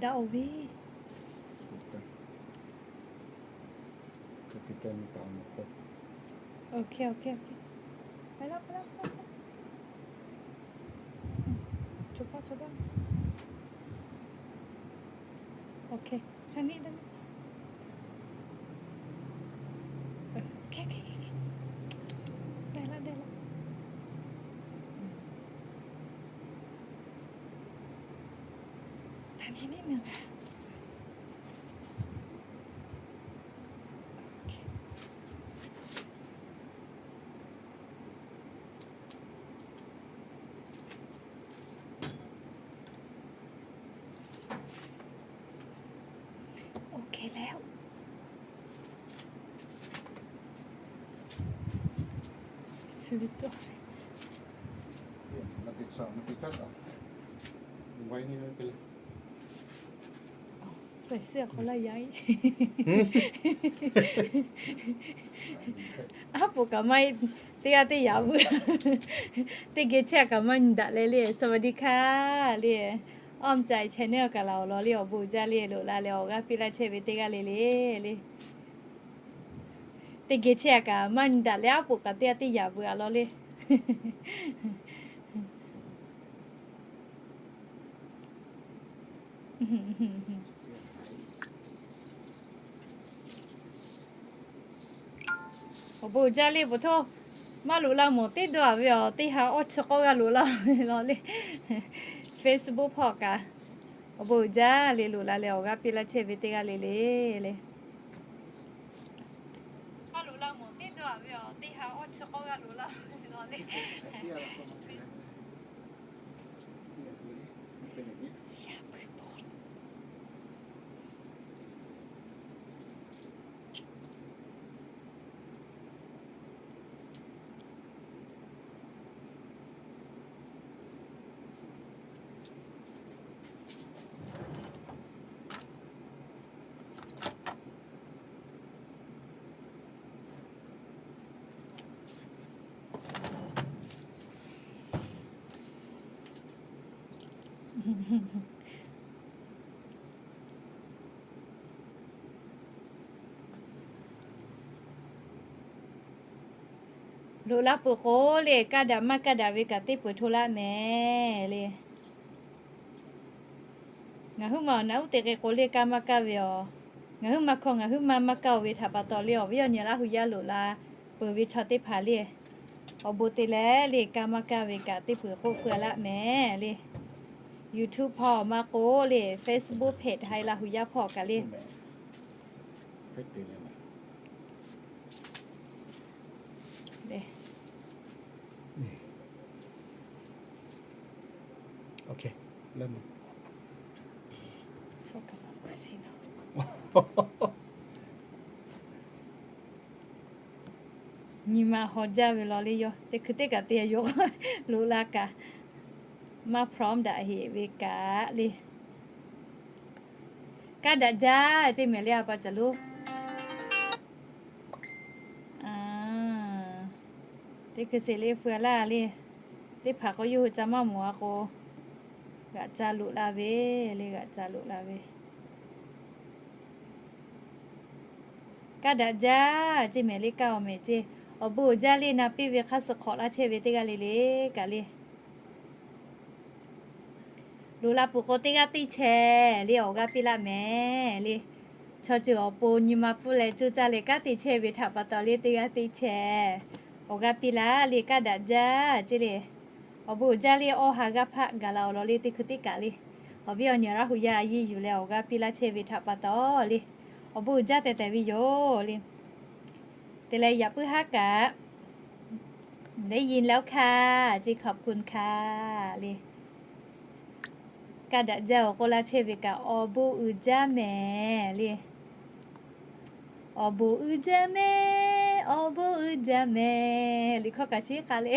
Daꞈ-oˬ ve. Aˉ poꞈ kaꞈ maˇ, teˇ g'aˇ teˇ yaꞈ veuꞈ. Teˇ geh chehˇ kaꞈ maˇ nyi daꞈ leh le, สวัสดีค่ะ le. Awˇ meh ca channel kaꞈ laˬ awˬ lawn le, awˬ bon uiˍ jaˇ le, loꞈ la leh awˬ g'aˇ piˇ laˇ chehˇ ve teˇ g'aˇ le le le. Teˇ geh chehˇ kaꞈ maˇ nyi daꞈ leh aˉ poꞈ kaꞈ teˇ g'aˇ teˇ yaꞈ veuꞈ a lawn le. Awˬ bon uiˍ jaˇ le, ขอโทษ maˇ loꞈ la mawˬ teˇ dawˇ a ve awˬ teˇ ha awˇ chi k'awˇ g'a loꞈ la ve law le. Facebook hpawˇ kaꞈ awˬ bon uiˍ jaˇ le, loꞈ la leh awˬ g'aˇ piˇ laˇ chehˇ ve teˇ g'aˇ le le le. Loꞈ la peuˬ k'o le, kaˇ daꞈ maˇ kaˇ daꞈ ve kaꞈ teˇ peuˬ hto laˇ mehˍ le. Ngaˬ huiˉ ma awˬ naꞈ uˉ te k'ai k'o le, kaˇ maˇ kaˇ ve awˬ, ngaˬ huiˉ ma hkawˇ ngaˬ huiˉ ma maˇ kaˇ-oˬ ve htaꞈ pa taw le, awˬ viˉ awˬ nyi Laˇ hu yaˇ loꞈ la peuˬ ve chaw teˇ hpaˍ le, awˬ bon te leh le, kaˇ maˇ kaˇ ve kaꞈ teˇ peuˬ k'oˆ feu laˇ mehˍ le. YouTube hpawˇ maˇ k'oˆ le, Facebook page Haiˬ Laˇ hu yaˇ hpawˇ kaꞈ le. Nyi ma haw jaˇ ve law le, yawˇ teˇ hkui teˇ kaꞈ te yoˬ. Loꞈ la kaꞈ maˇ พร้อม daꞈ heꞈ ve kaꞈ le. Kaˇ daꞈ jaˇ ceˇ mehˍ le, a pa caˬ lo. Teˇ hkui sheˍ le, feu laˇ le. Teˇ hpaˍ k'o yawˇ hui ca maˇ mawˬ a k'o, g'aꞈ ca loꞈ la ve le, g'aꞈ ca loꞈ la ve. Kaˇ daꞈ jaˇ ceˇ mehˍ le, kaˇ awˬ mehˍ ceˇ. Awˬ bon uiˍ jaˇ le, na piˇ ve hk'aˇ suh hk'awꞈ laˇ chehˇ ve teˇ g'aˇ le le kaꞈ le. Loꞈ la peuˬ k'o teˇ g'aˇ teˇ chehˇ le, awˬ g'aˇ piˇ laˇ mehˍ le. Chaw ceuˬ awˬ pon nyi ma pfuhˇ leh coˇ caˇ leh kanˉ te chehˇ ve htaꞈ pa taw le, teˇ g'aˇ teˇ chehˇ awˬ g'aˇ piˇ laˇ le, kaˇ daꞈ jaˇ ceˇ le. Awˬ bon uiˍ jaˇ le, awˇ ha g'aˇ hpaˆ gaˬ la awˬ lawn le, teˇ hkui teˇ kaꞈ le. Awˬ viˉ awˬ nyi Laˇ hu yaˇ a yiˇ yuˬ leh awˬ g'aˇ piˇ laˇ chehˇ ve htaꞈ pa taw le, awˬ bon uiˍ jaˇ tehꞈ tehꞈ ve yoˬ le. Te leh yaꞈ puiˉ haˉ kaꞈ ได้ยินแล้วค่ะ ceˇ, ขอบคุณค่ะ le. Kaˇ daꞈ jaˇ-oˬ k'oˆ laˇ chehˇ ve kaꞈ awˬ bon uiˍ jaˇ mehˍ le. Awˬ bon uiˍ jaˇ mehˍ, awˬ bon uiˍ jaˇ mehˍ. Liꞈ hkawˇ kaꞈ chi k'a le.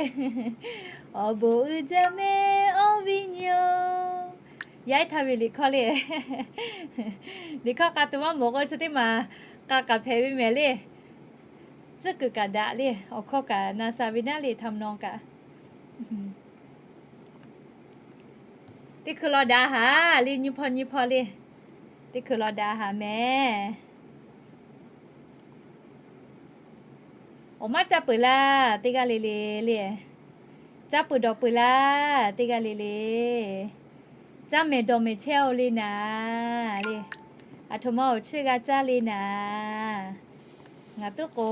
Awˬ bon uiˍ jaˇ mehˍ, awˬ viˉ nyi-oˬ. Yaˇ iˉ htaˇ ve liꞈ hkawˇ le. Liꞈ hkawˇ k'a tuˬ maˇ mawˬ k'o chi teˇ maˬ k'a kaꞈ hpehꞈ ve mehˍ le. Tcuhˉ kuiˬ kaꞈ daꞈ le, awˬ hkawˇ kaꞈ na sha ve naˉ le, ทำนอง kaꞈ. Teˇ hkui law daꞈ haˍ le, nyiˇ hpawˇ nyiˇ hpawˇ le. Teˇ hkui law daꞈ haˍ mehˍ. Awˬ maˇ caˇ peuˬ laˇ teˇ g'aˇ le le le. Caˇ peuˬ dawˬ peuˬ laˇ teˇ g'aˇ le le. Caˇ mehˍ dawˬ mehˍ chehˇ-oˬ le naˍ le. Aˬ htoꞈ ma awˬ chiˇ g'a caˇ le naˍ. Ngaˬ tuˉ k'o,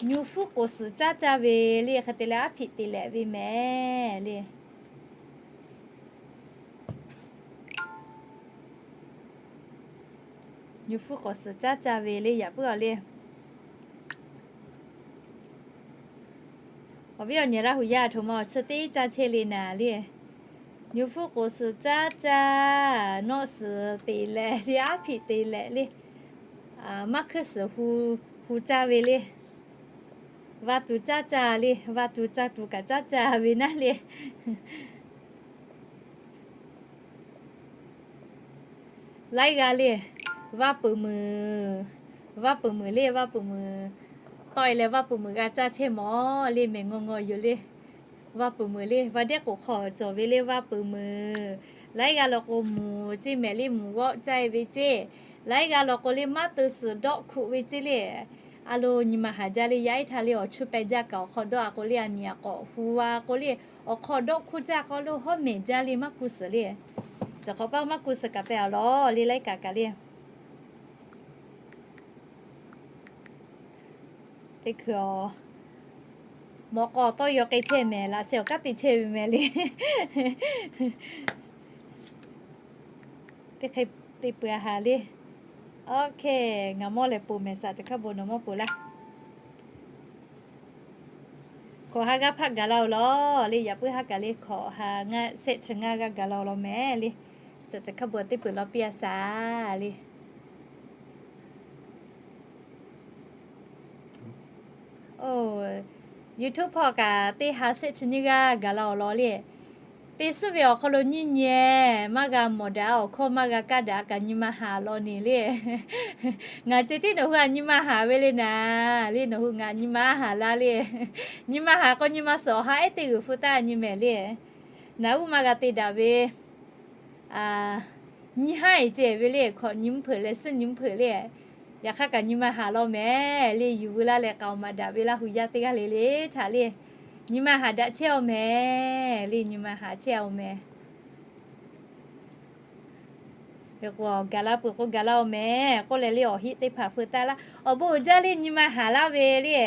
nyu hpuˉ k'oˍ suhˍ caˉ caˇ ve le, hk'e te leh aˉ hpiꞈ te lehꞈ ve mehˍ le. Nyu hpuˉ k'oˍ suhˍ caˉ caˇ ve le yaꞈ puiˉ a le. Awˬ viˉ awˬ nyi Laˇ huˍ yaˇ aˬ htoꞈ ma awˬ chiˇ teˇ caˇ chehˇ le naˍ le. Nyu hpuˉ k'oˍ suhˍ caˉ caˇ, nawˆ suhˍ te lehꞈ le, aˉ hpiꞈ te lehꞈ le. Maˇ hkuiˇ suhˍ hu, hu caˇ ve le. Vaˇ tuˬ caˉ caˇ le, vaˇ tuˬ caˇ tuˬ kaꞈ caˉ caˇ ve naˉ le. Laiˉ g'aˇ le, vaˇ peuˬ muiˬ, vaˇ peuˬ muiˬ le, vaˇ peuˬ muiˬ. Tawˆ e leh vaˇ peuˬ muiˬ g'a caˇ chehˇ mawˬ le, mehˬ ngaw ngaw yoˬ le. Vaˇ peuˬ muiˬ le, vaˇ dehˉ k'oˍ hk'aw cawˬ ve le vaˇ peuˬ muiˬ. Laiˉ g'aˇ law k'o, mvuhˬ ceˇ mehˍ le, mvuhˬ g'awˆ caˇ e ve ceˇ. Laiˉ g'aˇ law k'o le, maˇ teu suhˍ dawˆ hkuˆ ve ceˇ le. A lo nyi ma haˍ jaˇ le, yaˇ iˉ htaˇ le awˬ chuˇ peh jaˇ kaꞈ awˬ hk'aw dawˆ a k'o le, aˬ miˍ aꞈ k'awꞈ hu a k'o le, awˬ hk'aw dawˆ hkuˆ jaˇ k'o lo hawˉ mehˍ jaˇ le maˇ kuˇ suhˍ le. Cawˬ hk'awꞈ paˇ maˇ kuˇ suhˍ kaꞈ peh awˬ lawn le laiˉ kaꞈ kaꞈ le. Teˇ hkui a, mawꞈ k'aw tawˇ yaw k'ai chehˇ mehˍ, laꞈ sheh awˬ kanˉ te chehˇ ve mehˍ le. Teˇ hk'e te peuˬ a haˍ le. Oˇ hk'e, ngaˬ mawˇ lehˬ poˬ mehˍ, saˍ ceuˬ hkaˇ bon nawˬ mawˇ poˬ laˇ. Hkawꞈ ha g'aˇ hpaˆ gaˬ la-oˬ law le, yaꞈ puiˉ haˉ kaꞈ le hkawꞈ ha ngaˇ shehˆ chi ngaˇ g'aˇ gaˬ la-oˬ law mehˍ le. Saˍ ceuˬ hkaˇ bon teˇ peuˬ law piˇ a saˍ le. Oˇ, YouTube hpawˇ kaꞈ teˇ ha shehˆ chi nyiˇ g'aˇ gaˬ la-oˬ law le. Teˇ suhˉ ve awˬ hk'aw lo nyiˇ nyi maˇ g'a mawˬ daꞈ, awˬ hkawˇ maˇ g'a kaˇ daꞈ kaꞈ nyi ma haˍ law ne le. Ngaˬ ceh tiˉ nawˬ hui a nyi ma haˍ ve le naˍ le, nawˬ hui ngaˬ nyi ma haˍ laˇ le. Nyi ma haˍ k'o nyi ma suhˍ awˬ ha ehˉ teˇ g'uiˬ hpu taˇ nyi mehˍ le. Naˍ uˉ maˇ g'a te daꞈ ve, nyiˇ haˉ e ceh ve le, hkawꞈ nyi mvuhˇ hpeuꞈ leh suhˉ nyi mvuhˇ hpeuꞈ le. Yaꞈ hk'aˇ kaꞈ nyi ma haˍ law mehˍ le, yuˬ veu laˇ leh k'aoˍ maˍ daꞈ ve Laˇ huˍ yaˇ teˇ g'aˇ le le htaꞈ le. Nyi ma haˍ daꞈ chehˇ-oˬ mehˍ le, nyi ma haˍ chehˇ-oˬ mehˍ. Hk'e k'o gaˬ la peuˬ k'o gaˬ la-oˬ mehˍ k'oˆ leh le awˬ heˆ teˇ hpaˍ feu taˆ laˇ. Awˬ bon uiˍ jaˇ le nyi ma haˍ laˇ ve le.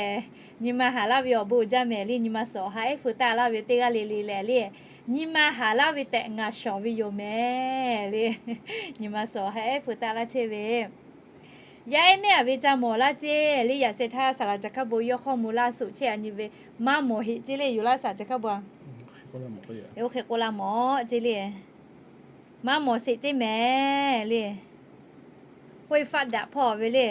Nyi ma haˍ laˇ ve awˬ bon uiˍ jaˇ mehˍ le, nyi ma suhˍ awˬ ha ehˉ feu taˆ laˇ ve teˇ g'aˇ le le lehˬ le. Nyi ma haˍ laˇ ve tehꞈ ngaˬ shawˍ ve yoˬ mehˍ le. Nyi ma suhˍ awˬ ha ehˉ feu taˆ laˇ chehˇ ve. Yaˇ ehˉ mehˆ aꞈ ve ca mawˬ laˇ ceˇ le, yaꞈ sheh htaˇ saˍ laˍ caˬ hkaˇ bon yawˇ hk'aw mo laˇ suhˍ chehˇ a nyi ve, maˇ mawˬ heꞈ ceˇ le yoˬ laˇ saˍ caˬ hkaˇ bon. Oˇ hk'e k'oˆ laˇ mawˬ ceˇ le. Maˇ mawˬ sheˍ ceˇ mehˍ le. K'oˆ e faˆ daꞈ hpawˇ ve le.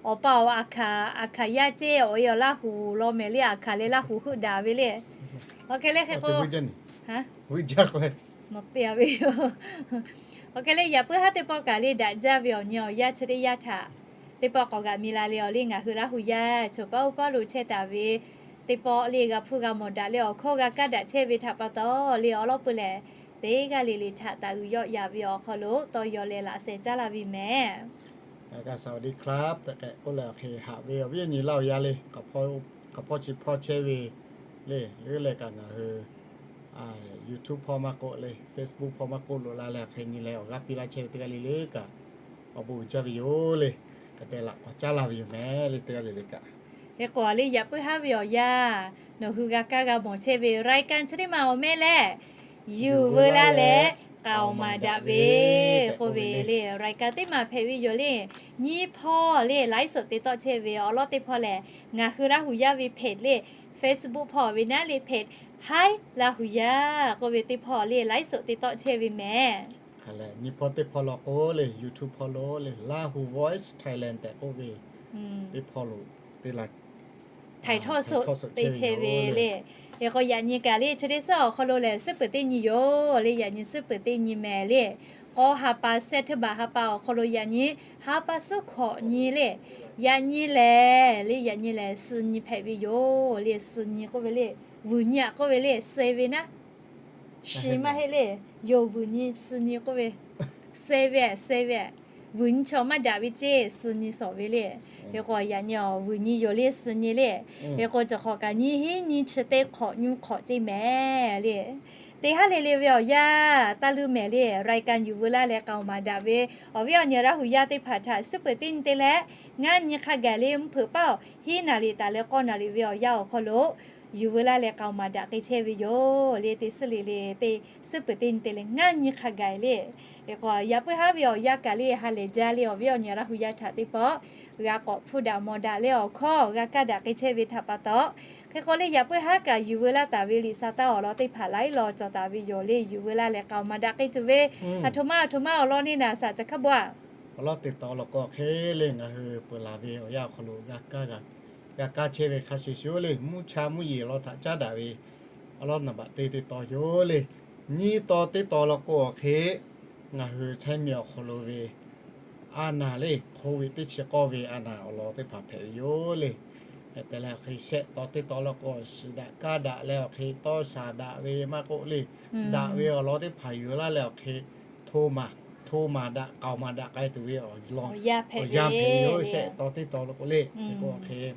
Awˬ pa awˬ aˬ hkaˍ, aˬ hkaˍ yaˇ ceˇ awˬ e awˬ Laˇ huˍ law mehˍ le, aˬ hkaˍ leh Laˇ huˍ heuˆ daꞈ ve le. Oˇ hk'e le hk'e k'o, nawˬ te a ve yoˬ. Oˇ hk'e le yaꞈ puiˉ haˉ teˇ pawˆ kaꞈ le daꞈ jaˇ ve awˬ nyi awˬ yaˇ chi teˇ yanˇ htaꞈ teˇ pawˆ k'awꞈ g'aꞈ mi la le awˬ le ngaˬ hui Laˇ huˍ yaˇ choˬ paˉ oˇ paˉ lo chehˇ taˍ ve teˇ pawˆ le g'a hpuˇ g'a mawˬ daꞈ leh awˬ hkawˇ g'a kaˇ daꞈ chehˇ ve htaꞈ pa taw le awˬ lawn peuˬ lehˬ, teˇ g'aˇ le le htaꞈ taˍ uiˍ yawˆ yaꞈ ve awˬ hk'aw lo tawˇ yaw leh laꞈ sheh caˉ laˇ ve mehˍ. สวัสดีครับ tehꞈ k'oˆ leh awˬ hk'e haꞈ ve awˬ viˉ awˬ nyi Laˇ huˍ yaˇ le, hk'aˬ hpawˇ chi hpawˇ chehˇ ve le, leuˉ leh kaꞈ ngaˬ hui YouTube hpawˇ maˇ k'oˆ le, Facebook hpawˇ maˇ k'oˆ lo la leh awˬ hk'e nyi leh awˬ g'aˇ piˇ laˇ chehˇ ve teˇ g'aˇ le le kaꞈ, awˬ bon uiˍ jaˇ ve yoˬ le. Hk'e te laꞈ k'awꞈ caˉ laˇ ve yoˬ mehˍ le teˇ g'aˇ le le kaꞈ. Hk'e k'o le yaꞈ puiˉ haˉ ve awˬ yaˇ, nawˬ hui g'a kaˇ g'a mawˬ chehˇ ve รายการ chi teˇ maˬ awˬ meh lehˬ, yuˬ veu laˇ leh k'aoˍ maˍ daꞈ ve k'oˆ ve le รายการ teˇ maˬ hpehꞈ ve yoˬ le. Nyiˇ hpawˇ le ไลฟ์สด te tawˆ chehˇ ve awˬ lawn teˇ hpawˇ lehˬ, ngaˬ hui Laˇ huˍ yaˇ ve เพจ le, Facebook hpawˇ ve naˉ le เพจ Hi Laˇ huˍ yaˇ k'oˆ ve teˇ hpawˇ le ไลฟ์สด te tawˆ chehˇ ve mehˍ. Nyiˇ hpawˇ teˇ hpawˇ law k'o le YouTube hpawˇ lo le Lahu Voice Thailand tehꞈ k'oˆ ve teˇ hpawˇ lo teˇ la ถ่ายทอดสด te chehˇ ve le. Hk'e k'o yaꞈ nyi kaꞈ le chi teˇ suhˉ awˬ hk'aw lo lehˬ suhˉ peuˬ teˇ nyi yoˬ le, yaꞈ nyi suhˉ peuˬ teˇ nyi mehˍ le. K'aw ha pa September ha pa awˬ hk'aw lo yaꞈ nyi ha pa suhˉ hkawꞈ nyi le. Yaꞈ nyi lehˬ le, yaꞈ nyi lehˬ suh nyi hpehꞈ ve yoˬ le, suh nyi k'oˆ ve le, vuiˬ nyi aꞈ k'oˆ ve le, suh ve naˉ Shi maˇ heˆ le. Yonˍ vuiˬ nyi suh nyi k'oˆ ve, se ve, se ve, vuiˬ nyi chaw maˇ daꞈ ve ceˇ, suh nyi shawˍ ve le. Hk'e k'o yaꞈ nyi awˬ vuiˬ nyi yoˬ le, suh nyi le. Hk'e k'o cawˬ hk'awꞈ kaꞈ nyiˇ hinˉ nyiˇ chi teˇ hk'awꞈ nyiˇ hk'awꞈ ceˇ mehˍ le. Teˇ haˉ le le ve awˬ yanˇ taˇ luˇ mehˍ le. Raiˍ kaꞈ yuˬ veu laˇ leh k'aoˍ maˍ daꞈ ve awˬ viˉ awˬ nyi Laˇ hu yaˇ teˇ hpaˍ htaꞈ suhˉ peuˬ teˇ nyi te leh, ngaˇ nyi hk'a gaˬ le mvuhˇ hpeuꞈ paˆ hiˉ naˍ riˍ taˍ leh k'awˇ naˍ riˍ ve awˬ yanˇ awˬ hk'aw lo yuˬ veu laˇ leh k'aoˍ maˍ daꞈ k'ai chehˇ ve yoˬ le. Teˇ suhˉ le le teˇ suhˉ peuˬ teˇ nyi te leh ngaˇ nyi hk'a gaˬ le. Hk'e k'o yaꞈ puiˉ haˉ ve awˬ yanˇ kaꞈ le ha lehˬ jaˇ le awˬ viˉ awˬ nyi Laˇ hu yaˇ htaꞈ teˇ pawˆ g'a k'awꞈ hpuˇ daꞈ mawˬ daꞈ leh awˬ hkawˇ g'a kaˇ daꞈ k'ai chehˇ ve htaꞈ pa taw, hk'e k'o le yaꞈ puiˉ haˉ kaꞈ yuˬ veu laˇ taˍ ve liꞈ sa taˇ awˬ lawn teˇ hpaˍ laiˉ law cawˬ taˍ ve yoˬ le. Yuˬ veu laˇ leh k'aoˍ maˍ daꞈ k'ai tuˬ ve aˬ htoꞈ ma aˬ htoꞈ ma awˬ lawn neˇ naˍ saˍ ca hkaˇ bawˆ. Awˬ lawn teˇ tawn law k'o hk'e le ngaˬ hui peuˬ laˬ ve awˬ yanˇ awˬ hk'aw lo g'a kaˇ chehˇ ve hk'a shuˍ shuˍ le mvuhˇ cha mvuhˇ yeˬ law htaꞈ caˉ daꞈ ve awˬ lawn naˍ baꞈ te teˇ tawn yoˬ le. Nyiˇ tawn teˇ tawn law k'o hk'e ngaˬ hui China mvuhˇ miˬ awˬ hk'aw lo ve a naˍ le Covid teˇ chi k'awˇ ve a naˍ awˬ lawn teˇ hpaˍ hpehꞈ ve yoˬ le. Hk'e te leh awˬ hk'e shehˆ tawn teˇ tawn law k'o shiˍ daꞈ kaˇ daꞈ leh awˬ hk'e tawˇ shaˍ daꞈ ve maˇ k'oˆ le, daꞈ ve awˬ lawn teˇ hpaˍ yuˬ laˇ leh awˬ hk'e hto maˍ daꞈ k'aoˍ maˍ daꞈ k'ai tuˬ ve awˬ yanˇ hpehꞈ ve yoˬ. Shehˆ tawn teˇ tawn law k'o le, hk'e k'o awˬ hk'e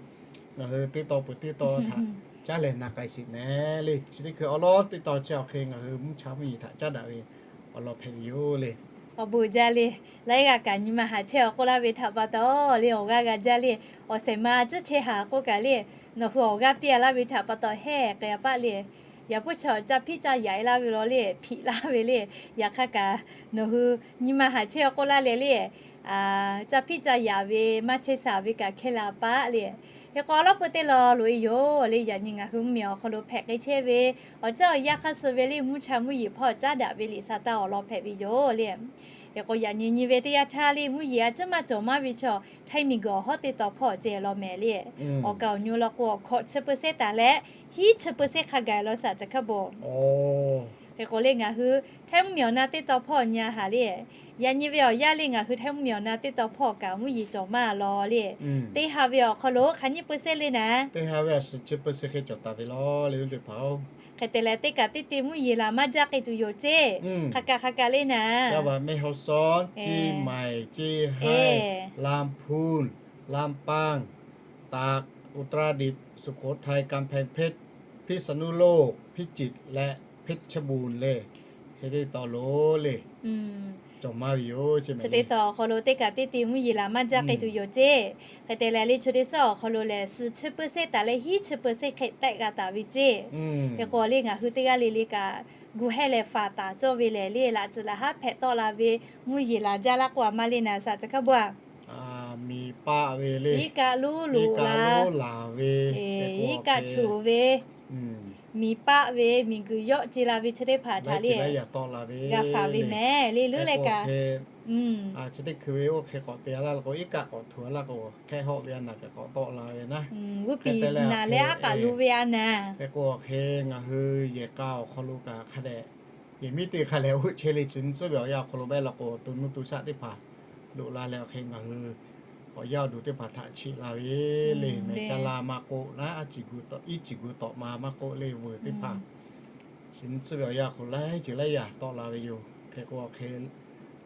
ngaˬ hui teˇ tawn peuˬ teˇ tawn htaꞈ caˉ leh na k'ai sheˍ mehˍ le. Chi teˇ hkui awˬ lawn teˇ tawn chi awˬ hk'e ngaˬ hui mvuhˇ cha mvuhˇ yeˬ htaꞈ caˉ daꞈ ve awˬ lawn hpehꞈ ve yoˬ le. Awˬ bon jaˇ le. Laiˉ g'aˇ kaꞈ nyi ma haˍ chehˇ awˬ k'oˆ laˇ ve htaꞈ pa taw le awˬ g'aˇ g'a jaˇ le. Awˬ shehˍ ma tcuhˉ chehˇ haˍ k'oˆ kaꞈ le, nawˬ hui awˬ g'aˇ piˇ a laˇ ve htaꞈ pa taw hehˆ k'ai a paˆ le. Yaꞈ puiˉ chaw caˇ hpiˆ caˇ yaꞈ e laˇ ve law le hpiꞈ laˇ ve le. Yaꞈ hk'aˇ kaꞈ nawˬ hui nyi ma haˍ chehˇ awˬ k'oˆ laˇ leh le, caˇ hpiˆ caˇ yaꞈ ve maˇ chehˇ sha ve kaꞈ hkehˇ la paˆ le. Hk'e k'o awˬ lawn peu teˇ law loꞈ e yoˬ le. Yaꞈ nyi ngaˬ hui mvuhˇ miˬ awˬ hk'aw lo hpehꞈ k'ai chehˇ ve awˬ ceuˬ awˬ yanˇ hk'aˇ suh ve le mvuhˇ cha mvuhˇ yeˬ hpawˇ caˉ daꞈ ve liꞈ sa taˇ awˬ lawn hpehꞈ ve yoˬ le. Hk'e k'o yaꞈ nyi nyi ve teˇ yanˇ htaˇ le mvuhˇ yeˬ a ciˉ maˇ cawˬ maˇ ve chaw Htaiˇ miˬ guiˬ awˬ hawˉ teˇ tawn hpawˇ ceh law mehˍ le. Awˬ kaˍ awˬ nyi law k'o awˬ hkawꞈ chi peu sehˉ taˍ leh hiˉ chi peu sehˉ hk'a gaˬ law saˍ ca hkaˇ bawˬ. Hk'e k'o le ngaˬ hui Htaiˇ mvuhˇ miˬ awˬ na teˇ tawn hpawˇ nyi a haˍ le. Yaꞈ nyi ve awˬ yanˇ le ngaˬ hui Htaiˇ mvuhˇ miˬ awˬ na teˇ tawn hpawˇ kaꞈ mvuhˇ yeˬ cawˬ maˇ law le. Teˇ ha ve awˬ hk'aw lo hk'aˬ nyiˇ peu sehˉ le naˍ. Teˇ ha ve awˬ shiˍ chi peu sehˉ hk'e cawˬ taˍ ve law le teˇ hpaˍ-oˬ. Hk'e te leh teˇ kaꞈ teˇ te mvuhˇ yeˬ laˬ maˇ jaˇ k'ai tuˬ yoˬ ceˇ. Hk'aˬ kaꞈ hk'aˬ kaꞈ le naˍ. จังหวัดแม่ฮ่องสอน เชียงใหม่ เชียงราย ลำพูน ลำปาง ตาก อุตรดิตถ์ สุโขทัย กำแพงเพชร พิษณุโลก พิจิตร และเพชรบูรณ์ le. Chi teˇ tawn lo le cawˬ maˇ ve yoˬ. Chi teˇ tawn awˬ hk'aw lo teˇ kaꞈ teˇ te mvuhˇ yeˬ laˬ maˇ jaˇ k'ai tuˬ yoˬ ceˇ. Hk'e te leh le chi teˇ suhˉ awˬ hk'aw lo lehˬ suh chi peu sehˉ taˍ leh hiˉ chi peu sehˉ hk'e tehˆ g'a taˍ ve ceˇ. Hk'e k'o le ngaˬ hui teˇ g'aˇ le le kaꞈ gu hehˇ leh faˍ taˍ cawˇ ve lehˬ le laꞈ tcuhˍ laꞈ haˉ hpehꞈ tawˆ la ve mvuhˇ yeˬ laˬ jaˇ laˇ k'o a ma le naˍ saˍ ca hkaˇ bawˬ a. Miˬ paˆ ve le, iˉ kaˆ luˉ loꞈ la, iˉ kaˆ htuꞈ ve, miˬ paˆ ve miˬ guiˬ yawˆ ce la ve chi teˇ hpaˍ htaꞈ le g'a faˍ ve mehˍ le leuˉ leh kaꞈ. Chi teˇ hkui ve oˇ hk'e k'awꞈ te a laˇ la k'o iˉ kaˆ k'awꞈ htuꞈ a laˇ k'o hk'e hawˆ ve a naˍ kaꞈ k'awꞈ tawˆ la ve naˉ. G'uˇ piˍ naˍ leh aˉ k'aꞈ lu ve a naˍ. Hk'e k'o hk'e ngaˬ hui yehˬ k'a awˬ hk'aw lo kaꞈ hk'a dehꞈ yehˬ miˉ teˇ hk'a lehˬ oˇ chehˇ le chi nyi tcuhˉ ve awˬ yanˇ awˬ hk'aw lo beh la k'o to nuˇ to shaˆ teˇ hpaˍ loꞈ la leh awˬ hk'e ngaˬ hui awˬ yaˇ awˬ duˬ teˇ hpaˍ htaꞈ cheꞈ la ve le mehˍ ca la maˇ k'oˆ naˉ, iˉ ciˬ gu tawꞈ ma maˇ k'oˆ le veuˬ teˇ hpaˍ chi nyi tcuhˉ ve awˬ yanˇ awˬ hk'aw lo laiˉ ceuˬ laiˉ yaꞈ tawˆ la ve yoˬ. Hk'e k'o hk'e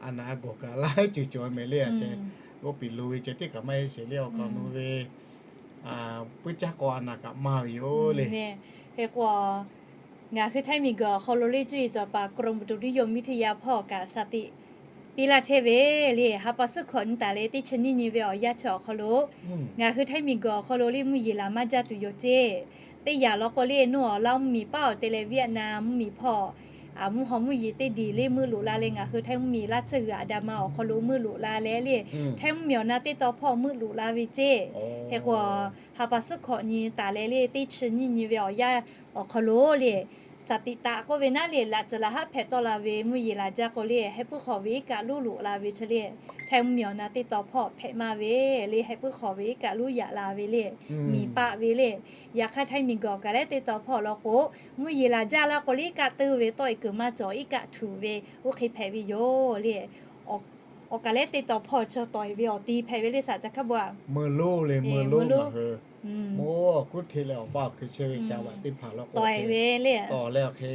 a naˍ a gawˬ kaꞈ laiˉ ceuˬ cawˬ mehˍ le a sheh. G'uˇ piˍ lo ve ceh teˇ kaꞈ maˇ heˆ sheˍ le awˬ kaˍ awˬ nu ve puiˉ caˇ k'aw a naˍ kaꞈ maˇ ve yoˬ le. Hk'e k'o ngaˬ hui Htaiˇ miˬ guiˬ awˬ hk'aw lo le cuˇ yiˍ cawˬ paˍ กรมอุตุนิยมวิทยา hpawˇ kaꞈ shaˍ tiꞈ piˇ laˇ chehˇ ve le ha pa suhˉ hkawꞈ nyi taˍ leh teˇ chi nyiˇ nyi ve awˬ yanˇ chi awˬ hk'aw lo ngaˬ hui Htaiˇ miˬ guiˬ awˬ hk'aw lo le mvuhˇ yeˬ laˬ maˇ jaˇ tuˬ yoˬ ceˇ. Teˇ yanˇ law k'o le nuˇ awˬ Laˇ mvuhˇ miˬ paˆ awˬ te leh Vietnam mvuhˇ miˬ hpawˇ mvuhˇ haw mvuhˇ yeˬ teˇ diˬ le meuˇ loꞈ la leh ngaˬ hui Htaiˇ mvuhˇ miˬ laˇ tsuhˇ g'uiˬ a da ma awˬ hk'aw lo meuˇ loꞈ la leh le Htaiˇ mvuhˇ miˬ awˬ na teˇ tawn hpawˇ meuˇ loꞈ la ve ceˇ. Hk'e k'o ha pa suhˉ hkawꞈ nyi taˍ leh le teˇ chi nyiˇ nyi ve awˬ yanˇ awˬ hk'aw lo le shaˍ tiꞈ taˍ k'oˆ ve naˉ le laꞈ tcuhˍ laꞈ haˉ hpehꞈ tawˆ la ve mvuhˇ yeˬ laˬ jaˇ k'o le heh puiˉ hk'awꞈ ve iˉ kaˆ luˉ loꞈ la ve chi le Htaiˇ mvuhˇ miˬ awˬ na teˇ tawn hpawˇ hpehꞈ maˇ ve le heh puiˉ hk'awꞈ ve iˉ kaˆ luˉ yaꞈ la ve le miˬ paˆ ve le. Yaꞈ hk'aˇ Htaiˇ miˬ guiˬ awˬ kaˍ lehˉ teˇ tawn hpawˇ law k'o mvuhˇ yeˬ laˬ jaˇ laˇ k'o le iˉ kaˆ teuˇ ve tawˆ e kuiˬ maˇ cawˬ iˉ kaˆ htuꞈ ve oˇ hk'e hpehꞈ ve yoˬ le. Awˬ kaˍ lehˉ teˇ tawn hpawˇ chaw tawˍ e ve awˬ ti hpehꞈ ve le shaˍ ca hkaˇ bawˬ a. Meuˇ loˉ le meuˇ loˉ ngaˬ hui meuˇ awˬ kuˉ hteˇ leh awˬ paˇ awˬ hkui chehˇ ve ca vaꞈ teˇ hpaˍ law k'o tawˍ e ve le tawˍ leh awˬ hk'e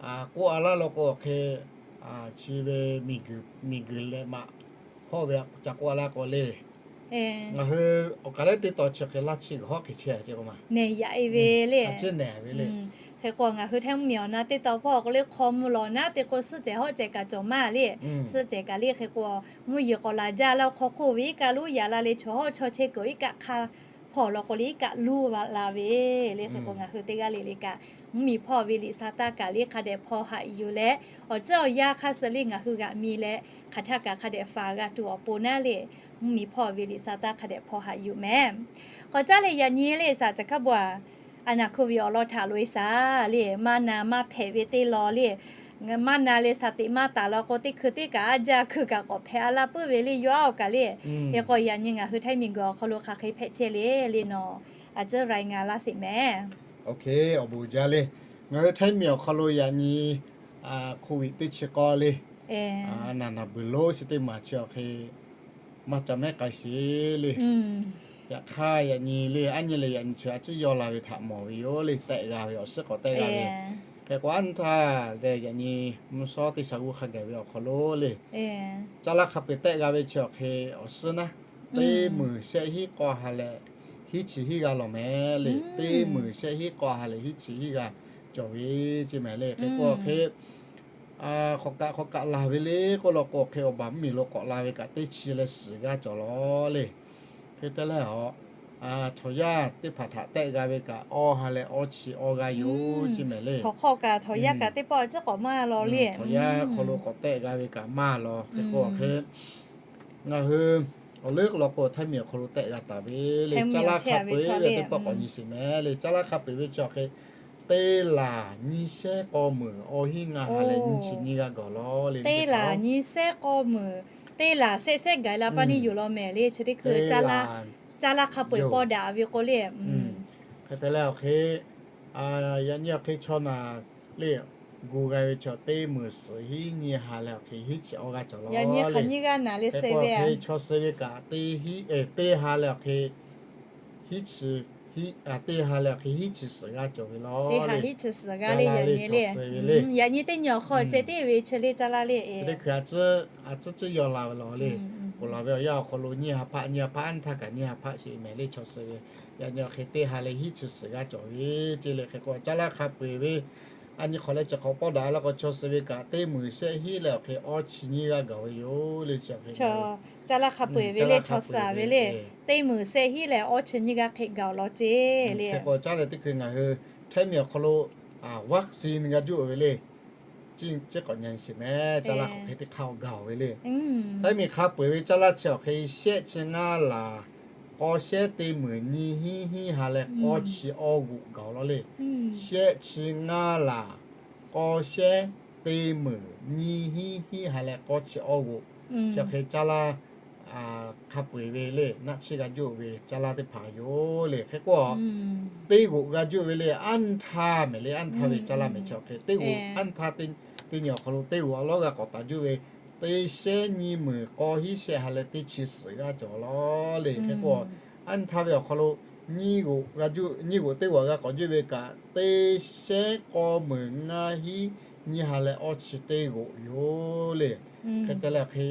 k'oˆ a laˇ law k'o hk'e, chi ve miˬguiˬ leh maꞈ hpawˇ ve ca k'oˆ a laˇ k'o le, ngaˬ hui awˬ kaˍ lehˉ teˇ taw chi hk'e laˇ chi g'uiˬ hawˉ hk'e chehˇ a ce k'o ma, nehˬ yaꞈ e ve le. Hk'e k'o ngaˬ hui Htaiˇ mvuhˇmiˬ awˬ na teˇ taw hpawˇ k'o le hk'aw mvuh lawˬ naˉ te k'o suhˆ cehˬ hawˉ cehˬ kaꞈ cawˬ maˇ le. Suhˆ cehˬ kaꞈ le hk'e k'o, mvuhˇ yeˬ k'awꞈ laˬ jaˇ laˇ hk'aw hk'oˆ ve iˉ kaˆ lonˉ yaꞈ la le chaw hawˉ chaw chehˇ kuiˬ iˉ kaˆ hk'a hpawˇ law k'o le iˉ kaˆ lonˉ la ve le. Hk'e k'o ngaˬ hui teˇ g'aˇ le le kaꞈ mvuhˇmiˬ hpawˇ ve liꞈ sa taˇ kaꞈ le hk'a dehꞈ hpaw haꞈ yuˬ leh, awˬ ceuˬ awˬ yanˇ hk'a suh le ngaˬ hui g'aꞈ mi leh hk'aˬ htaˇ kaꞈ hk'a dehꞈ faˍ g'a tuˬ awˬ pon naˉ le, mvuhˇmiˬ hpawˇ ve liꞈ sa taˇ hk'a dehꞈ hpaw haꞈ yuˬ mehˍ. K'awꞈ caˉ leh yaꞈ nyi le saˍ caˬ hkaˉ bawˬ a, a naˍ hkuˇ ve awˬ lawn htaꞈ loꞈ e saˍ le, maˇ na maˇ hpehꞈ ve teˇ law le, maˇ na leh saˍ teꞈ maˇ taˍ law k'o teˇ hkui teˇ kaꞈ a jaˇ hkui kaꞈ k'awꞈ hpehꞈ a laˇ puiˉ ve le yawˇ a awˬ kaˍ le. Hk'e k'o yaꞈ nyi ngaˬ hui Htaiˇ miˬguiˬ awˬ hk'aw lo hk'aˬ hk'e hpehꞈ chehˇ le le nawˬ a ciˉ rai nga laˇ sheˍ mehˍ. Awˬ bon jaˇ le. Ngaˬ hui Htaiˇ miˬ awˬ hk'aw lo yaꞈ nyi COVID teˇ chi k'awˇ le, naˬ naˬ buiˬ lonˉ chi teˇ maˬ chi awˬ hk'e maˇ ca mehˉ k'ai sheˍ le. Yaꞈ hk'aˇ yaꞈ nyi le aˉ nyi le yaꞈ nyi chi a ciˉ yaw la ve htaꞈ mawˬ ve yoˬ le, tehˆ g'a ve awˬ suhˉ k'awꞈ tehˆ g'a ve. Hk'e k'o aˉ htaˇ leh yaꞈ nyi mvuhˇ shawˉ teˇ shaˍ g'uˇ hk'a gaˬ ve awˬ hk'aw lo le, caˇ laˇ hk'a peu-eˬ tehˆ g'a ve chi awˬ hk'e awˬ suhˉ naˉ, teˇ meunˍ shehˆ hinˉ k'awˇ ha leh hinˉ chi hinˉ g'a lawˬ mehˍ le. Teˇ meunˍ shehˆ hinˉ k'awˇ ha leh hinˉ chi hinˉ g'a cawˬ ve ce mehˍ le. Hk'e k'o hk'e k'awꞈ kaꞈ k'awꞈ kaꞈ laˬ ve le k'oˆ law k'o hk'e awˬ baˬ mvuhˇmiˬ lo k'awꞈ la ve kaꞈ teˇ chi leh suhˍ g'aˇ cawˬ lawˬ le. Hk'e te leh a, chaw yaˇ teˇ hpaˍ htaꞈ tehˆ g'a ve kaꞈ awˇ ha leh awˇ chi awˇ g'aˇ yoˬ ce mehˍ le. Hk'aw kaꞈ chaw yaˇ kaꞈ teˇ pawˆ a ciˉ k'awꞈ maˇ lawˬ le. Chaw yaˇ hk'aw lo k'awꞈ tehˆ g'a ve kaꞈ maˇ lawˬ. Hk'e k'o hk'e ngaˬ hui awˬ leuˉ k'o law k'o Htaiˇ miˬ awˬ hk'aw lo tehˆ g'a taˍ ve le. Caˇ laˇ hk'a peu-eˬ ve teˇ pawˆ k'awꞈ nyi sheˍ mehˍ le. Caˇ laˇ hk'a peu-eˬ ve chi awˬ hk'e teˇ laˬ nyiˇ shehˉ k'awˇ meunˍ awˇ hinˉ ngaˇ ha leh nyiˇ chi nyiˇ g'aˇ gaˬ lawˬ le. Teˇ laˬ nyiˇ shehˉ k'awˇ meunˍ, teˇ laˬ shehˆ shehˆ gaˬ la pa neˇ yuˬ law mehˍ le. Chi teˇ hkui caˇ laˇ hk'a peu-eˬ paw daꞈ ve k'o le. Hk'e te leh awˬ hk'e yaꞈ nyi awˬ hk'e chaw naˬ le, gu g'a ve chaw teˇ meunˍ suhˍ hinˉ nyiˇ ha leh awˬ hk'e hinˉ chi awˇ g'aˇ cawˬ lawˬ le. Hk'e k'o awˬ hk'e chaw suh ve kaꞈ teˇ ha leh awˬ hk'e teˇ ha leh awˬ hk'e hinˉ chi suhˍ g'aˇ cawˬ ve lawˬ le. Chaˇ laˇ le chaw suh ve le. Yaꞈ nyi teˇ nyi awˬ hk'aw ceh teˇ ve chi le caˇ laˇ le. Teˇ hkui a ciˉ ciˉ yaw la ve lawˬ le. K'oˍ laˬ ve awˬ yanˇ awˬ hk'aw lo nyiˇ ha hpaˆ nyiˇ ha hpaˆ aˉ htaˇ kaꞈ nyiˇ ha hpaˆ sheˍ ve mehˍ le chaw suh ve. Yaꞈ nyi awˬ hk'e teˇ ha leh hinˉ chi suhˍ g'aˇ cawˬ ve ce le. Hk'e k'o caˇ laˇ hk'a peu-eˬ ve a nyi hk'awꞈ leh chi hk'awꞈ pawˆ daꞈ la k'o chaw suh ve kaꞈ teˇ meunˍ shehˆ hinˉ leh awˬ hk'e awˇ chi nyiˇ g'aˇ gaˬ ve yoˬ le. Chi awˬ hk'e caˇ laˇ hk'a peu-eˬ ve le chaw suh ve le, teˇ meunˍ shehˆ hinˉ leh awˇ chi nyiˇ g'aˇ hk'e gaˬ lawˬ ce le. Hk'e k'o caˇ leh teˇ hkui ngaˬ hui Htaiˇ miˬ awˬ hk'aw lo vaccine g'a juˇ ve le. Ciˉ k'awꞈ nyi sheˍ mehˍ. Caˇ laˇ hk'aˬ hk'e teˇ hk'aˇ awˬ gaˬ ve le. Htaiˇ miˬ hk'a peu-eˬ ve caˇ laˇ chi awˬ hk'e shehˆ chi ngaˇ laˬ k'awˇ shehˉ teˇ meunˍ nyiˇ hinˉ hinˉ ha leh k'awˇ chi awˇ g'oꞈ gaˬ lawˬ le. Shehˆ chi ngaˇ laˬ k'awˇ shehˉ teˇ meunˍ nyiˇ hinˉ hinˉ ha leh k'awˇ chi awˇ g'oꞈ. Chi awˬ hk'e caˇ laˇ hk'a peu-eˬ ve le naˆ chiˇ g'a juˇ ve caˇ laˇ teˇ hpaˍ yoˬ le. Hk'e k'o teˇ g'oꞈ g'a juˇ ve le aˉ htaˇ mehˍ le. Aˉ htaˇ ve caˇ laˇ mehˍ chi awˬ hk'e teˇ g'oꞈ aˉ htaˇ teˇ nyi awˬ hk'aw lo teˇ g'oꞈ awˬ lawˉ g'a k'awꞈ taˍ juˇ ve teˇ shehˉ nyiˇ meunˍ k'awˇ hinˉ shehˆ ha leh teˇ chi suhˍ g'aˇ cawˬ lawˬ le. Hk'e k'o aˉ htaˇ ve awˬ hk'aw lo nyiˇ g'oꞈ teˇ g'oꞈ g'a k'awꞈ juˇ ve kaꞈ teˇ shehˉ k'awˇ meunˍ ngaˇ hinˉ nyiˇ ha leh awˇ chi teˇ g'oꞈ yoˬ le. Hk'e te leh awˬ hk'e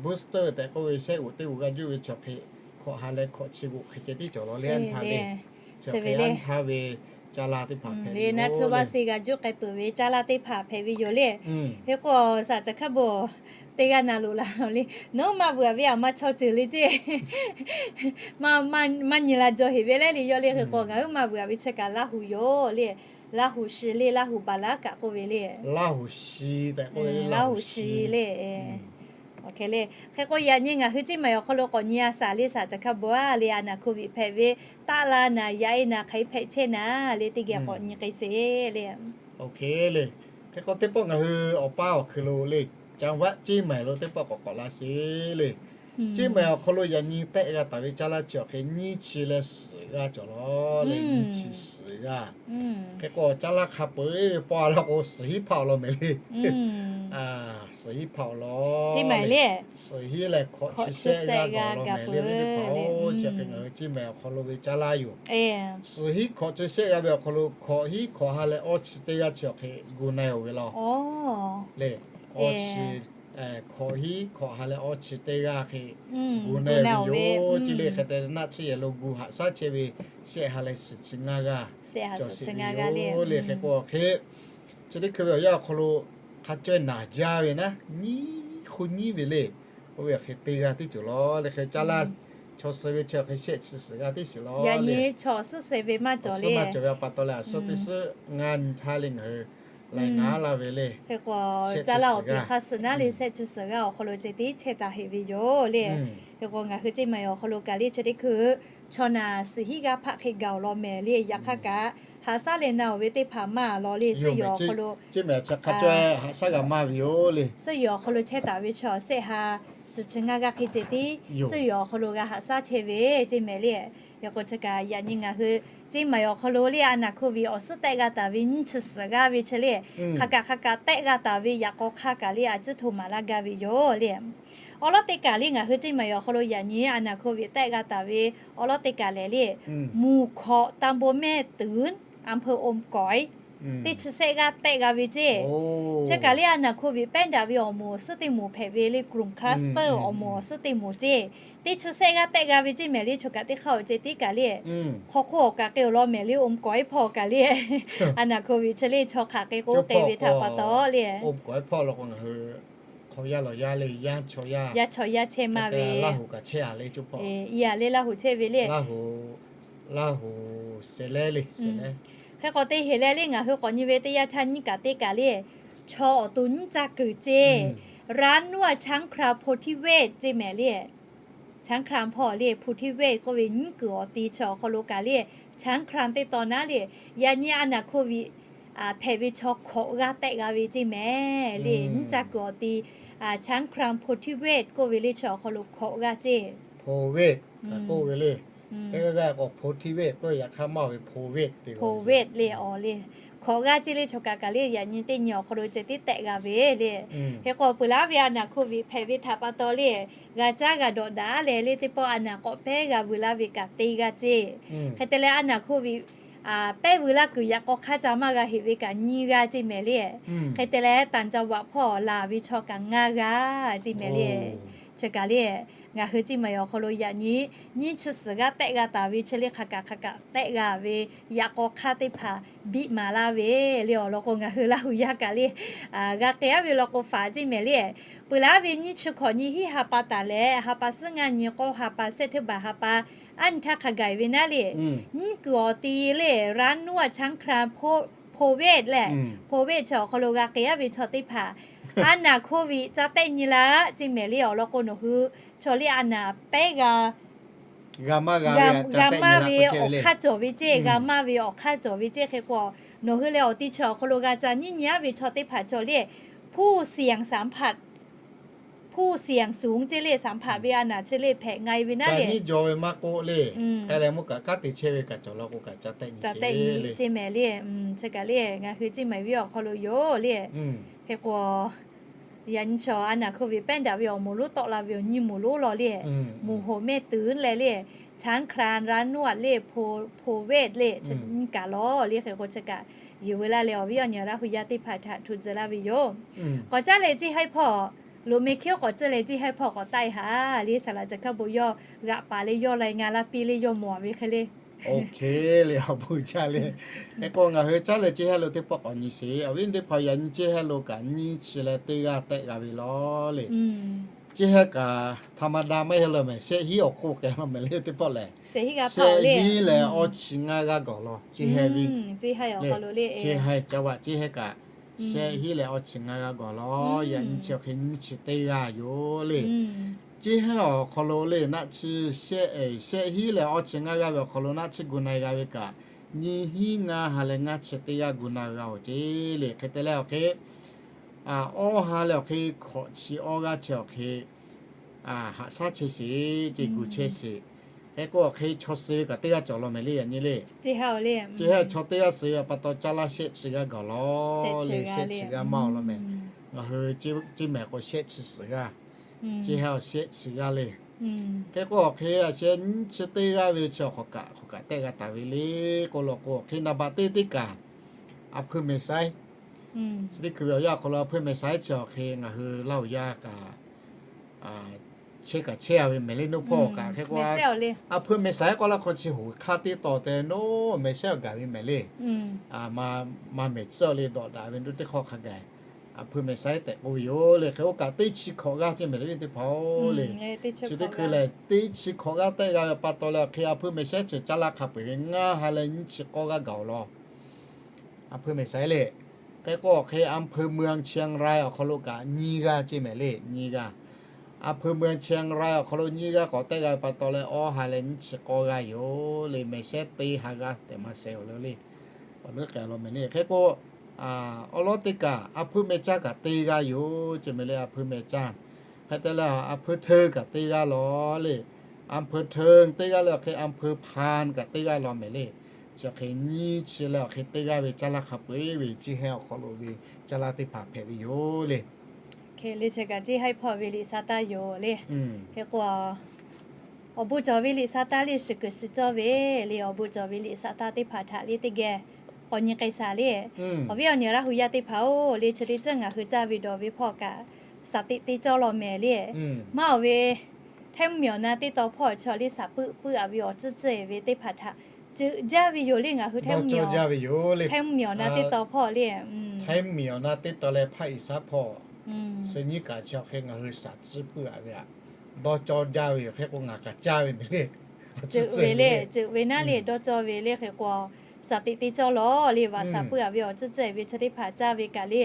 booster tehꞈ k'oˆ ve shehˆ g'oꞈ teˇ g'oꞈ g'a juˇ ve chi awˬ hk'e hkawꞈ ha leh hkawꞈ chi g'oꞈ hk'e ceh tiˉ cawˬ lawˬ le. Aˉ htaˇ le, chi hk'e aˉ htaˇ ve caˇ laˇ teˇ hpaˍ hpehꞈ ve naˆ tsuhˇ vaˇ se g'a juˇ k'ai peuˬ ve caˇ laˇ teˇ hpaˍ hpehꞈ ve yoˬ le. Hk'e k'o saˍ caˬ hkaˉ bawˬ teˇ g'aˇ na loꞈ la lawˬ le, nawˉ maˇ bvuhꞈ a ve aˬ maˇ chaw ceuˬ le ceˇ. Maˇ nyi la jaw heˍ ve leh le yawˇ le. Hk'e k'o ngaˬ hui maˇ bvuhꞈ a ve chi kaꞈ Laˇ huˍ yoˬ le. Laˇ huˍ shi le, Laˇ huˍ baˬ laˉ kaꞈ k'oˆ ve le. Laˇ huˍ shi le. Awˬ hk'e le. Hk'e k'o yaꞈ nyi ngaˬ hui Ceˇ maiˍ awˬ hk'aw lo k'awꞈ nyi a saˍ le saˍ caˬ hkaˇ bawˬ a le, a naˍ hkoˇ viꞈ hpehꞈ ve taˆ la naˍ yaꞈ e naˍ hk'aˬ hk'e hpehꞈ chehˇ naˍ le teˇ geh k'awꞈ nyi k'ai sheˍ le. Awˬ hk'e le. Hk'e k'o teˇ pawˆ ngaˬ hui awˬ paˇ awˬ hkui lo le, caˇ vaˆ Ceˇ maiˍ lo teˇ pawˆ k'awꞈ k'awꞈ la sheˍ le. Ceˇ maiˍ awˬ hk'aw lo yaꞈ nyi tehˆ g'a taˍ ve caˇ laˇ chi awˬ hk'e nyiˇ chi leh suhˍ g'aˇ cawˬ lawˬ le. Nyiˇ chi suhˍ g'aˇ. Hk'e k'o caˇ laˇ hk'a peu-eˬ ve pawˆ a laˇ k'o suhˍ hinˉ hpaˆ awˬ lawn mehˍ le. suhˍ hiˉ hpaˆ awˬ lawn le. Suhˍ hiˉ lehˬ hkawꞈ chi shehˆ g'aˇ gaˬ law mehˍ le, awˬ viˉ teˇ hpaˍ-oˬ. Chi hk'e ngaˬ hui Ciˇ mehˍ awˬ hk'aw lo ve caˇ laˇ yoˬ. Suhˍ hiˉ hkawꞈ chi shehˆ g'aˇ ve awˬ hk'aw lo hkawꞈ hiˉ hkawꞈ ha leh awˇ chi teˇ g'aˇ chi awˬ hk'e gu na-e-oˬ ve law le. Awˇ chi hkawꞈ hiˉ hkawꞈ ha leh awˇ chi teˇ g'aˇ hk'e gu na-e ve yoˬ. Chi le hk'e te naˆ tsuhˇ yehˬ lo gu haꞈ shaˉ chehˇ ve shehˆ ha leh suhˍ chi ngaˇ g'aˇ cawˬ sheˍ ve yoˬ le. Hk'e k'o hk'e, chi teˇ hkui ve awˬ yanˇ awˬ hk'aw lo hk'a cawehˇ naˍ jaˇ ve naˉ nyiˉ hk'oˆ nyiˉ ve le. Oˇ ve awˬ hk'e teˇ g'aˇ teˇ ceuˬ law le. Hk'e caˇ laˇ chaw suh ve chi awˬ hk'e shehˆ chi suhˍ g'aˇ teˇ shiˍ law le. Awˬ suhˉ maˇ cawˬ ve a pa taw leh, awˬ suhˉ teˇ suhˉ ngaˇ nyi htaˇ le ngaˬ hui laiˬ ngaˬ laˇ ve le. Hk'e k'o, caˇ laˇ awˬ piˍ hk'a suhˍ naˉ le shehˆ chi suhˍ g'aˇ awˬ hk'aw lo ceh tiˉ chehˇ taˍ heꞈ ve yoˬ le. Hk'e k'o, ngaˬ hui Ciˇ mehˍ awˬ hk'aw lo kaꞈ le chi teˇ hkui chaw naˬ suhˍ hiˉ g'aˇ hpaˆ hk'e gaˬ-oˬ law mehˍ le. Yaꞈ hk'aˇ kaꞈ haꞈ shaˉ leh na-oˬ ve teˇ hpaˍ maˇ law le. Suhˉ yawˬ awˬ hk'aw lo, suhˉ yawˬ awˬ hk'aw lo chehˇ taˍ ve chaw shehˆ ha suhˍ chi ngaˇ g'aˇ hk'e ceh tiˉ suhˉ yawˬ awˬ hk'aw lo g'a haꞈ shaˉ chehˇ ve Ciˇ mehˍ le. Hk'e k'o, chi kaꞈ yaꞈ nyi ngaˬ hui Ciˇ mehˍ awˬ hk'aw lo le a naˍ hko viꞈ awˬ suhˉ tehˆ g'a taˍ ve nyiˇ chi suhˍ g'aˇ ve chi le, hk'aˬ kaꞈ hk'aˬ kaꞈ tehˆ g'a taˍ ve yaꞈ k'aw hk'aˇ kaꞈ le a ciˉ hto maˍ laˇ gaˇ ve yoˬ le. Awˉ lawˉ teˇ kaˬ le ngaˬ hui Ciˇ mehˍ awˬ hk'aw lo yaꞈ nyi a naˍ hko viꞈ tehˆ g'a taˍ ve awˉ lawˉ teˇ kaˬ lehˬ le, muˬ hkawꞈ ตำบลแม่ตื่น อำเภออมก๋อย teˇ chi shehˆ g'aˇ tehˆ g'a ve ceˇ. Chi kaꞈ le a naˍ hko viꞈ pehˉ daꞈ ve awˬ moˍ awˬ suhˉ teˇ moˍ hpehꞈ ve le, กลุ่ม cluster awˬ moˍ awˬ suhˉ teˇ moˍ ceˇ. Teˇ chi shehˆ g'aˇ tehˆ g'a ve ceˇ mehˍ le. Chaw kaꞈ teˇ hk'aˇ awˬ ceh tiˉ kaꞈ le, hk'aw hk'oˆ awˬ kaꞈ k'ai-oˬ law mehˍ le, อมก๋อย hpawˇ kaꞈ le, a naˍ hko viꞈ chi le chaw hk'aˬ k'ai k'o k'ai ve htaꞈ pa taw le, อมก๋อย hpawˇ law k'o ngaˬ hui hk'aw yaˇ lawˬ yaˇ le, yaˇ chaw yaˇ, yaˇ chaw yaˇ chehˇ maˇ ve, Laˇ huˍ kaꞈ chehˇ a le, coˇ hpawˇ, i a le Laˇ huˍ chehˇ ve le. Laˇ huˍ, Laˇ huˍ Sehˍ lehˉ le, Sehˍ lehˉ. Hk'e k'o te heˍ leh le ngaˬ hui k'awꞈ nyi ve teˇ yanˇ htaˇ nyiˇ kaꞈ teˇ kaꞈ le, chaw awˬ to nyiˇ caˇ kuiˬ ceˇ. ร้านนวดช้างคลานโพธิเวศ ceˇ mehˍ le. ช้างคลาน hpawˇ le, โพธิเวศ k'oˆ ve nyiˉ kuiˬ awˬ ti chi awˬ hk'aw lo kaꞈ le, ช้างคลาน teˇ taw naˉ le, yaꞈ nyi a naˍ hko viꞈ hpehꞈ ve chaw hkawꞈ g'aˇ tehˆ g'a ve ceˇ mehˍ le. Nyiˉ caˇ kuiˬ awˬ ti ช้างคลาน โพธิเวศ k'oˆ ve le chi awˬ hk'aw lo hkawꞈ g'aˇ ceˇ. Hpo veˆ kaꞈ k'oˆ ve le. Teˇ g'aˇ g'aˇ k'o โพธิเวศ k'oˆ ve, yaꞈ hk'aˇ maˇ ve โพธิเวศ te ve. Hpo veˆ le awˬ le. Hkawꞈ g'aˇ ceˇ le, chaw kaꞈ kaꞈ le yaꞈ nyi teˇ nyi awˬ hk'aw lo ceh tiˉ tehˆ g'a ve le. Hk'e k'o peuˬ laˉ ve a naˍ hko viꞈ hpehꞈ ve htaꞈ pa taw le, g'a caˉ g'a dawꞈ daꞈ leh le teˇ pawˆ a naˍ k'awꞈ pehˉ g'a vuiˬ laˇ ve kaꞈ te g'a ceˇ. Hk'e te leh a naˍ hko viꞈ pehˉ vuiˬ laˇ kuiˬ yaꞈ k'aw hk'aˇ ca maˇ g'a heꞈ ve kaꞈ nyiˇ g'aˇ ceˇ mehˍ le. Hk'e te leh ต่างจังหวัด hpawˇ laˬ ve chaw kaꞈ ngaˇ g'aˇ ceˇ mehˍ le. Chi kaꞈ le, ngaˬ hui Ciˇ mehˍ awˬ hk'aw lo yaꞈ nyi nyiˇ chi suhˍ g'aˇ tehˆ g'a taˍ ve chi le, hk'aˬ kaꞈ hk'aˬ kaꞈ tehˆ g'a ve yaꞈ k'aw hk'aˇ teˇ hpaˍ biˆ maˍ laˇ ve le awˬ lawn k'o, ngaˬ hui Laˇ huˍ yaˇ kaꞈ le g'a k'ai aˉ ve law k'o faˍ ceˇ mehˍ le. Peuˬ laˉ ve nyiˇ chi hkawꞈ nyi hiˉ ha pa taˍ leh ha pa suhˉ ngaˇ nyi k'awˇ ha pa shehˆ teˇ baˬ ha pa aˉ nyi htaˇ hk'a gaˬ ve naˉ le, nyiˉ kuiˬ awˬ ti le ร้านนวดช้างคลาน โพเวศ lehˬ, โพเวศ chi awˬ hk'aw lo g'a k'ai aˉ ve chaw teˇ hpaˍ a naˍ hko viꞈ ca tehˆ nyi laˇ ceˇ mehˍ le awˬ lawn k'o, nawˬ hui chaw le a naˍ pehˉ g'a g'a maˇ ve awˬ hk'aˇ cawˬ ve ceˇ, g'a maˇ ve awˬ hk'aˇ cawˬ ve ceˇ. Hk'e k'o, nawˬ hui leh awˬ ti chi awˬ hk'aw lo g'a ca nyiˉ nyi aˉ ve chaw teˇ hpaˍ chaw le ผู้เสี่ยงสัมผัส ผู้เสี่ยงสูง ceˇ le, สัมผัส ve a naˍ chi le hpehꞈ nga e ve naˉ le, nyiˉ jaw ve maˇ k'oˆ le, k'ai leh mvuhˇ kaꞈ kanˉ te chehˇ ve kaꞈ cawˬ law k'o kaꞈ ca tehˆ nyi ceˇ mehˍ le. Chi kaꞈ le ngaˬ hui Ciˇ mehˍ viˉ awˬ hk'aw lo yoˬ le. Hk'e k'o, yaꞈ nyi chaw a naˍ hko viꞈ pehˉ daꞈ ve awˬ moˍ lonˉ tawˆ la ve awˬ nyi moˍ lonˉ law le, หมู่โฮมแม่ตื่น leh le, ช้างคลาน ร้านนวด le, โพเวศ le, nyi kaꞈ law le. Hk'e k'o chi kaꞈ yuˬ veu laˇ leh awˬ viˉ awˬ nyi Laˇ huˍ yaˇ teˇ hpaˍ htaꞈ hto tcuh laˇ ve yoˬ. K'awꞈ caˉ leh ceˇ haiˉ hpawˇ, loꞈ meh hkiˉ k'awꞈ tcuhˇ leh ceˇ haiˉ hpawˇ k'awꞈ taˆ e haꞈ le, saˍ laꞈ ca hkaˇ bon yawˇ g'aꞈ paˍ leh yawˇ lai nga laˇ piˇ le yawˇ mawˬ ve hk'e le. Oˇ hk'e le awˬ bon jaˇ le. Hk'e k'o ngaˬ hui caˉ leh ceˇ haiˉ lo teˇ pawˆ k'awꞈ nyi sheˍ. Awˬ viˉ teˇ hpaˍ, yaꞈ nyi ceˇ haiˉ lo kaꞈ nyiˇ chi leh teˇ g'aˇ tehˆ g'a ve law le. Ceˇ haiˉ kaꞈ ธรรมดา maˇ heˆ law mehˍ, shehˆ hiˉ awˬ hk'oˆ k'ai law mehˍ le teˇ pawˆ lehˬ, shehˆ hiˉ leh awˇ chi ngaˇ g'aˇ gawˬ law ceˇ haiˉ ve. Ceˇ haiˉ caˇ vaꞈ ceˇ haiˉ kaꞈ shehˆ hiˉ leh awˇ chi ngaˇ g'aˇ gawˬ law. Yaꞈ nyi chi awˬ hk'e nyiˇ chi teˇ g'aˇ yoˬ le. Ceˇ haiˉ awˬ hk'aw lo le naˆ tsuhˇ shehˆ, shehˆ hiˉ leh awˇ chi ngaˇ g'aˇ ve awˬ hk'aw lo naˆ tsuhˇ gu na e g'a ve kaꞈ, nyiˇ hiˉ ngaˇ ha leh ngaˇ chi teˇ g'aˇ gu na g'a-oˬ ceˇ le. Hk'e te leh awˬ hk'e awˇ ha leh awˬ hk'e hkawꞈ chi awˇ g'aˇ chi awˬ hk'e haꞈ shaˉ chehˇ sheˍ ceˇ, gu chehˇ sheˍ. Hk'e k'o awˬ hk'e chaw suh ve kaꞈ teˇ g'aˇ cawˬ law mehˍ le yaꞈ nyi le. Ceˇ haiˉ chaw teˇ g'aˇ suh ve pa taw caˇ laˇ shehˆ chi g'aˇ gawˬ law le, shehˆ chi g'aˇ maˇ awˬ law mehˍ. ngaˬ hui ceˇ mehˍ k'o shehˆ chi suhˍ g'aˇ, ceˇ hehˉ awˬ shehˆ chi g'aˇ le. Hk'e k'o awˬ hk'e a sheh nyiˇ chi teˇ g'aˇ ve chi awˬ hk'awꞈ kaꞈ hk'awꞈ kaꞈ tehˆ g'a taˍ ve le k'o law k'o awˬ hk'e naˍ baꞈ teˇ teˇ kaꞈ a hpui mehˍ saiˉ chi teˇ hkui ve awˬ yanˇ awˬ hk'aw lo a hpui mehˍ saiˉ chi awˬ hk'e ngaˬ hui Laˇ huˍ yaˇ kaꞈ chehˇ kaꞈ chehˇ a ve mehˍ le. Nawˬ hpawˇ kaꞈ hk'e k'o a hpui mehˍ saiˉ k'awˇ laˇ hk'aw chi hoꞈ hk'aˇ teˇ taw te nawˬ mehˍ saiˉ awˬ gaˬ ve mehˍ le. Ma mehˍ tcuhˇ le dawꞈ daꞈ ve nawˬ teˇ hk'awˇ hk'a gaˬ a hpui mehˍ saiˉ tehꞈ k'oˆ ve yoˬ le. Hk'e k'o kaꞈ teˇ chi hkawꞈ g'aˇ ceˇ mehˍ le ve teˇ hpaˍ-oˬ le. Chi teˇ hkui lehˬ teˇ chi hkawꞈ g'aˇ tehˆ g'a ve pa taw leh awˬ hk'e a hpui mehˍ saiˉ chi caˇ laˇ hk'a peu-eˬ ve ngaˇ ha leh nyiˇ chi k'awˇ g'aˇ gaˬ-oˬ law. A hpui mehˍ saiˉ le. Hk'e k'o awˬ hk'e a hpui เมืองเชียงราย awˬ hk'aw lo kaꞈ nyiˇ g'aˇ ceˇ mehˍ le, nyiˇ g'aˇ. A hpui เมืองเชียงราย awˬ hk'aw lo nyiˇ g'aˇ k'awꞈ tehˆ g'a ve pa taw leh awˇ ha leh nyiˇ chi k'awˇ g'aˇ yoˬ le. Mehˍ saiˉ teˇ ha g'aˇ tehꞈ maˇ sheh-oˬ le le. Awˬ leuˉ k'ai law mehˍ le. Hk'e k'o awˬ lawn teˇ kaꞈ a hpui mehˍ caˇ kaꞈ teˇ g'aˇ yoˬ ceˇ mehˍ le. A hpui mehˍ caˇ hk'e te leh a hpui hteu kaꞈ teˇ g'aˇ law le. A hpui hteu teˇ g'aˇ le awˬ hk'e a hpui hpan kaꞈ teˇ g'aˇ law mehˍ le. Chi awˬ hk'e nyiˇ chi leh awˬ hk'e teˇ g'aˇ ve caˇ laˇ hk'a peu-eˬ ve ceˇ hehˉ awˬ hk'aw lo ve caˇ laˇ teˇ hpaˍ hpehꞈ ve yoˬ le. Hk'e le chi kaꞈ ceˇ hehˉ hpawˇ ve liꞈ sa taˇ yoˬ le. Hk'e k'o awˬ bon cawˬ ve liꞈ sa taˇ le shiˍ kuiˬ shiˍ cawˇ ve le. Awˬ bon cawˬ ve liꞈ sa taˇ teˇ hpaˍ htaꞈ le teˇ geh k'awꞈ nyi k'ai shaˍ le. Awˬ viˉ awˬ nyi Laˇ huˍ yaˇ teˇ hpaˍ-oˬ le, chi teˇ ceuˬ ngaˬ hui caˇ ve dawˬ ve hpawˇ kaꞈ shaˍ tiꞈ te cawˇ law mehˍ le. Maˇ awˬ ve ไทย mvuhˇmiˬ awˬ na teˇ taw hpawˇ chaw le shaˍ puiˉ puiˉ a ve awˬ tcuhˉ tcuhˉ-e ve teˇ hpaˍ htaꞈ ceuꞈ jaˇ ve yoˬ le. Ngaˬ hui ไทย mvuhˇmiˬ awˬ na teˇ taw hpawˇ le, ไทย mvuhˇmiˬ awˬ na teˇ taw leh hpaˆ iˍ saˉ hpawˇ suh nyiˉ kaꞈ chi awˬ hk'e ngaˬ hui shaˍ tcuhˉ puiˉ a ve htaꞈ dawˇ cawˇ jaˇ ve yoˬ. Hk'e k'o ngaˬ kaꞈ caˇ ve mehˍ le. Ceuꞈ ve le, ceuꞈ ve naˉ le dawˇ cawˇ ve le. Hk'e k'o shaˍ tiꞈ te cawˇ law le. Vaꞈ shaˍ puiˉ a ve awˬ tcuhˉ tcuhˉ-e ve chi teˇ hpaˍ caˇ ve kaꞈ le,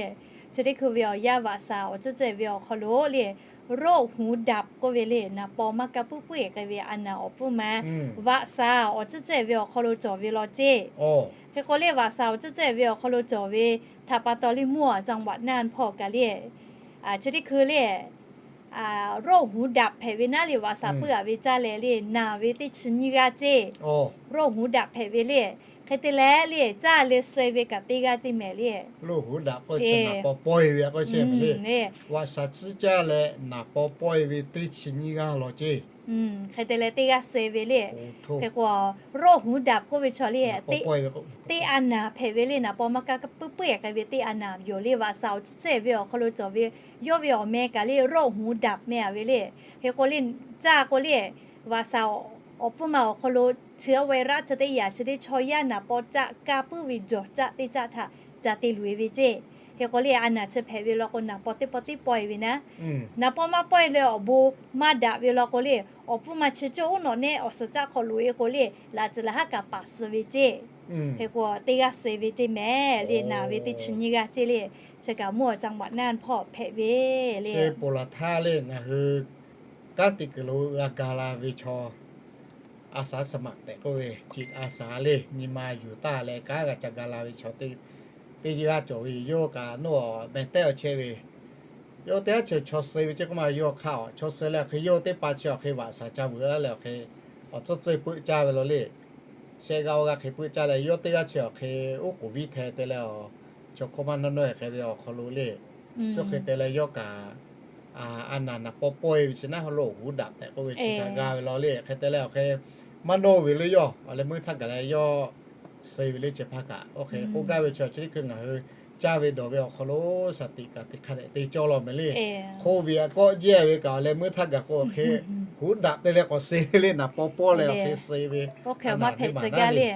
chi teˇ hkui ve awˬ yanˇ vaꞈ shaˍ awˬ tcuhˉ tcuhˉ-e ve awˬ hk'aw lo le, โรคหูดับ k'oˆ ve le, naˍ paw maˇ kaˇ puiˉ puiˉ-e k'ai ve a naˍ awˬ pfuhˇ ma vaꞈ shaˍ awˬ tcuhˉ tcuhˉ-e ve awˬ hk'aw lo cawˬ ve law ceˇ. Hk'e k'o le vaꞈ shaˍ awˬ tcuhˉ tcuhˉ-e ve awˬ hk'aw lo cawˬ ve htaꞈ pa taw le mvuhˇ awˬ จังหวัดน่าน hpawˇ kaꞈ le, chi teˇ hkui le โรคหูดับ hpehꞈ ve naˉ le, vaꞈ shaˍ puiˉ a ve caˇ leh le naˬ ve teˇ chi nyiˇ g'aˇ ceˇ. โรคหูดับ hpehꞈ ve le. Hk'e te leh le caˇ leh suh ve kaꞈ teˇ g'aˇ ceˇ mehˍ le. Vaꞈ shaˍ tcuhˉ caˇ leh naˍ paw pawehˇ ve teˇ chi nyiˇ g'aˇ law ceˇ. Hk'e te leh teˇ g'aˇ suh ve le. Hk'e k'o โรคหูดับ k'oˆ ve chaw le, teˇ a naˍ hpehꞈ ve le. Naˍ paw maˇ kaˇ puiˉ puiˉ-e k'ai ve teˇ a naˍ yoˬ le. Vaꞈ shaˍ awˬ tcuhˉ tcuhˉ-e ve awˬ hk'aw lo cawˬ ve yawˇ ve awˬ meh kaꞈ le โรคหูดับ meh a ve le. Hk'e k'o le caˇ k'o le vaꞈ shaˍ awˬ hpfuhˇ ma awˬ hk'aw lo chi awˬ ไวรัส chi teˇ yaꞈ chi teˇ chaw yaˇ naˍ paw caˆ kaˇ puiˉ ve jawˬ caˆ teˇ caˆ htaꞈ ca te luˬ-e ve ceˇ. Hk'e k'o le a naˍ chi hpehꞈ ve law k'o naˍ paw teˇ paw teˇ pawehˇ ve naˉ, naˍ paw maˇ pawehˇ leh awˬ bon maˇ daꞈ ve law k'o le, awˬ hpfuhˇ ma chi cawˇ oˉ nawꞈ nehˆ awˬ suhˍ caˆ hk'aw loꞈ-e k'o le, laꞈ ceuˬ laˬ haˉ kaꞈ paˍ suh ve ceˇ. Hk'e k'o teˇ g'aˇ suh ve ceˇ mehˍ le. Naˬ ve teˇ chi nyiˇ g'aˇ ceˇ le. Chi kaꞈ mvuhˇ awˬ จังหวัดน่าน hpawˇ hpehꞈ ve le. Ponˬ laˬ htaˇ le ngaˬ hui kanˉ te kuiˬ lo g'a ga la ve chaw, อาสาสมัคร tehꞈ k'oˆ ve, จิตอาสา le, nyi ma yuˬ taˇ leh kanˉ g'a ca ga la ve chaw teˇ g'aˇ cawˬ ve yoˬ. Yawˇ kaꞈ nawˬ meh tehˉ awˬ chehˇ ve, yawˇ teˇ g'aˇ chi chaw suh ve ceˇ k'oˆ ma yawˇ hk'aˇ awˬ chaw suh leh awˬ hk'e yawˇ teˇ pa chi awˬ hk'e vaꞈ shaˍ ca veuꞈ a leh awˬ hk'e awˬ tcuhˉ tcuhˉ peuˆ caˇ ve law le. Shehˆ g'aˇ awˬ g'aˇ hk'e peuˆ caˇ leh yawˇ teˇ g'aˇ chi awˬ hk'e oˉ k'oˍ viˉ hte te leh awˬ chaw hkawˇ maˇ nawˇ nawˇ-e hk'e ve awˬ hk'aw lo le, yawˇ hk'e te leh yawˇ kaꞈ a naˍ naˍ paw pawehˇ ve chi naˉ โรคหูดับ tehꞈ k'oˆ ve chi htaꞈ ga ve law le. Hk'e te leh awˬ hk'e maˇ nawˇ ve le yawˇ awˬ leh meuˇ htaˇ gaˬ leh yawˇ suh ve le. Chi hpaˇ kaꞈ awˬ hk'e k'oˆ gaˇ ve chaw chi teˇ hkui ngaˬ hui caˇ ve dawˬ ve awˬ hk'aw lo shaˍ tiꞈ kaꞈ teˇ hk'a dehꞈ te cawˇ law mehˍ le. Hk'oˆ ve a kawˆ jehˇ ve kaꞈ awˬ leh meuˇ htaˇ gaˬ k'o awˬ hk'e หูดับ te leh k'awꞈ suh ve le. Naˍ paw pawehˇ leh awˬ hk'e suh ve a naˍ maˇ hpehꞈ tcuh gaˇ le.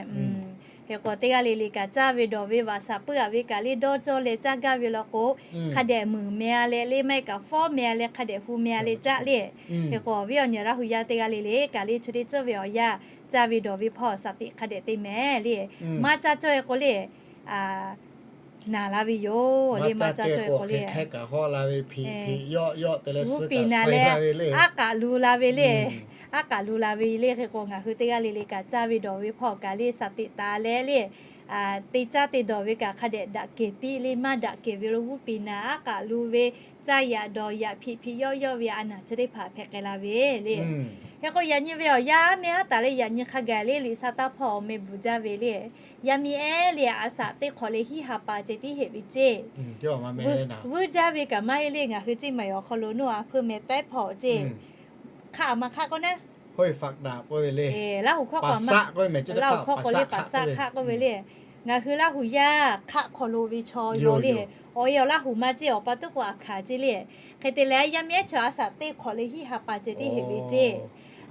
Hk'e k'o teˇ g'aˇ le le kaꞈ caˇ ve dawˬ ve vaꞈ shaˍ puiˉ a ve kaꞈ le dawˇ cawˇ leh caˇ gaˇ ve law k'o, hk'a dehꞈ muiˬ meh a leh le maˇ heˆ kaꞈ fawˉ meh a leh hk'a dehꞈ hu meh a leh caˇ le. Hk'e k'o awˬ viˉ awˬ nyi Laˇ huˍ yaˇ teˇ g'aˇ le le kaꞈ le chi teˇ ceuˬ ve awˬ yanˇ caˇ ve dawˬ ve hpawˇ shaˍ tiꞈ hk'a dehꞈ te mehˍ le. Maˇ caˇ cawˇ-e k'o le naˍ la ve yoˬ le. Maˇ caˇ cawˇ-e k'o le hkehˉ kaꞈ hawˆ la ve, hpeꞈ hpeꞈ yawˆ yawˆ te leh suh kaꞈ suh la ve le. Aˉ k'aꞈ lu la ve le. Aˉ k'aꞈ lu la ve le. Hk'e k'o ngaˬ hui teˇ g'aˇ le le kaꞈ caˇ ve dawˬ ve hpawˇ kaꞈ le shaˍ tiꞈ taˍ leh le te caˇ te dawˬ ve kaꞈ hk'a dehꞈ daꞈ kehˬ piˇ le. Maˇ daꞈ kehˬ ve lo g'uˇ piˍ naˍ aˉ k'aꞈ lu ve, caˇ yaꞈ dawˬ yaꞈ hpiꞈ hpiꞈ yawˆ yawˆ ve a naˍ chi teˇ hpaˍ hpehꞈ k'ai la ve le. Hk'e k'o yaꞈ nyi ve awˬ yanˇ aˉ meh haˉ taˍ leh yaꞈ nyi hk'a gaˬ le liꞈ sa taˇ hpawˇ awˬ meh bvuhˬ jaˇ ve le. Yaˇ miˇ ehˉ le a saꞈ teˇ hk'awꞈ leh hiˉ ha pa ceh tiˉ heꞈ ve ceˇ. Vuiˇ jaˇ ve kaꞈ maˇ heˆ le. Ngaˬ hui ceˇ maˬ awˬ hk'aw lo noˇ a hpeuˇ meh taiˉ hpawˇ ceˇ. Hk'aˆ a ma hk'aˆ k'oˆ naˉ, Laˇ huˍ hkawˇ k'o le paˍ saˆ k'oˆ ve le. Ngaˬ hui Laˇ huˍ yaˇ hk'aˆ hk'aw lo ve chaw yaw le. Awˬ e awˬ Laˇ huˍ ma ceˇ, awˬ pa tuˉ k'o a hkanˍ ceˇ le. Hk'e te leh yaˇ miˇ ehˉ chaw a saꞈ teˇ hk'awꞈ leh hiˉ ha pa ceh tiˉ heꞈ ve ceˇ.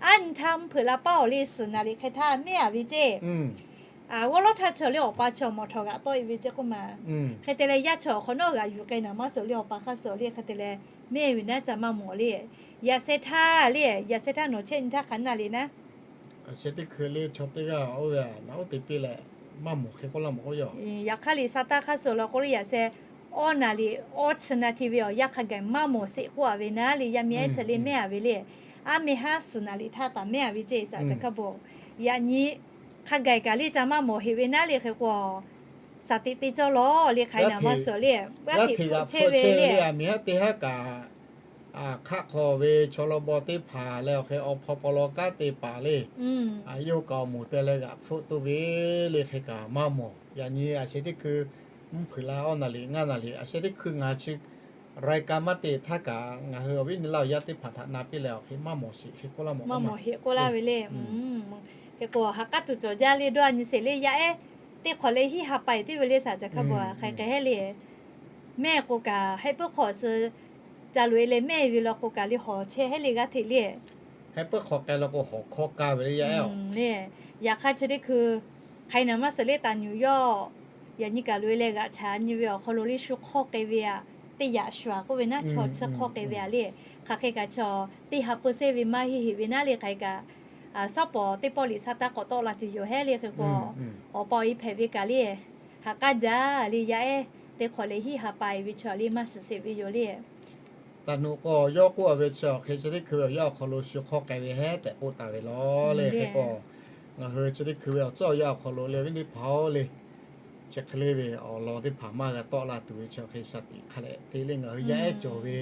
Aˉ nyi htaˇ mvuhˇ hpeuꞈ la paˇ awˬ le suhˍ naˍ liꞈ hk'e htaˇ mehˇ a ve ceˇ. G'awˇ lawˇ htaˇ chaw le awˬ pa chaw mawˬ htawꞈ g'aꞈ tawˆ e ve ceˇ k'oˆ ma. Hk'e te leh yaˇ chaw awˬ hk'awꞈ nawˉ g'aꞈ yuˬ k'ai naˍ maˇ suhˍ le awˬ pa hk'aˇ suhˍ le hk'e te leh mehˇ ve naˉ ca maˇ mawˬ le. Yaꞈ sheh htaˇ le, yaꞈ sheh htaˇ nawˬ chehˇ nyi htaˇ hk'aˬ naˆ le naˉ, a sheh teˇ hkui le chaw teˇ g'aˇ oˇ ve naꞈ oˉ te piˇ leh maˇ mawˬ hk'e k'oˆ laˇ mawˬ k'oˆ yaˇ. Yaꞈ hk'aˇ liꞈ sa taˇ hk'aˇ suhˍ law k'o le yaꞈ sheh awˇ naˍ liꞈ awˇ chi na hti ve awˬ yanˇ hk'a gaˬ maˇ mawˬ sheˍ k'oˆ a ve naˉ le. Yaˇ miˇ ehˉ chi le mehˇ a ve le. Aˉ meh haˉ suhˍ naˍ liꞈ htaˇ taˍ mehˇ a ve ceˇ saꞈ ca hkaˇ bawˬ. Yaꞈ nyi hk'a gaˬ kaꞈ le ca maˇ mawˬ heꞈ ve naˉ le hk'e k'o, shaˍ tiꞈ te cawˇ lawˬ le hk'aˬ hk'e naˍ maˇ suhˍ le, g'aˇ hteꞈ hpfuhˆ chehˇ ve le. A miˬ haˉ teˇ haˉ kaꞈ hk'aˆ hk'aw ve chaw law baw teˇ hpaˍ leh awˬ hk'e awˬ hpaw paw law kanˉ te paˍ le. Yawˇ hui kaꞈ awˬ moˍ te leh g'aꞈ hpfuhˆ toˇ ve le hk'e kaꞈ maˇ mawˬ. Yaꞈ nyi a sheh teˇ hkui mvuhˇ hpeuꞈ la awˇ naˍ liꞈ ngaˇ naˍ liꞈ a sheh teˇ hkui ngaˬ chi รายการ maˇ te htaˇ kaꞈ ngaˬ hui awˬ viˉ nyi Laˇ huˍ yaˇ teˇ hpaˍ htaꞈ na piˇ leh awˬ hk'e maˇ mawˬ sheˍ hk'e k'oˆ laˇ mawˬ. Maˇ mawˬ heˆ k'oˆ laˇ ve le. Hk'e k'o ha k'aˉ tuˬ cawˬ jaˇ le dawˇ a nyi sheˍ le. Yaˇ ehˉ teˇ hk'awꞈ leh hiˉ ha pa eˬ teˇ ve le saꞈ ca hkaˇ bawˬ hk'aˬ hk'e heˆ le. Mehˇ k'o kaꞈ hehˆ puiˉ hk'awꞈ suh ca loꞈ e leh mehˇ ve law k'o kaꞈ le hawˬ chehˇ heˆ le g'aˇ hteꞈ le. Hehˆ puiˉ hk'awꞈ k'ai law k'o hawˬ hkawˇ kaˇ ve le yaˇ ehˉ. Yaꞈ hk'aˇ chi teˇ hkui hk'aˬ hk'e naˍ maˇ suhˍ le taˍ nyuˬ yawˇ yaꞈ nyi kaꞈ loꞈ e leh g'aꞈ chaꞈ nyi ve awˬ hk'aw lo le shu hk'awˇ k'ai ve a, teˇ yaꞈ shuˍ a k'oˆ ve naˉ chaw chi hk'awˇ k'ai ve a le. Hk'aˬ hk'e kaꞈ chaw teˇ ha pui seˇ ve maˇ heˆ heˆ ve naˉ le hk'aˬ hk'e kaꞈ, sawˉ pawˍ teˇ pawˆ liꞈ sa taˇ k'awꞈ tawˆ la tuˬ yoˬ heˆ le hk'e k'o, awˬ pa awˬ e hpehꞈ ve kaꞈ le, ha k'aˉ jaˇ le yaˇ ehˉ teˇ hk'awꞈ leh hiˉ ha pa e ve chaw le maˇ shiˍ sheˍ ve yoˬ le. Taˍ nuꞈ k'o yawˇ k'oˆ a ve chi awˬ hk'e chi teˇ hkui ve awˬ yanˇ awˬ hk'aw lo shu hk'awˇ k'ai ve heˉ tehꞈ k'oˆ taˍ ve law le hk'e k'o, ngaˬ hui chi teˇ hkui ve awˬ tcuhˉ awˬ yanˇ awˬ hk'aw lo le viˉ teˇ hpaˍ oˬ le, chi hk'e le ve awˬ lawn teˇ hpaˍ maˇ g'a tawˆ la tuˬ ve chi awˬ hk'e shaˍ tiꞈ hk'a leh te le ngaˬ hui yaˇ ehˉ cawˬ ve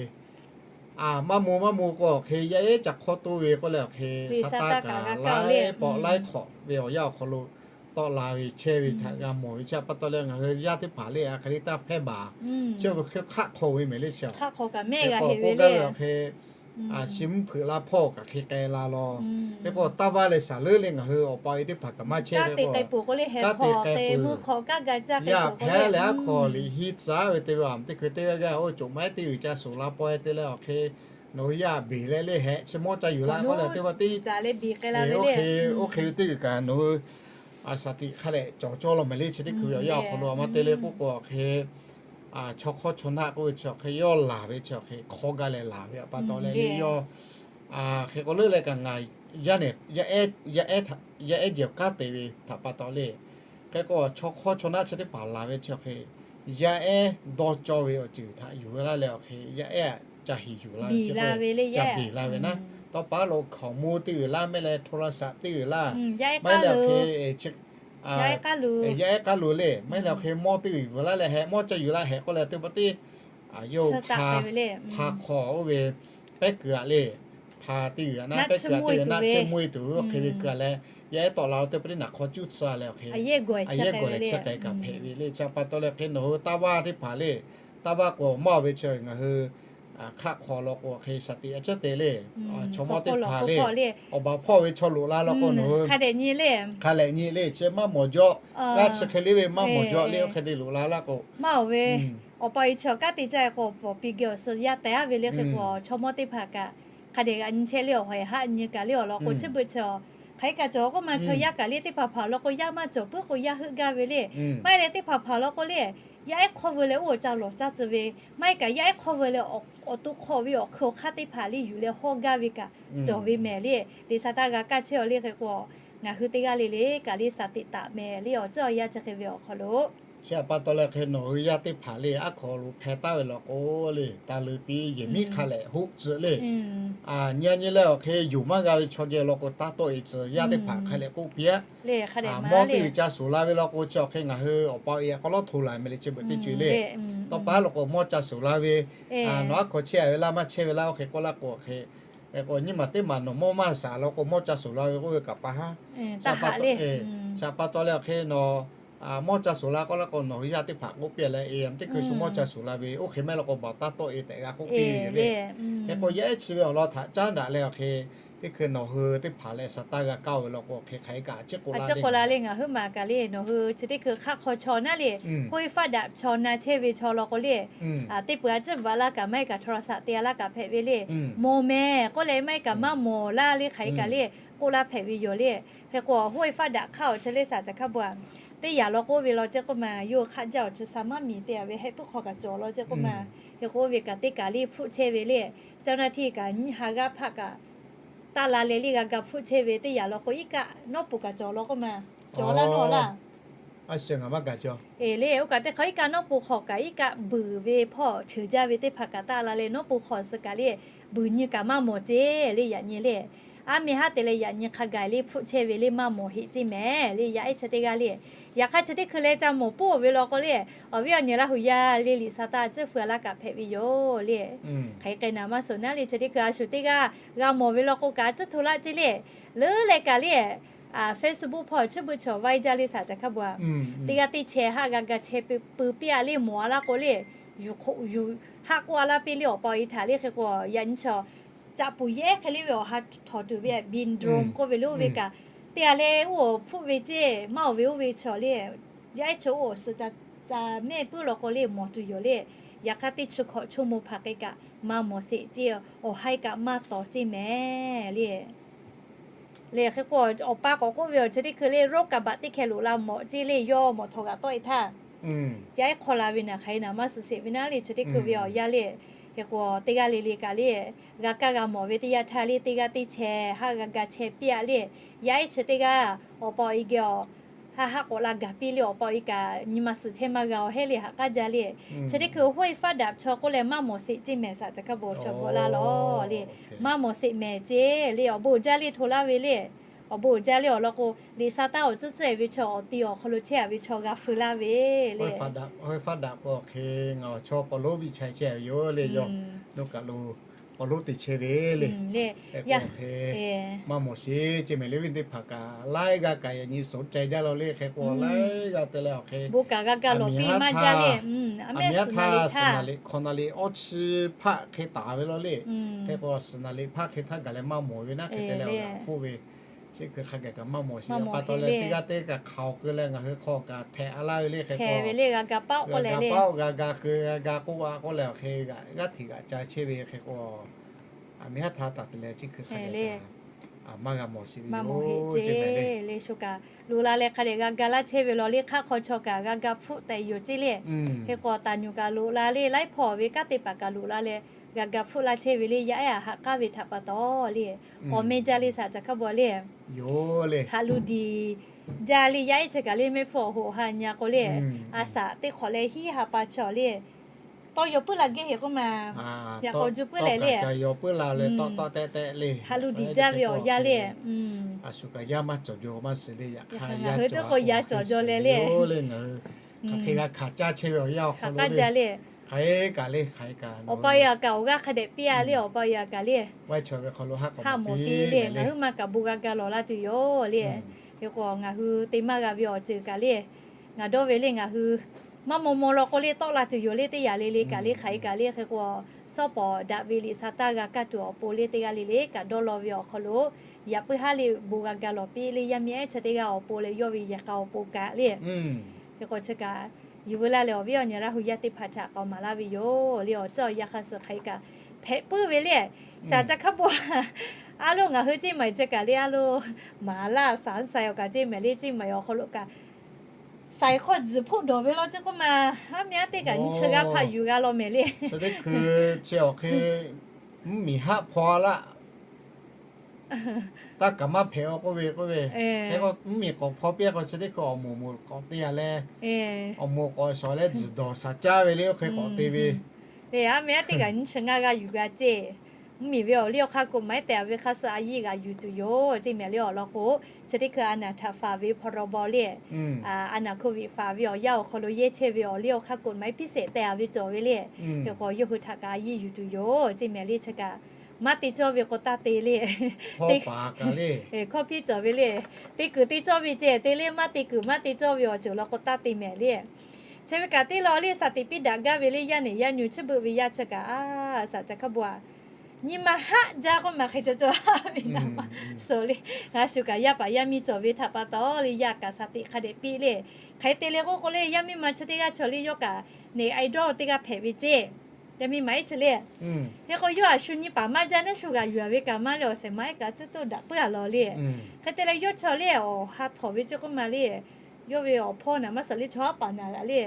maˇ mvuh maˇ mvuh k'o awˬ hk'e yaˇ ehˉ ca hk'awˇ toˇ ve k'oˆ leh awˬ hk'e sa taˇ kaꞈ laiˉ pawˆ laiˉ hk'awꞈ ve awˬ yanˇ awˬ hk'aw lo tawˆ la ve chehˇ ve htaꞈ g'a mawˬ ve chi pa taw leh ngaˬ hui yaˇ teˇ hpaˍ le a hk'e le taˇ hpehˇ baˬ. Chi ve hk'e hk'aˆ hk'aw ve mehˍ le chi a, hk'aˆ hk'aw kaꞈ mehˇ g'a heˆ ve le. Awˬ hk'e chi mvuhˇ hpeuꞈ la hpawˇ kaꞈ hk'e k'ai la law. Hk'e k'o taˇ vaˇ leh shaˍ leuˉ le ngaˬ hui awˬ pa e teˇ hpaˍ kaꞈ maˇ chehˇ ve k'o, kanˉ te k'ai peuˬ, yaˇ hpehˇ leh aˉ hk'aw liꞈ hiˇ tcuhˉ ve te ve a teˇ hkui teˇ g'aˇ g'aˇ oˇ coˬ maˇ ehˉ teˇ g'uiˬ ca suhˍ la pawehˇ te leh awˬ hk'e nawˬ hui yaˇ beˬ leh le hehꞈ chi mawˇ ca yuˬ la k'oˆ leh teˇ pa teˇ, oˇ hk'e ve teˇ g'uiˬ kaꞈ nawˬ hui shaˍ tiꞈ hk'a leh cawˬ cawˇ law mehˍ le chi teˇ hkui ve awˬ yanˇ awˬ hk'aw lo a maˇ te le k'oˆ k'o awˬ hk'e chaw hk'awˇ chaw naˆ k'oˆ ve chi awˬ hk'e yawˇ laˬ ve chi awˬ hk'e hk'awˇ gaˇ leh laˬ ve pa taw leh le yawˇ hk'e k'o leuˉ leh kaꞈ ngaˬ yaˇ ehˉ jehˬ kanˉ te ve htaꞈ pa taw le. Hk'e k'o chaw hk'awˇ chaw naˆ chi teˇ hpaˍ laˬ ve chi awˬ hk'e yaˇ ehˉ dawˇ cawˇ ve awˬ ceuˬ htaꞈ yuˬ ve laˇ leh awˬ hk'e yaˇ ehˉ ca heˍ yuˬ la ve, ca beˬ la ve naˉ. Tawˇ pa lo hkaoˍmonˇ teˇ g'uiˬ laˇ, maˇ heˆ leh โทรศัพท์ teˇ g'uiˬ laˇ, maˇ heˆ leh awˬ hk'e yaˇ ehˉ k'aˉ lo le, maˇ heˆ leh awˬ hk'e mawˇ teˇ g'uiˬ yuˬ laˇ leh hehꞈ mawˇ ca yuˬ la hehꞈ k'oˆ leh teˇ pa teˇ yawˇ hpa hk'aw oˇ ve pehˉ kuiˬ a le, hpa teˇ g'uiˬ a naˉ pehˉ kuiˬ a teˇ g'uiˬ naˆ chehˇ mvuh e tuˬ ve oˇ hk'e ve kuiˬ a leh yaˇ ehˉ tawˆ la oˇ teˇ pa teˇ naˬ hk'aw cuˇ tcuh leh awˬ hk'e a yehˉ gawˬ leh chi k'ai kaꞈ hpehꞈ ve le. Chi pa taw leh hk'e nawˬ hui taˇ vaˇ teˇ hpaˍ le, taˇ vaˇ k'o maˇ ve chi ngaˬ hui hk'aˆ hk'aw law k'o hk'e shaˍ tiꞈ a ciˉ te le, chaw mawˇ teˇ hpaˍ le, awˬ baˬ hpawˇ ve chaw loꞈ la law k'o nawˬ hui hk'a lehꞈ nyi le, chi maˇ mawˬ jawˆ, kanˉ chi hk'e le ve maˇ mawˬ jawˆ le oˇ hk'e te loꞈ la laˇ k'o maˇ oˬ ve, awˬ pa e chaw kanˉ te caˇ k'o awˬ pi geh awˬ suh yaˇ taiˍ a ve le hk'e k'o chaw mawˇ teˇ hpaˍ kaꞈ hk'a dehꞈ g'aꞈ nyi chehˇ le awˬ hawˬ haˆ nyi kaꞈ le awˬ lawn k'o chi beuꞈ chi hk'aˬ hk'e kaꞈ cawˬ k'oˆ ma chaw yaˇ kaꞈ le teˇ hpaˍ hpaˍ awˬ lawn k'o yaˇ maˇ cawˬ puiˉ k'o yaˇ heuˆ gaˇ ve le. Maˇ heˆ leh teˇ hpaˍ hpaˍ awˬ lawn k'o le yaˇ ehˉ hk'awˇ veu leh oˇ caˇ lawˬ caˇ tcuh ve, maˇ heˆ kaꞈ yaˇ ehˉ hk'awˇ veu leh awˬ to hk'aw ve awˬ hk'eun awˬ hk'aˇ teˇ hpaˍ le yuˬ leh hawˇ gaˇ ve kaꞈ cawˬ ve mehˍ le. Liꞈ htaꞈ taˇ g'a kaˇ chehˇ a le hk'e k'o ngaˬ hui teˇ g'aˇ le le kaꞈ le shaˍ tiꞈ taˍ mehˍ le awˬ ceuˬ awˬ yanˇ chi hk'e ve awˬ hk'aw lo Chi htaꞈ pa taw leh awˬ hk'e nawˬ hui yaˇ teˇ hpaˍ le, aˉ hk'aw lo hpeh taˍ ve law k'o le, taˍ leuˬ piˇ yehˬ miˉ hk'a lehꞈ hoˆ tcuh le. Nyi nyi leh awˬ hk'e yonˍ maˇ g'a ve chaw geh law k'o, taˇ tawˆ e tcuh, yaˇ teˇ hpaˍ hk'a lehꞈ k'oˆ piˇ-aˆ. Mawˇ teˇ g'uiˬ ca suhˍ la ve law k'o, chi awˬ hk'e ngaˬ hui awˬ pa awˬ e k'aw lawˉ hto la meh le, chi beuꞈ teˇ co e le. Tawˇ pa law k'o mawˇ ca suhˍ la ve, nawˬ aˉ hk'aw chehˇ a ve laˇ maˇ chehˇ ve laˇ, oˇ hk'e k'oˆ laˇ k'o, awˬ hk'e k'o nyiˇ maˬ teˇ maˬ nawˬ mawˇ maˇ suhˍ law k'o, mawˇ ca suhˍ la ve k'oˆ ve kaꞈ pa haˉ. Chi htaꞈ pa taw leh awˬ hk'e nawˬ mawˇ ca suhˍ la k'oˆ laˇ k'o, nawˬ hui yaˇ teˇ hpaˍ k'oˆ piˇ leh, e, teˇ hkui shu mawˇ ca suhˍ la ve, oˇ hk'e maˇ heˆ law k'o, baˬ taˇ tawˆ e tehꞈ g'a k'oˆ piˇ ve yoˬ le. Hk'e k'o yaˇ ehˉ chi ve awˬ lawn htaꞈ caˉ daꞈ leh awˬ hk'e, teˇ hkui nawˬ hui teˇ hpaˍ leh sa taˇ g'a kaˇ ve law k'o, hk'e hk'aˬ hk'e kaꞈ chi k'oˆ la le, ngaˬ huiˉ maˬ kaꞈ le, nawˬ hui chi teˇ hkui hk'aˆ hk'aw chaw naˉ le, hoˆ e faˉ daꞈ chaw na chehˇ ve chaw law k'o le, teˇ peuˬ a ciˉ bvuhꞈ laˇ kaꞈ maˇ heˆ kaꞈ htaw la saꞈ te a laˇ kaꞈ hpehꞈ ve le. Mawˬ mehˍ k'oˆ leh maˇ heˆ kaꞈ maˇ mawˬ laˇ le, hk'aˬ hk'e kaꞈ le k'oˆ laˇ hpehꞈ ve yoˬ le. Hk'e k'o hoˆ e faˉ daꞈ hk'aˆ awˬ chi le saˍ caˬ hkaˇ bvuhꞈ teˇ yanˇ law k'oˆ ve law ceh k'oˆ ma, yawˇ hk'aˆ jaˇ awˬ chi sa maˇ miˬ te a ve hehˆ puiˉ hk'aw kaꞈ cawˬ law ceh k'oˆ ma. Hk'e k'oˆ ve kaꞈ teˇ kaꞈ le hpfuhˆ chehˇ ve le, เจ้าหน้าที่ kaꞈ nyiˇ ha g'aˇ hpaˆ kaꞈ taˆ la leh le g'a ga hpfuhˆ chehˇ ve teˇ yanˇ law k'o, iˉ kaˆ nawˉ pun kaꞈ cawˬ law k'oˆ ma. Cawˬ laˇ nawˉ laˇ. E le, oˇ kaꞈ teˇ hk'aw iˉ kaˆ nawˉ pun hk'aw kaꞈ iˉ kaˆ beuˬ ve hpawˇ cheuˬ jaˇ ve teˇ hpaˍ kaꞈ taˆ la leh nawˉ pun hk'aw suh kaꞈ le, beuˬ nyi kaꞈ maˇ mawˬ ceˇ le yaꞈ nyi le. Aˉ meh haˉ te leh yaꞈ nyi hk'a gaˬ le hpfuhˆ chehˇ ve le maˇ mawˬ heˆ ceˇ mehˍ le. Yaˇ ehˉ chi teˇ g'aˇ le, yaꞈ hk'aˇ chi teˇ hkui leh ca mawˬ puiˉ ve law k'o le, awˬ viˉ awˬ nyi Laˇ hu yaˇ le liꞈ sa taˇ ciˉ feu a laˇ kaꞈ hpehꞈ ve yoˬ le. Hk'aˬ hk'e k'ai naˍ maˇ suhˍ naˉ le, chi teˇ hkui a shu teˇ g'aˇ g'a mawˬ ve law k'o kaꞈ ciˉ hto laˇ ceˇ le. Leuˉ leh kaꞈ le, Facebook hpawˇ chiˇ beuꞈ chaw vaiˇ jaˇ le saˍ caˬ hkaˇ bvuhꞈ teˇ g'aˇ teˇ chehˇ haˆ g'a ga chehˇ pui piˇ a le mawˬ a laˇ k'o le, yuˬ k'oˆ yuˬ haˆ k'oˆ a laˇ piˇ le awˬ pa awˬ e htaꞈ le. Hk'e k'o yaꞈ nyi chaw caꞈ puˍ yehˉ hk'e le ve awˬ ha htawꞈ tuˬ ve a bin drone k'oˆ ve le, oˇ ve kaꞈ teˇ g'aˇ le oˇ awˬ hpfuhˆ ve ceˇ maˇ oˬ ve oˇ ve chaw le, yaˇ ehˉ chaw oˇ awˬ suh ca mehˇ puiˉ law k'o le mawˬ tuˬ yoˬ le. Yaꞈ hk'aˇ teˇ chi hkawꞈ chaw mo hpaˍ k'ai kaꞈ maˇ mawˬ sheˍ ceˇ, awˬ haiˬ kaꞈ maˇ tawˍ ceˇ mehˍ le. Le hk'e k'o awˬ pa k'awꞈ k'oˆ ve awˬ chi teˇ hkui le โรคระบาด teˇ hkeh loꞈ la mawˬ ceˇ le, yawˇ mawˬ htaw g'aꞈ tawˆ e htaˇ yaˇ ehˉ hk'aw la ve naˍ hk'aˬ hk'e naˍ maˇ suhˍ sheˍ ve naˉ le chi teˇ hkui ve awˬ yaˇ le. Hk'e k'o teˇ g'aˇ le le kaꞈ le g'a kaˇ g'a mawˬ ve teˇ yanˇ htaˇ le teˇ g'aˇ teˇ chehˇ haˆ g'a ga chehˇ piˇ a le. Yaˇ ehˉ chi teˇ g'aˇ awˬ pa awˬ e geh awˬ haˆ haˆ k'awꞈ la gaˬ piˇ le awˬ pa awˬ e kaꞈ nyi ma suhˍ chehˇ maˇ g'a awˬ hehˉ le haꞈ k'aˉ jaˇ le. Chi teˇ hkui hoˆ e faˉ daꞈ chaw k'oˆ leh maˇ mawˬ sheˍ ceˇ mehˍ saˍ caˬ hkaˇ bvuhꞈ chaw bvuhꞈ laˇ lawˬ le. Maˇ mawˬ sheˍ mehˍ ceˇ le awˬ bon jaˇ le hto laˇ ve le. Awˬ bon jaˇ le awˬ lawn k'o liꞈ sa taˇ awˬ tcuhˉ tcuhˉ e ve chaw awˬ ti awˬ hk'aw lo chehˇ a ve chaw g'a feu laˇ ve le. Hoˆ e faˉ daꞈ k'o hk'e ngaˬ awˬ chaw paw lonˉ viˇ chai chehˇ ve yoˬ le. Yawˇ lo kaꞈ lo paw lonˉ te chehˇ ve le. Hk'e k'o hk'e maˇ mawˬ sheˍ ceˇ mehˍ le. Viˇ teˇ hpaˍ kaꞈ laiˉ g'aˇ kaꞈ yaꞈ nyi suhˍ cai jaˇ law le. Hk'e k'o laiˉ g'aˇ te leh awˬ hk'e bon kaꞈ g'a ga lawˬ piˇ maˇ jaˇ le. Aˬ miˍ yaˇ htaˇ suhˍ naˍ liꞈ hk'awꞈ naˍ liꞈ awˇ chi hpaˆ hk'e taˍ ve law le. Hk'e k'o suhˍ naˍ liꞈ hpaˆ hk'e htaˇ gaˬ leh maˇ mawˬ ve naˉ hk'e te leh awˬ laꞈ hpfuhˆ ve chi hk'e hk'a gaˬ kaꞈ maˇ mawˬ sheˍ. Pa taw leh teˇ g'aˇ teˇ kaꞈ hk'aoˍ keu leh ngaˬ hui hk'aw kaꞈ htehꞈ a laˇ ve le. Hk'e k'o g'a ga paˆ g'a ga k'oˆ g'a k'oˆ leh awˬ hk'e g'aˇ hteꞈ g'aꞈ ca chehˇ ve hk'e k'o aˬ miˍ yaˇ htaˇ taˍ te leh chi hk'e hk'a gaˬ kaꞈ maˇ g'a mawˬ sheˍ ve yoˬ. Le shu kaꞈ loꞈ la leh hk'a dehꞈ g'a ga laˇ chehˇ ve law le. Hk'aˆ hk'aw chaw kaꞈ g'a ga hpfuhˆ tehꞈ yoˬ ceˇ le. Hk'e k'o taˍ nyuˬ kaꞈ loꞈ la le laiˉ hpaw ve kanˉ te paˍ kaꞈ loꞈ la leh g'a ga hpfuhˆ laˇ chehˇ ve le. Yaˇ ehˉ a haꞈ k'aˉ ve htaꞈ pa taw le k'awꞈ meh jaˇ le saˍ caˬ hkaˇ bvuhꞈ le. Haꞈ lu diˬ jaˇ le. Yaˇ ehˉ chi kaꞈ le mehˆ hpfuhˇ awˬ hoꞈ awˬ ha nyi a k'o le, a saˍ teˇ hk'awꞈ leh hiˉ ha pa chaw le tawˇ yaw puiˉ la gehˇ heˍ k'oˆ ma. Yaꞈ k'aw juˇ puiˉ leh le, tawˇ tawˇ tehˆ tehˆ le haꞈ lu diˬ jaˇ ve awˬ yaˇ le. A shu kaꞈ yaˇ maˇ cawˬ jaw maˇ shiˍ le. Yaꞈ hk'aˇ yaˇ cawˬ jaw leh le, hk'aˬ hk'e g'a hkanˍ caˇ chehˇ ve awˬ yanˇ awˬ hk'aw lo le, hk'aˬ hk'e kaꞈ le hk'aˬ hk'e kaꞈ awˬ pa yaꞈ kaꞈ awˬ g'aˇ hk'a dehꞈ piˇ a le. Awˬ pa yaꞈ kaꞈ le haˆ mawˬ piˇ le. Ngaˬ huiˉ ma kaꞈ bon g'a ga lawˬ la tuˬ yoˬ le. Hk'e k'o ngaˬ hui te maˇ g'a ve awˬ ceuˬ kaꞈ le ngaˬ dawˇ ve le ngaˬ hui maˇ maw maw law k'o le tawˆ la tuˬ yoˬ le. Teˇ yanˇ le le kaꞈ le hk'aˬ hk'e kaꞈ le hk'e k'o shawˉ pawˍ daꞈ ve liꞈ sa taˇ g'a kaˇ tuˬ awˬ pon le teˇ g'aˇ le le kaꞈ dawˇ law ve awˬ hk'aw lo yaꞈ puiˉ haˉ le bon g'a ga lawˬ piˇ le. Yaˇ miˇ ehˉ chi teˇ g'aˇ awˬ pon leh yawˇ ve yehˬ k'a awˬ pon kaꞈ le Hk'e k'o chi kaꞈ yuˬ veu laˇ leh awˬ viˉ awˬ nyi Laˇ hu yaˇ teˇ hpaˍ htaꞈ k'aoˍ maˍ laˇ ve yoˬ le. Awˬ ceuˬ awˬ yanˇ hk'a suh hk'aˬ hk'e kaꞈ hpehꞈ puiˉ ve le. Saˍ ca hkaˇ bon a loˬ ngaˬ hui ceˇ maˬ chi kaꞈ le a loˬ maˍ laˇ saˍ saˍ awˬ kaꞈ ceˇ mehˍ le ceˇ maˬ awˬ hk'aw lo kaꞈ saiˍ hk'aw tzuhˬ hpoˆ dawˬ ve law ceh k'oˆ ma, aˉ meh aˉ teˇ kaꞈ nyi chi g'aˇ hpaꞈ yuˬ g'a law mehˍ le. Chi teˇ hkui chi awˬ hk'e mvuhˇmiˬ haˆ hpaw laˇ Taˇ kaꞈ maˇ hpehꞈ-o k'oˆ ve k'oˆ ve. Hk'e k'o mvuhˇmiˬ k'awꞈ hpaw piˇ k'o chi teˇ hkui awˬ moˍ moˍ k'awꞈ te-a leh, awˬ moˍ k'awꞈ shawˍ leh tzuhˬ dawˬ shaˍ caˇ ve le, oˇ hk'e k'awꞈ te ve. Eˬ, aˉ meh aˉ teˇ kaꞈ nyi chi ngaˇ g'a yuˬ g'a ceˇ. Mvuhˇmiˬ ve awˬ liˇ awˬ hk'aˇ k'o maˇ heˆ tehꞈ ve hk'aˇ suh a yiˇ g'a yuˬ tuˬ yoˬ ceˇ mehˍ le awˬ lawn k'o, chi teˇ hkui a naˍ htaꞈ faˍ ve hpaw raw baw le, a naˍ hk'oˆ viꞈ faˍ ve awˬ yanˇ awˬ hk'aw lo yehˇ chehˇ ve awˬ liˇ awˬ hk'aˇ k'o maˇ heˆ piˇ shehˍ tehꞈ ve cawˬ ve le. Hk'e k'o yawˇ hui htaꞈ kaꞈ a yiˇ yuˬ tuˬ yoˬ ceˇ mehˍ le. Chi kaꞈ maˇ te cawˇ ve k'o taˇ te le. Hkawˇ hpiˇ cawˬ ve le. Te kuiˬ te cawˇ ve ceˇ te le, maˇ te kuiˬ maˇ te cawˇ ve awˬ ceuˬ law k'o taˇ te mehˍ le. Chi ve kaꞈ teˇ law le, shaˍ tiꞈ piˇ daꞈ gaˇ ve le, yaˇ nehˬ yaˇ nyu chi beuꞈ ve yaˇ chi kaꞈ, a, shaˍ ca hk'a bon-a, nyi ma haˆ jaˇ k'oˆ ma hk'e cawˬ cawˬ ve naˍ ma suhˍ le. Ngaˬ shuˍ kaꞈ yaˇ paˍ yaˇ miˇ cawˬ ve htaꞈ pa taw le, yaˇ kaꞈ shaˍ tiꞈ hk'a dehꞈ piˇ le. Hk'e te le k'oˆ k'o le, yaˇ miˇ ma chi teˇ g'aˇ chaw le yawˇ kaꞈ nehˬ idol teˇ g'aˇ hpehꞈ ve ceˇ. Yaˇ miˇ ma iˉ chi le. Hk'e k'o yawˇ a shu nyi paˍ maˇ jaˇ naˉ shu g'aꞈ yuˬ-a ve kaꞈ maˇ le awˬ shehˍ ma iˉ kaꞈ cuˇ toˇ daꞈ puiˉ-a law le. Hk'e te leh yawˇ chaw le awˬ ha htawˍ ve ceˇ k'oˆ ma le. Yawˇ ve awˬ hpawˇ naˍ maˇ suhˍ le chaw haˉ paˍ naˍ g'aꞈ le,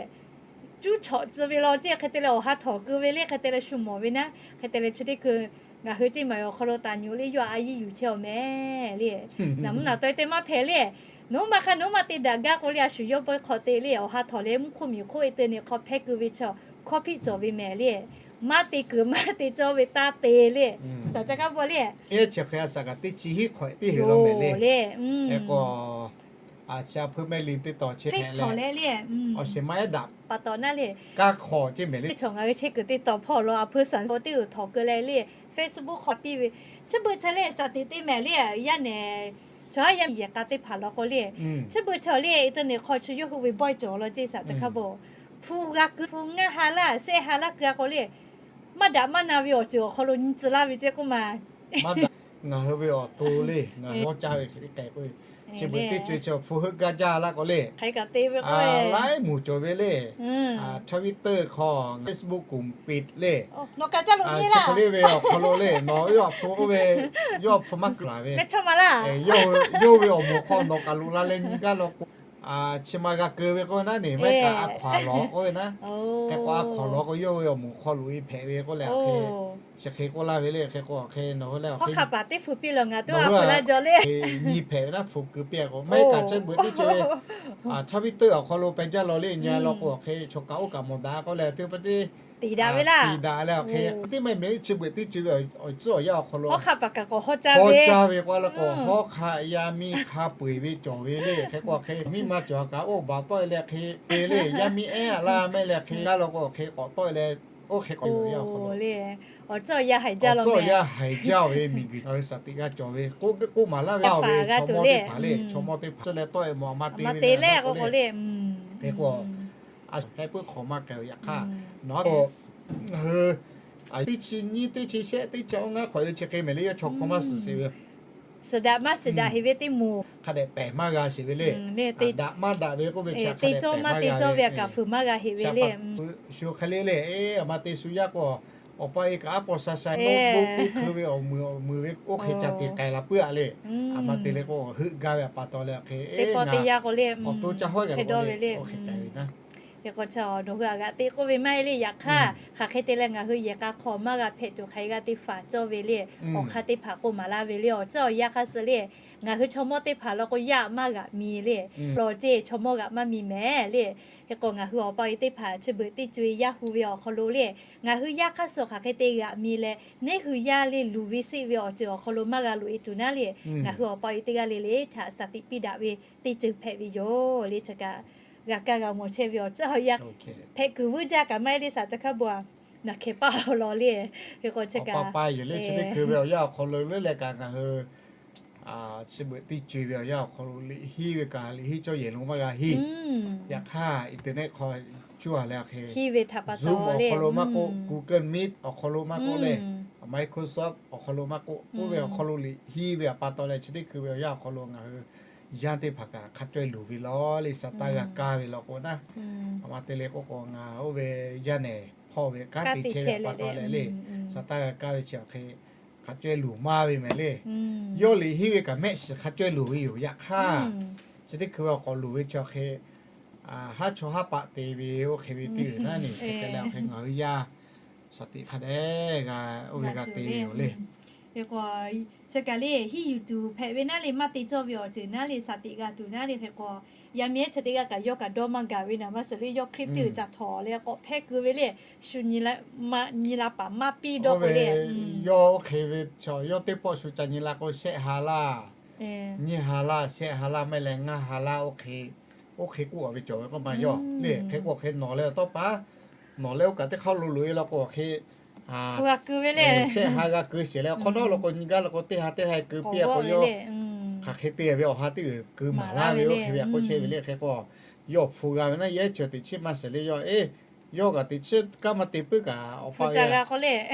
cuˇ chawꞈ tcuh ve law ceˇ. Hk'e te leh awˬ ha htawˍ keu ve le. Hk'e te leh shu mawˬ ve naˉ, hk'e te leh chi teˇ hkui ngaˬ hui ceˇ maˬ awˬ hk'aw lo taˍ nyi-o le, yawˇ a yiˇ yuˬ chehˇ-aw mehˍ le. Naˍ mvuhˇ naˍ tawˆ-e teˇ maˇ hpehꞈ le. Nawˬ hui ma hk'a nawˬ hui ma te daꞈ gaˇ k'o le, a shu yawˇ bawehˇ hk'aw te le awˬ ha htawˍ leh mvuhˇ hk'oˆ miˬ hk'oˆ e te ne hk'aw hpehˇ keu ve chaw hkawˇ hpiˆ cawˬ ve mehˍ le. Maˇ te kuiˬ maˇ te cawˇ ve taˇ te le. Shaˍ ca hk'a bon le. Eˉ, chi hk'e a shaꞈ kaꞈ teˇ chi hiˉ hk'awꞈ e teˇ hk'e law mehˍ le. K'o, a chi a hpeuˇ mehˆ liˇ teˇ tawˍ chi hk'e leh, awˬ shehˍ ma ehˉ daꞈ pa taw naˉ le, kaˇ hk'awꞈ ceˇ mehˍ le. Chaw ngaˬ hui chehˇ kuiˬ teˇ tawˍ hpawˇ law a hpeuˇ saˍ teˇ uiˍ htawˍ keu leh le, Facebook hk'aw piˇ ve, chi beuꞈ chi le shaˍ tiꞈ te mehˍ le. Yaˇ nehˬ chaw haˉ yaˇ miˇ yehˬ k'a teˇ hpaˍ law k'o le, chi beuꞈ chi le internet hk'aw chi yawˇ hui ve bawehˇ cawˬ law ceˇ shaˍ ca hk'a bon. Hpu g'a keu, hpu ngaˇ ha laˇ, shehˆ ha laˇ keu-a k'o le, maˇ daꞈ maˇ na ve awˬ ceuˬ awˬ hk'aw lo nyi tcuh laˇ ve ceˇ k'oˆ ma. Maˇ daꞈ, ngaˬ hui ve awˬ to le, ngaˬ hui mawˇ caˇ ve hk'e le k'ai k'oˆ ve, chi beuꞈ teˇ co-e chi awˬ hpu heuˆ gaˇ jaˇ laˇ k'o le, laiˉ moˍ cawˬ ve le. Twitter hk'aw, Facebook kuˬ piˍ le, chi hk'e le ve awˬ hk'aw lo le, nawˬ yawˇ awˬ hpu k'oˆ ve, yawˇ awˬ hpu maˇ kuˬ laˬ ve, yawˇ ve awˬ moˍ hk'aw nawˬ kaꞈ loꞈ la leh nyi gaˇ law k'o, chi ma g'a keu ve k'oˆ ve naˉ ne, maˇ heˆ kaꞈ a hkaw-anˬ lawˬ k'oˆ ve naˉ. Hk'e k'o a hkaw-anˬ lawˬ k'o yawˇ ve awˬ moˍ hk'aw loꞈ-e hpehꞈ ve k'oˆ leh, hk'e chi hk'e k'oˆ laˇ ve le. Hk'e k'o hk'e nawˬ hui leh awˬ hk'e nyi hpehꞈ ve naˉ hpu keu piˇ-a k'o, maˇ heˆ kaꞈ chi beuꞈ teˇ co-e, Twitter awˬ hk'aw lo peh jaˇ law le, nyi law k'o hk'e chaw kaꞈ oˇ kaꞈ mawˬ daꞈ k'oˆ leh teˇ pa teˇ tiˍ daꞈ ve laˇ, tiˍ daꞈ leh awˬ hk'e teˇ maˇ heˆ mehˍ le, chi beuꞈ teˇ co-e ve awˬ tcuhˉ awˬ yanˇ awˬ hk'aw lo hawˉ hk'aˇ paˍ kaꞈ k'awꞈ hawˉ caˇ ve k'o a law k'o, hawˉ hk'aˇ yaˇ miˇ hk'a peu-eˬ ve cawˬ ve le. Hk'e k'o hk'e miˇ ma cawˬ kaꞈ oˇ baˬ tawˆ-e leh hk'e te le, yaˇ miˇ ehˉ a laˇ mehˍ leh hk'e gaˇ law k'o hk'e k'awꞈ tawˆ-e leh, oˇ hk'e k'awꞈ yoˬ yaˇ awˬ hk'aw lo le. Awˬ tcuhˉ awˬ yanˇ haiˬ jaˇ ve miˬguiˬ ngaˬ hui shaˍ tiꞈ g'a cawˬ ve k'oˆ maˍ laˇ ve, a ve chaw mawˇ teˇ hpaˍ le, chaw mawˇ teˇ hpaˍ tcuhˉ leh tawˆ-e mawˬ a ma te ve le k'o le. Hk'e k'o, a shu heh puiˉ hk'awꞈ maˇ k'ai-o yaꞈ hk'aˇ, nawˬ a k'o, ngaˬ hui teˇ chi nyiˇ teˇ chi shehˆ teˇ chi awˇ ngaˇ hk'awꞈ ve chi hk'e mehˍ le, yawˇ chaw hkawˇ maˇ suhˍ sheˍ ve, suhˍ daꞈ maˇ suhˍ daꞈ heˍ ve teˇ moˍ hk'a dehꞈ pehˬ maˇ g'a sheˍ ve le. Daꞈ maˇ daꞈ ve k'oˆ ve chi hk'a dehꞈ pehˬ maˇ g'a ve, kaꞈ fuiˍ maˇ g'a heˍ ve le. Shu hk'e le le, a ma te shu yaˇ k'o, awˬ pa e kaꞈ aˉ paw sha sha notebook teˇ hkui ve awˬ mui awˬ mui ve oˇ hk'e ca tiꞈ k'ai la puiˉ-a le. A ma te le k'o, heuˆ gaˇ ve a pa taw leh hk'e, teˇ pawˆ teˇ yanˇ k'o le, awˬ to ca hawˉ kaꞈ dawˇ ve le. Hk'e k'ai ve naˉ, hk'e k'o chaw nawˬ hui a g'aꞈ te k'oˆ ve maˇ heˆ le. Yaꞈ hk'aˇ hk'aˬ hk'e te leh ngaˬ hui yehˬ k'a hk'aw maˇ g'a hpehꞈ tuˬ hk'aˬ hk'e g'a te faˍ cawˇ ve le. Awˬ hk'aˇ teˇ hpaˍ k'oˆ maˍ laˇ ve le, awˬ ceuˬ awˬ yanˇ hk'aˇ suh le, ngaˬ hui chaw mawˇ teˇ hpaˍ law k'o yaˇ maˇ g'aꞈ mi le. Law ceˇ chaw mawˇ g'aꞈ maˇ mi mehˍ le. Hk'e k'o ngaˬ hui awˬ pa e teˇ hpaˍ chi beuꞈ teˇ co-e yaˇ hu ve awˬ hk'aw lo le, ngaˬ hui yaˇ hk'aˇ suh hk'aˬ hk'e te g'aꞈ mi leh, neˇ hui yaˇ le luˬ ve seˆ ve awˬ ceuˬ awˬ hk'aw lo maˇ g'a loꞈ e tuˬ naˉ le. Ngaˬ hui awˬ pa e teˇ g'aˇ le le htaꞈ shaˍ tiꞈ piˇ daꞈ ve teˇ ceuˬ hpehꞈ ve yoˬ le. Chi kaꞈ g'a kaˇ g'a mawˬ chehˇ ve awˬ ceuˬ awˬ yanˇ hpehꞈ kuiˬ vuiˇ jaˇ kaꞈ maˇ heˆ le, shaˍ ca hk'a bon-a, naˬ hkeh paˇ awˬ lawn le. Hk'e k'o chi kaꞈ pa pa yoˬ le, chi teˇ hkui ve awˬ yanˇ awˬ hk'aw lo le leh kaꞈ ngaˬ hui chi beuꞈ teˇ co-e ve awˬ yanˇ awˬ hk'aw lo liꞈ henˇ ve kaꞈ liꞈ henˇ cawˇ yehˬ lo maˇ g'a henˇ. Yaꞈ hk'aˇ internet hk'aw cuˇ-a leh hk'e, Zoom awˬ hk'aw lo maˇ k'oˆ, Google Meet awˬ hk'aw lo maˇ k'oˆ leh, Microsoft awˬ hk'aw lo maˇ k'oˆ, oˇ ve awˬ hk'aw lo liꞈ henˇ ve a pa taw leh chi teˇ hkui ve awˬ yanˇ awˬ hk'aw lo ngaˬ hui yaˇ teˇ hpaˍ kaꞈ hk'a caweh luˬ ve law le, shaˍ taˇ g'a kaˇ ve law k'o naˉ. A ma te le k'oˆ k'o ngaˬ oˇ ve yaˇ nehˬ hpawˇ ve kanˉ te chehˇ ve a pa taw leh le, shaˍ taˇ g'a kaˇ ve chi awˬ hk'e hk'a caweh luˬ maˇ ve mehˍ le. Yawˇ liꞈ henˇ ve kaꞈ mehˆ shiˍ hk'a caweh luˬ ve yoˬ. Yaꞈ hk'aˇ chi teˇ hkui ve awˬ k'awꞈ luˬ ve chi awˬ hk'e haˉ chaw haˉ paˆ te ve oˇ hk'e ve teˇ g'uiˬ naˉ ne, hk'e te leh awˬ hk'e ngaˬ hui yaˇ shaˍ tiꞈ hk'a dehꞈ g'a oˇ ve g'a te ve yoˬ le. Hk'e k'o, chi kaꞈ le hiˉ yuˬ tuˬ hpehꞈ ve naˉ le, maˇ te cawˇ ve awˬ ceuˬ naˉ le, shaˍ teꞈ g'a tuˬ naˉ le. Hk'e k'o, yaˇ miˇ ehˉ chi teˇ g'aˇ kaꞈ yawˇ kaꞈ dawˇ maˇ gaˬ ve naˍ maˇ suhˍ le, yawˇ hkriꞈ teˇ uiˍ ca htawnˍ leh k'awꞈ hpehˇ keu ve le. Shu nyi la paˍ maˇ piˇ dawˇ k'o le, yawˇ oˇ hk'e ve, yawˇ teˇ pawˆ shu ca nyi la k'o, shehˆ ha laˇ, nyiˇ ha laˇ, shehˆ ha laˇ maˇ heˆ leh ngaˇ ha laˇ, oˇ hk'e k'oˆ a ve cawˬ ve k'oˆ ma yawˇ le. Hk'e k'o hk'e nawˬ leh awˬ tawˇ pa nawˬ leh oˇ kaꞈ teˇ hk'aˇ lo loꞈ e la k'o, hk'e shehˆ ha g'a keu sheˍ leh, hk'awꞈ nawˉ lo k'o nyi gaˇ la k'o, teˇ ha teˇ ha keu piˇ a k'o, yawˇ hk'aˬ hk'e te ve awˬ ha teˇ uiˍ keu maˍ laˇ ve oˇ hk'e ve a k'oˆ chehˇ ve le. Hk'e k'o, yawˇ hpu g'a ve naˉ yehˉ chi teꞈ chiˉ maˇ shiˍ le, yawˇ e yawˇ kaꞈ teꞈ chiˉ kanˉ maˇ te puiˉ kaꞈ, awˬ pa ve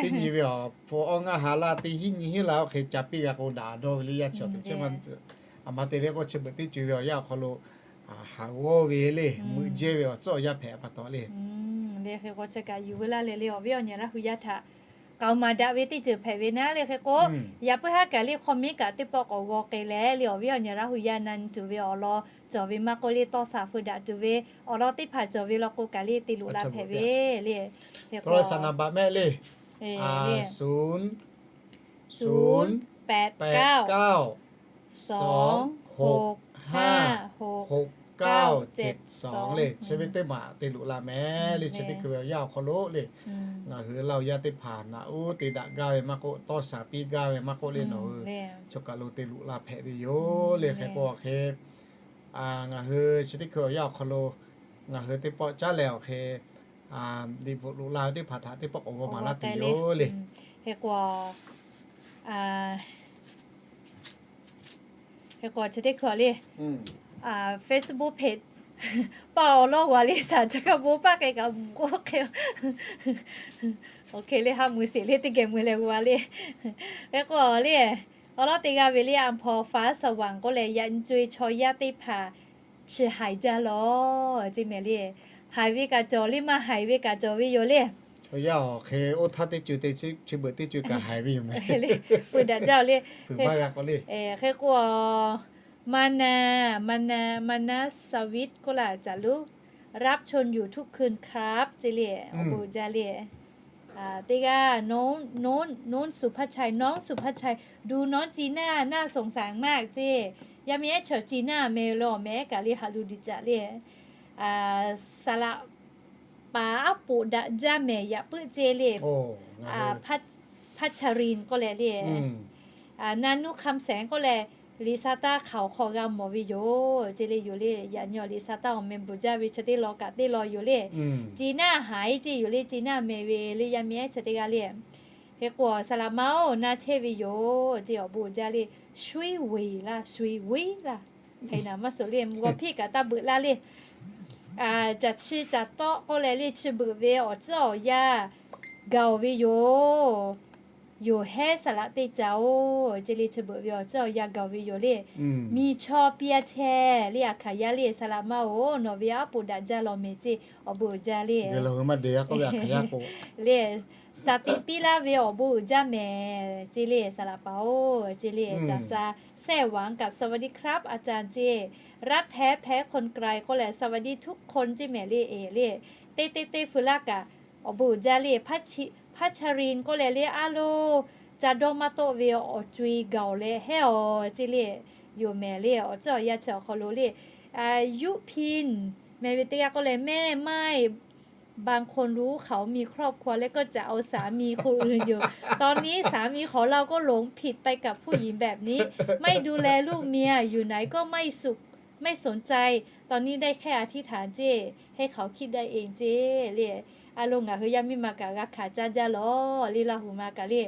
teˇ nyi ve awˬ hpu awˇ ngaˇ ha laˇ teˇ hinˉ nyi hinˉ la oˇ hk'e ca piˇ g'a k'o, daꞈ dawˇ ve le. Yaˇ chi teꞈ chiˉ maˇ, a ma te le k'o, chi beuꞈ teˇ co ve awˬ yanˇ awˬ hk'aw lo haˍ g'awˇ ve le, meuꞈ jehˇ ve awˬ tcuhˉ awˬ yanˇ hpehꞈ pa taw le. Le hk'e k'o, chi kaꞈ yuˬ veu laˇ leh le, awˬ viˉ awˬ nyi Laˇ hu yaˇ htaꞈ k'aoˍ maˍ daꞈ ve teˇ ceuˬ hpehꞈ ve naˉ le. Hk'e k'o, yaꞈ puiˉ haˉ kaꞈ le, hk'aw miˉ kaꞈ teˇ pawˆ k'awꞈ g'aw k'ai leh le, awˬ viˉ awˬ nyi Laˇ hu yaˇ na nyi tuˬ ve awˬ lawn cawˬ ve maˇ k'oˆ le, tawˇ shaˍ feu daꞈ tuˬ ve awˬ lawn teˇ hpaˍ cawˬ ve law k'o kaꞈ le te luꞈ la hpehꞈ ve le. Hk'e k'o, โทรศัพท์ นามบัตร mehˆ le, ศูนย์ แปด เก้า สอง หก ห้า หก เก้า เจ็ด สอง le. Chi ve teˇ maˬ te luꞈ la mehˍ le, chi teˇ hkui ve awˬ yanˇ awˬ hk'aw lo le. Ngaˬ hui Laˇ hu yaˇ teˇ hpaˍ naꞈ uˉ te daꞈ gaˇ ve maˇ k'oˆ, tawˇ shaˍ piˇ gaˇ ve maˇ k'oˆ le, nawˬ hui chaw kaˬ lo te luꞈ la hpehꞈ ve yoˬ le. Hk'e k'o hk'e, ngaˬ hui chi teˇ hkui awˬ yanˇ awˬ hk'aw lo ngaˬ hui teˇ pawˆ caˉ leh awˬ hk'e liꞈ bvuhꞈ loꞈ la ve teˇ hpaˍ htaꞈ teˇ pawˆ k'awꞈ g'aw maˍ laˇ tuˬ yoˬ le. Hk'e k'o, hk'e k'o chi teˇ hkui le, Facebook page paˇ awˬ lawˉ g'a le, shaˍ ca kaˇ bon paˇ k'ai kaꞈ bvuhꞈ k'oˆ hk'e, awˬ hk'e le ha mui sheˍ le, teˇ geh mui leh g'a le. Hk'e k'o le, awˬ lawˉ teˇ g'aˇ ve le, อำเภอฟ้าสว่าง k'oˆ leh, yaꞈ nyi co e chaw yaˇ teˇ hpaˍ chi haiˬ jaˇ lawˬ ceˇ mehˍ le. Haiˬ ve kaꞈ cawˬ le, maˇ haiˬ ve kaꞈ cawˬ ve yoˬ le. Yaˇ awˬ hk'e oˇ htaˇ teˇ co te chi beuꞈ teˇ co kaꞈ haiˬ ve yoˬ mehˍ. Pui daꞈ jaˇ le. Hk'e k'o, Mana, Mana, Mana Savit k'oˆ la, จะรู้ รับชมอยู่ทุกคืนครับ ceˇ le, awˬ bon jaˇ le. Teˇ g'aˇ, น้องสุภาชัย น้องสุภาชัย ดูน้องจีน่า น่าสงสารมาก ceˇ. Yaˇ miˇ ehˉ chaw Ci naˇ meh lo awˬ meh kaꞈ le haꞈ lu diˬ caꞈ le. Saˍ laꞈ paˍ aˉ poꞈ daꞈ jaˇ mehˍ yaꞈ puiˉ ceˇ le. Hpaˇ Chaˍ Rin k'oˆ leh le, Naˇ nuˇ Hk'aˇ Sehˍ k'oˆ leh, liꞈ sha taˇ hk'aoˍ hk'aw g'a mawˬ ve yoˬ ceˇ le. Yoˬ le, yaꞈ nyi awˬ liꞈ sha taˇ awˬ meh bvuhˬ jaˇ ve chi teˇ law kaꞈ teˇ law yoˬ le. Ci naˇ haiˬ ceˇ yoˬ le, Ci naˇ meh ve le, yaˇ miˇ ehˉ chi teˇ g'aˇ le. Hk'e k'o, saˍ laꞈ ma oˬ, na chehˇ ve yoˬ ceˇ, awˬ bon jaˇ le. Shui Wei laˇ, Shui Wei laˇ. Hk'e naˍ maˇ suhˍ le, mvuhˇ g'aw hpiˇ kaꞈ taˇ beuꞈ laˇ le. Caˬ chi caˬ tawˆ k'oˆ leh le, chi beuꞈ ve awˬ tcuhˉ awˬ yaˇ gaˬ ve yoˬ. Yoˬ hehˉ saˍ laꞈ teˇ caˬ oˬ ceˇ le, chi beuꞈ ve awˬ tcuhˉ awˬ yaˇ gaˬ ve yoˬ le. Miˬ chaw piˇ a chehˇ le, a hkaˍ yaˇ le, saˍ laꞈ ma oˬ, nawˬ ve aˉ poꞈ daꞈ jaˇ law mehˍ ceˇ, awˬ bon uiˍ jaˇ le. Le, shaˍ tiꞈ piˇ laˇ ve awˬ bon uiˍ jaˇ mehˍ ceˇ le, saˍ laꞈ paˍ oˬ ceˇ le. Caˬ sha แซ่หวัง กับ สวัสดีครับอาจารย์ ceˇ, รักแท้แพ้คนไกล k'oˆ leh สวัสดีทุกคน ceˇ mehˍ le. Eˬ le, teˇ teˇ teˇ feu laˇ kaꞈ awˬ bon uiˍ jaˇ le. Hpaˇ Chaˍ Rin k'oˆ leh le, a lo, ca dawˇ maˇ tawˆ ve awˬ co e gaˬ leh hehˉ awˬ ceˇ le. Yoˬ mehˍ le, awˬ tcuhˉ awˬ yaˇ chi awˬ hk'aw lo le, Yuˇ Hpiˇ meh ve teˇ g'aˇ k'oˆ leh, แม่ไม่ บางคนรู้เขามีครอบครัวแล้วก็จะเอาสามีคนอื่นอยู่ ตอนนี้สามีของเราก็หลงผิดไปกับผู้หญิงแบบนี้ ไม่ดูแลลูกเมีย อยู่ไหนก็ไม่สุข ไม่สนใจ ตอนนี้ได้แค่อธิษฐาน ceˇ, ให้เขาคิดได้เอง ceˇ le. A lo, ngaˬ hui yaˇ miˇ ma kaꞈ g'a hkanˍ caˇ jaˇ lawˬ le, Laˇ hu ma kaꞈ le.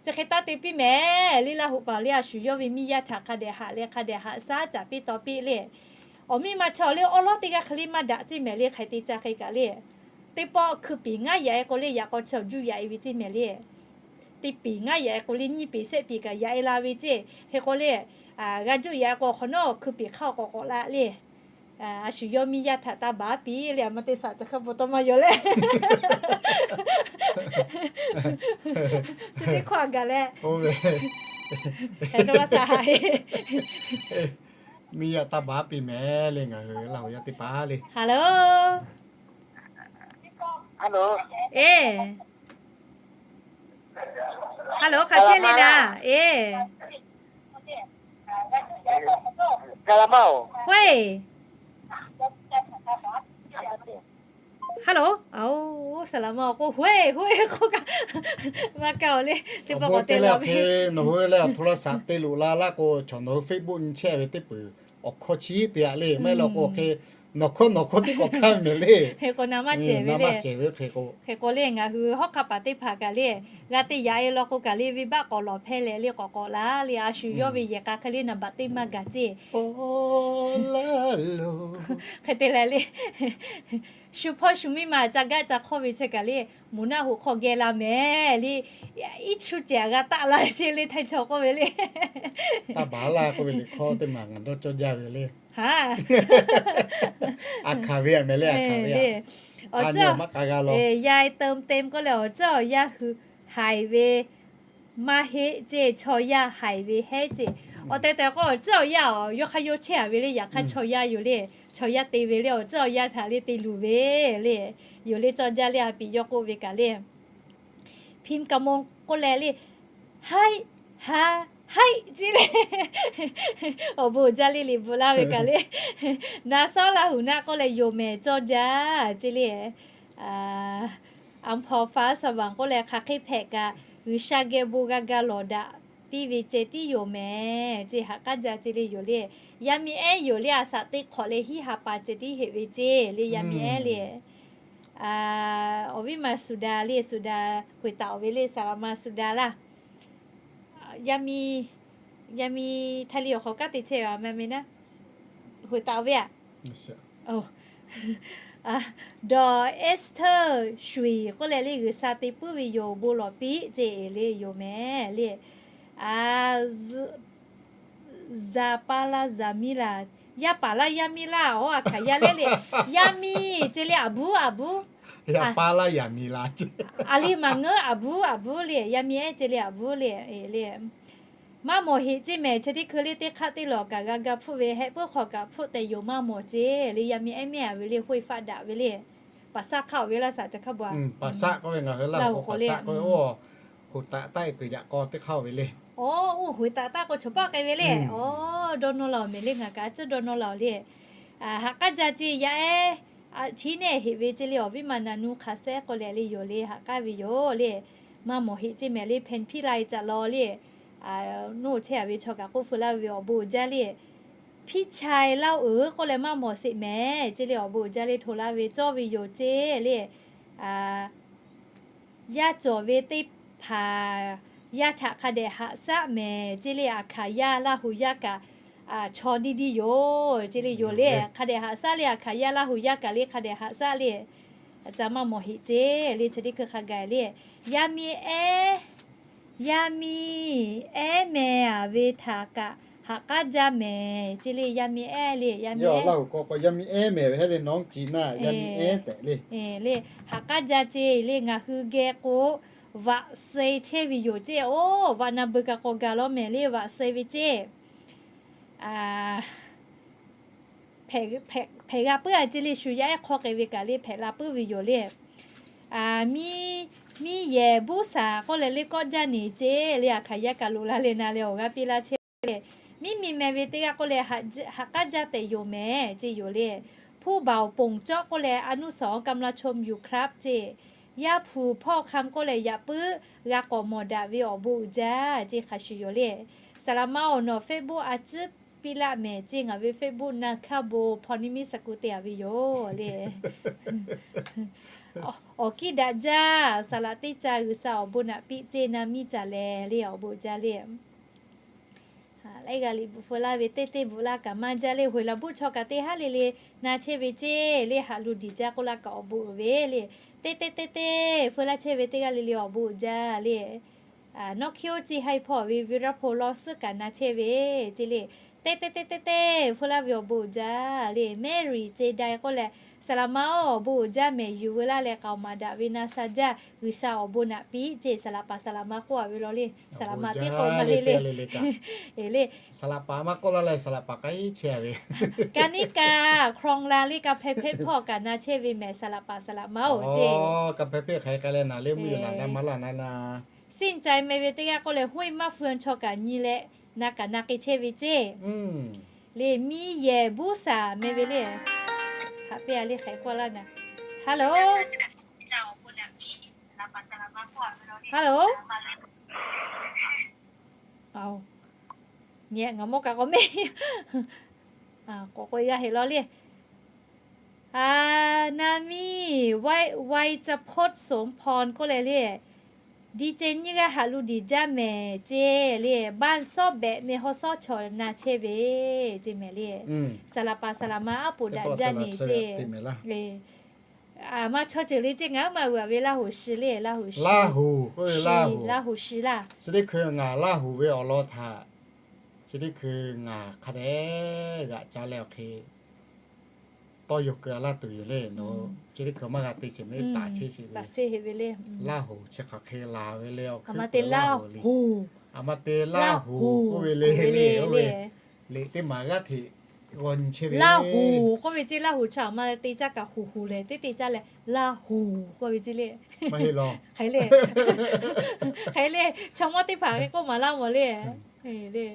Chi hk'e taˇ te piˇ mehˍ le, Laˇ hu paˍ le, a shu yawˇ ve miˇ yaˇ htaꞈ hk'a dehꞈ haꞈ leh hk'a dehꞈ haꞈ shaˉ caꞈ piˇ taw piˇ le. Awˬ miˇ ma chaw le, awˉ lawˉ teˇ g'aˇ hk'e le maˇ daꞈ ceˇ mehˍ le, hk'e te ca hk'e kaꞈ le. Teˇ pawˆ hkui piˍ ngaˇ yaꞈ e k'o le, yaꞈ k'aw chaw juˇ yaꞈ e ve ceˇ mehˍ le. Teˇ piˍ ngaˇ yaꞈ e k'o le, nyiˇ piˍ shehˆ piˍ kaꞈ yaꞈ e la ve ceˇ. Hk'e k'o le, g'a juˇ yaꞈ e k'o hk'awꞈ nawˉ hkui piˍ hk'aˇ awˬ k'awꞈ k'awꞈ la le. A shu yawˇ miˇ yaˇ htaꞈ taˇ baˬ piˇ le, a ma te shaˍ ca hk'aˇ bon tawˇ maˇ yaw le. Chi teˇ hkawˇ a gaˬ leh, miˇ yaˇ taˇ baˬ piˇ mehˍ le, ngaˬ hui Laˇ hu yaˇ teˇ hpaˍ le. Hello. Eˬ. Hello, hk'aˬ chehˇ le naˍ? Eˬ, Hello, hello, aˬ, saˍ laˍ ma awˬ k'o, hoeˇ hoeˇ k'oˆ kaꞈ maˇ kaˇ-oˬ le. Teˇ pawˆ k'awꞈ te la ve, nawˬ hui lehˬ โทรศัพท์ te loꞈ la laˇ k'o, chaw nawˬ hui Facebook nyi chehˇ ve teˇ peuˬ awˬ hkawˇ chi te aꞈ le. Maˇ heˆ law k'o, hk'e nawˬ hkawˇ nawˬ hkawˇ tiˉ k'awꞈ hkanˇ ve mehˍ le. Hk'e k'o na maˇ cehˬ ve le. Hk'e k'o le ngaˬ hui hawˉ hk'aˆ paˍ teˇ hpaˍ kaꞈ le, g'a te yaꞈ e law k'o kaꞈ le, venˇbaˆ k'awꞈ lawˬ hpehˇ leh le k'awꞈ k'awꞈ la le, a shu yawˇ ve yehˬ k'a hk'e le naˍ baꞈ teˇ maˇ gaˬ ceˇ. Hk'e te leh le, shu hpawˇ shu miˇ ma ca gaˆ ca hk'awˇ ve chi kaꞈ le, moˍ naˆ hoꞈ hk'aw geh la mehˍ le, iˉ chu cehˬ g'a taˆ la ceˇ le, htaiˇ chaw k'oˆ ve le. Taˇ baˬ laˇ k'oˆ ve liꞈ hkawˇ teˇ maˬ ngaˬ dawˇ cawˇ jaˇ ve le. A hkanˍ ve aꞈ mehˍ le, a hkanˍ ve aꞈ. Awˬ ceuˬ maˇ k'a g'a law. Yaˇ e teu te k'oˆ leh awˬ ceuˬ awˬ yaˇ hui haiˬ ve maˇ heˆ ceˇ, chaw yaˇ haiˬ ve heˉ ceˇ. Awˬ tehˬ tehˬ k'o awˬ ceuˬ awˬ yaˇ awˬ yawˇ hk'aˇ yawˇ chehˇ a ve le, yaꞈ hk'aˇ chaw yaˇ yoˬ le. Chaw yaˇ te ve le, awˬ ceuˬ awˬ yaˇ htaꞈ le te luˬ ve le. Yoˬ le, cawˇ jaˇ le, a piˍ yawˇ k'oˆ ve kaꞈ le. Hpiˇ kaꞈ maw k'oˆ leh le, haiˆ, ha, haiˆ ceˇ le. Awˬ bon uiˍ jaˇ le, liꞈ bvuhꞈ laˇ ve kaꞈ le. Na sawˉ laˇ huˍ naˆ k'oˆ leh yoˬ mehˍ, cawˇ jaˇ ceˇ le. Aˍ hpaw fa saˍ baˬ k'oˆ leh hk'aˬ hk'e hpehꞈ kaꞈ, G'uiˬsha geh bon g'a ga lawˬ daꞈ piˇ ve ceh tiˉ yoˬ mehˍ ceˇ, haꞈ k'aˉ jaˇ ceˇ le yoˬ le. Yaˇ miˇ ehˉ yoˬ le, a shaꞈ teˇ hk'awꞈ leh hiˉ ha pa ceh tiˉ heꞈ ve ceˇ le, yaˇ miˇ ehˉ le. Awˬ viˉ ma suˍ daꞈ le, suˍ daꞈ hoꞈ taˍ-oˬ ve le, saˍ laˍ ma suˍ daꞈ laˇ. Yaˇ miˇ, yaˇ miˇ Htaiˇ liˇ awˬ hk'aw kanˉ te chehˇ a ma me naˉ, hoꞈ taˍ-oˬ ve aꞈ. Dawˬ Esther Shui k'oˆ leh le, G'uiˬsha te puiˉ ve yoˬ, bon lawˬ piˇ ceˇ le yoˬ mehˍ le. Zaˍ pa laˇ zaˍ miˇ laˇ, yaˇ paˍ laˇ yaˇ miˇ laˇ, aˬ, a hkanˍ yaˇ leh le, yaˇ miˇ ceˇ le, aˬ buˉ aˬ buˉ, yaˇ pa laˇ yaˇ miˇ laˇ, aˬ liˇ maˬ ngeuˉ aˬ buˉ aˬ buˉ le, yaˇ miˇ ehˉ ceˇ le, aˬ buˉ le, le. Maˇ mawˬ heꞈ ceˇ mehˍ, chi teˇ hkui le teˇ hk'aˆ teˇ lawˬ kaꞈ g'a ga hpfuhˆ ve, heh puiˉ hk'aw kaꞈ hpfuhˆ tehꞈ yoˬ, maˇ mawˬ ceˇ le, yaˇ miˇ ehˉ mehˍ a ve le, hoˆ e faˆ daꞈ ve le. Paˍ saˆ hk'aˆ-oˬ ve laˇ shaˍ ca hk'a bu a. Paˍ saˆ k'oˆ ve ngaˬ hui laˇ k'o, paˍ saˆ k'oˆ ve, oˇ, hoꞈ taˍ taˆ e kuiˬ yaꞈ k'aw teˇ hk'aˆ-oˬ ve le. Oˇ, hoꞈ taˍ taˆ k'o chaw paˆ k'ai ve le. Oˇ, dawˇ nawˇ la-oˬ mehˍ le, ngaˬ kaꞈ a ciˉ dawˇ nawˇ la-oˬ le. Haꞈ k'aˉ jaˇ ceˇ, yaˇ ehˉ, chi neˇ heꞈ ve ceˇ le, awˬ viˉ ma naˍ nu hk'aˬ sehˉ k'oˆ leh le yoˬ le, haꞈ k'aˉ ve yoˬ le. Maˇ mawˬ heꞈ ceˇ mehˍ le, hpen hpiˇ la e caꞈ law le. Nuˇ chehˇ a ve chaw kaꞈ k'oˆ feu laˇ ve, awˬ bon uiˍ jaˇ le. Hpiˇ cha e laˇ-oˬ k'oˆ leh maˇ mawˬ sheˍ mehˍ ceˇ le, awˬ bon uiˍ jaˇ le, hto laˇ ve cawˇ ve yoˬ ceˇ le. Yaˇ cawˬ ve teˇ hpaˍ yaˇ htaꞈ hk'a dehꞈ haꞈ shaˉ mehˍ ceˇ le, a hkanˍ yaˇ Laˇ hu yaˇ kaꞈ chaw diˇ diˇ yoˬ ceˇ le, yoˬ le. Hk'a dehꞈ haꞈ shaˉ le, a hkanˍ yaˇ Laˇ hu yaˇ kaꞈ le hk'a dehꞈ haꞈ shaˉ le. Ca maˇ mawˬ heꞈ ceˇ le, chi teˇ hkui hk'a gaˬ le. Yaˇ miˇ ehˉ, yaˇ miˇ ehˉ mehˍ a ve htaꞈ kaꞈ haꞈ k'aˉ jaˇ mehˍ ceˇ le, yaˇ miˇ ehˉ le, yaˇ miˇ ehˉ. Laˇ hu k'awꞈ k'o yaˇ miˇ ehˉ mehˍ ve heˆ le, nawˉ ci naˆ yaˇ miˇ ehˉ tehꞈ le. Le, haꞈ k'aˉ jaˇ ceˇ le, ngaˬ hui geh k'o vaꞈ se chehˇ ve yoˬ ceˇ. Oˇ, vaꞈ na beuˬ kaꞈ k'awꞈ gaˬ law mehˍ le, vaꞈ se ve ceˇ. Hpehꞈ g'a puiˉ a ceˇ le, shu yaˇ ehˉ hk'aw k'ai ve kaꞈ le hpehꞈ la puiˉ ve yoˬ le. Miˇ, miˇ yehˬ buˉ shaˍ k'oˆ leh le kawˆ jaˇ neˬ ceˇ le, a hkanˍ yaˇ kaꞈ loꞈ la leh na leh awˬ g'aˇ piˇ laˇ chehˇ le. Miˇ miˇ meh ve teˇ g'aˇ k'oˆ leh haꞈ k'aˉ jaˇ tehꞈ yoˬ mehˍ ceˇ yoˬ le. Hpu baoˍ ponˬ cawˆ k'oˆ leh a nuˇ saˍ awˬ kamla chom yuˬ hk'lapˆ ceˇ. Yaˇ hpu hpawˇ hk'am k'oˆ leh yaꞈ puiˉ g'a k'awꞈ mawˬ daꞈ ve awˬ bon uiˍ jaˇ ceˇ hk'a shuˍ yoˬ le. Saˍ laˍ ma awˬ nawˬ Facebook a ciˉ piˇ laˆ mehˍ ceˇ, ngaˬ ve Facebook na hkaˇ bon hpaw niˇ miˇ saˍ kuˬ te a ve yoˬ le. Awˬ kiˇ daꞈ jaˇ, saˍ laˍ teˇ ca G'uiˬsha awˬ bon naꞈ piˇ ceˇ, na miˇ ca lehˬ le awˬ bon jaˇ le. Laiˉ g'aˇ liꞈ bvuhꞈ feu laˇ ve teˇ teˇ bvuhꞈ laˇ kaꞈ maˇ jaˇ le, hoꞈ laˬ buˆ chaw kaꞈ teˇ haˉ le le na chehˇ ve ceˇ le, haꞈ lu diˬ jaˇ k'oˆ laˇ kaꞈ awˬ bon uiˍ ve le. Teˇ teˇ teˇ teˇ feu laˇ chehˇ ve teˇ g'aˇ le le awˬ bon uiˍ jaˇ le. Nawˉ hkiˇ oˇ ceˇ haiˇ hpawˇ ve Virat Pho lawˇ suhˉ kaꞈ na chehˇ ve ceˇ le. Teˇ teˇ teˇ teˇ teˇ feu laˇ ve awˬ bon uiˍ jaˇ le. Mary ceˇ dai k'oˆ leh, saˍ laˍ ma oˬ, awˬ bon uiˍ jaˇ mehˍ, yuˬ veu laˇ leh k'aoˍ maˍ daꞈ ve na sha jaˇ, G'uiˬsha awˬ bon naꞈ piˇ ceˇ, saˍ laˍ paˍ saˍ laˍ ma k'oˆ a ve law le. Saˍ laˍ ma tiˉ k'o maˇ heˆ le. Saˍ laˍ paˍ maˇ k'oˆ laˇ leh saˍ laˍ paˍ k'ai chehˇ ve. Ka niˉ ka, hkawˇ la le, ka hpehˇ hpehˇ hpawˇ kaꞈ na chehˇ ve mehˍ, saˍ laˍ paˍ saˍ laˍ ma oˬ ceˇ. Ka hpehˇ hpehˇ hk'aˬ hk'e k'ai leh naˍ le, mvuhˇ yeˬ naˍ na maˇ laˇ na na. Sinˉ cai meh ve teˇ g'aˇ k'oˆ leh, Huˉ maˇ feu chaw kaꞈ nyi leh, na kaꞈ na k'ai chehˇ ve ceˇ. Le, miˇ yehˬ buˇ saˍ meh ve le. Haꞈ peˇ a le hk'e k'oˆ laˇ na. Hello, hello. Aˬ, nyi ngaˬ mawˇ kaꞈ k'awꞈ mehˆ, k'awꞈ k'oꞈ e g'a heꞈ law le. A, na miˇ Wai Ca Hpoˆ Soˍ Hpaw k'oˆ leh le, Di ce nyiˇ g'aˇ haꞈ lu diˬ jaˇ mehˍ ceˇ le, บ้านซอกแบะ meh haw sawˉ chaw na chehˇ ve ceˇ mehˍ le. Saˍ laˍ paˍ saˍ laˍ ma aˉ poꞈ daꞈ jaˇ ne ceˇ. Aˬ, maˇ chaw ceuˬ le ceˇ, ngaˬ huiˉ ma uiˍ a ve Laˇ huˍ shi le, Laˇ huˍ shi, Laˇ huˍ shi laˇ. Chi teˇ hkui ngaˬ Laˇ huˍ ve awˬ lawn htaꞈ, chi teˇ hkui ngaˬ hk'a dehꞈ g'aꞈ ca leh awˬ hk'e tawˇ yaw keu a laˇ tuˬ yoˬ le. Chi teˇ hkui maˇ g'a te sheˍ meh, taˍ chehˇ sheˍ ve. Laˇ huˍ chi hk'aˬ hk'e laˬ ve le, awˬ hkui Laˇ huˍ le. Aˬ, maˇ te Laˇ huˍ k'oˆ ve le le, oˇ ve liꞈ teˇ maˬ g'aˇ hteꞈ g'aw nyi chehˇ ve. Laˇ huˍ k'oˆ ve ceˇ, Laˇ huˍ chi aˬ ma te caˇ kaꞈ huˍ huˍ lehˬ, teˇ te caˇ leh Laˇ huˍ k'oˆ ve ceˇ le. Maˇ heˆ law. Hk'e le, hk'e le, chaw mawˇ teˇ hpaˍ hk'e k'oˆ maˍ laˇ mawˬ le.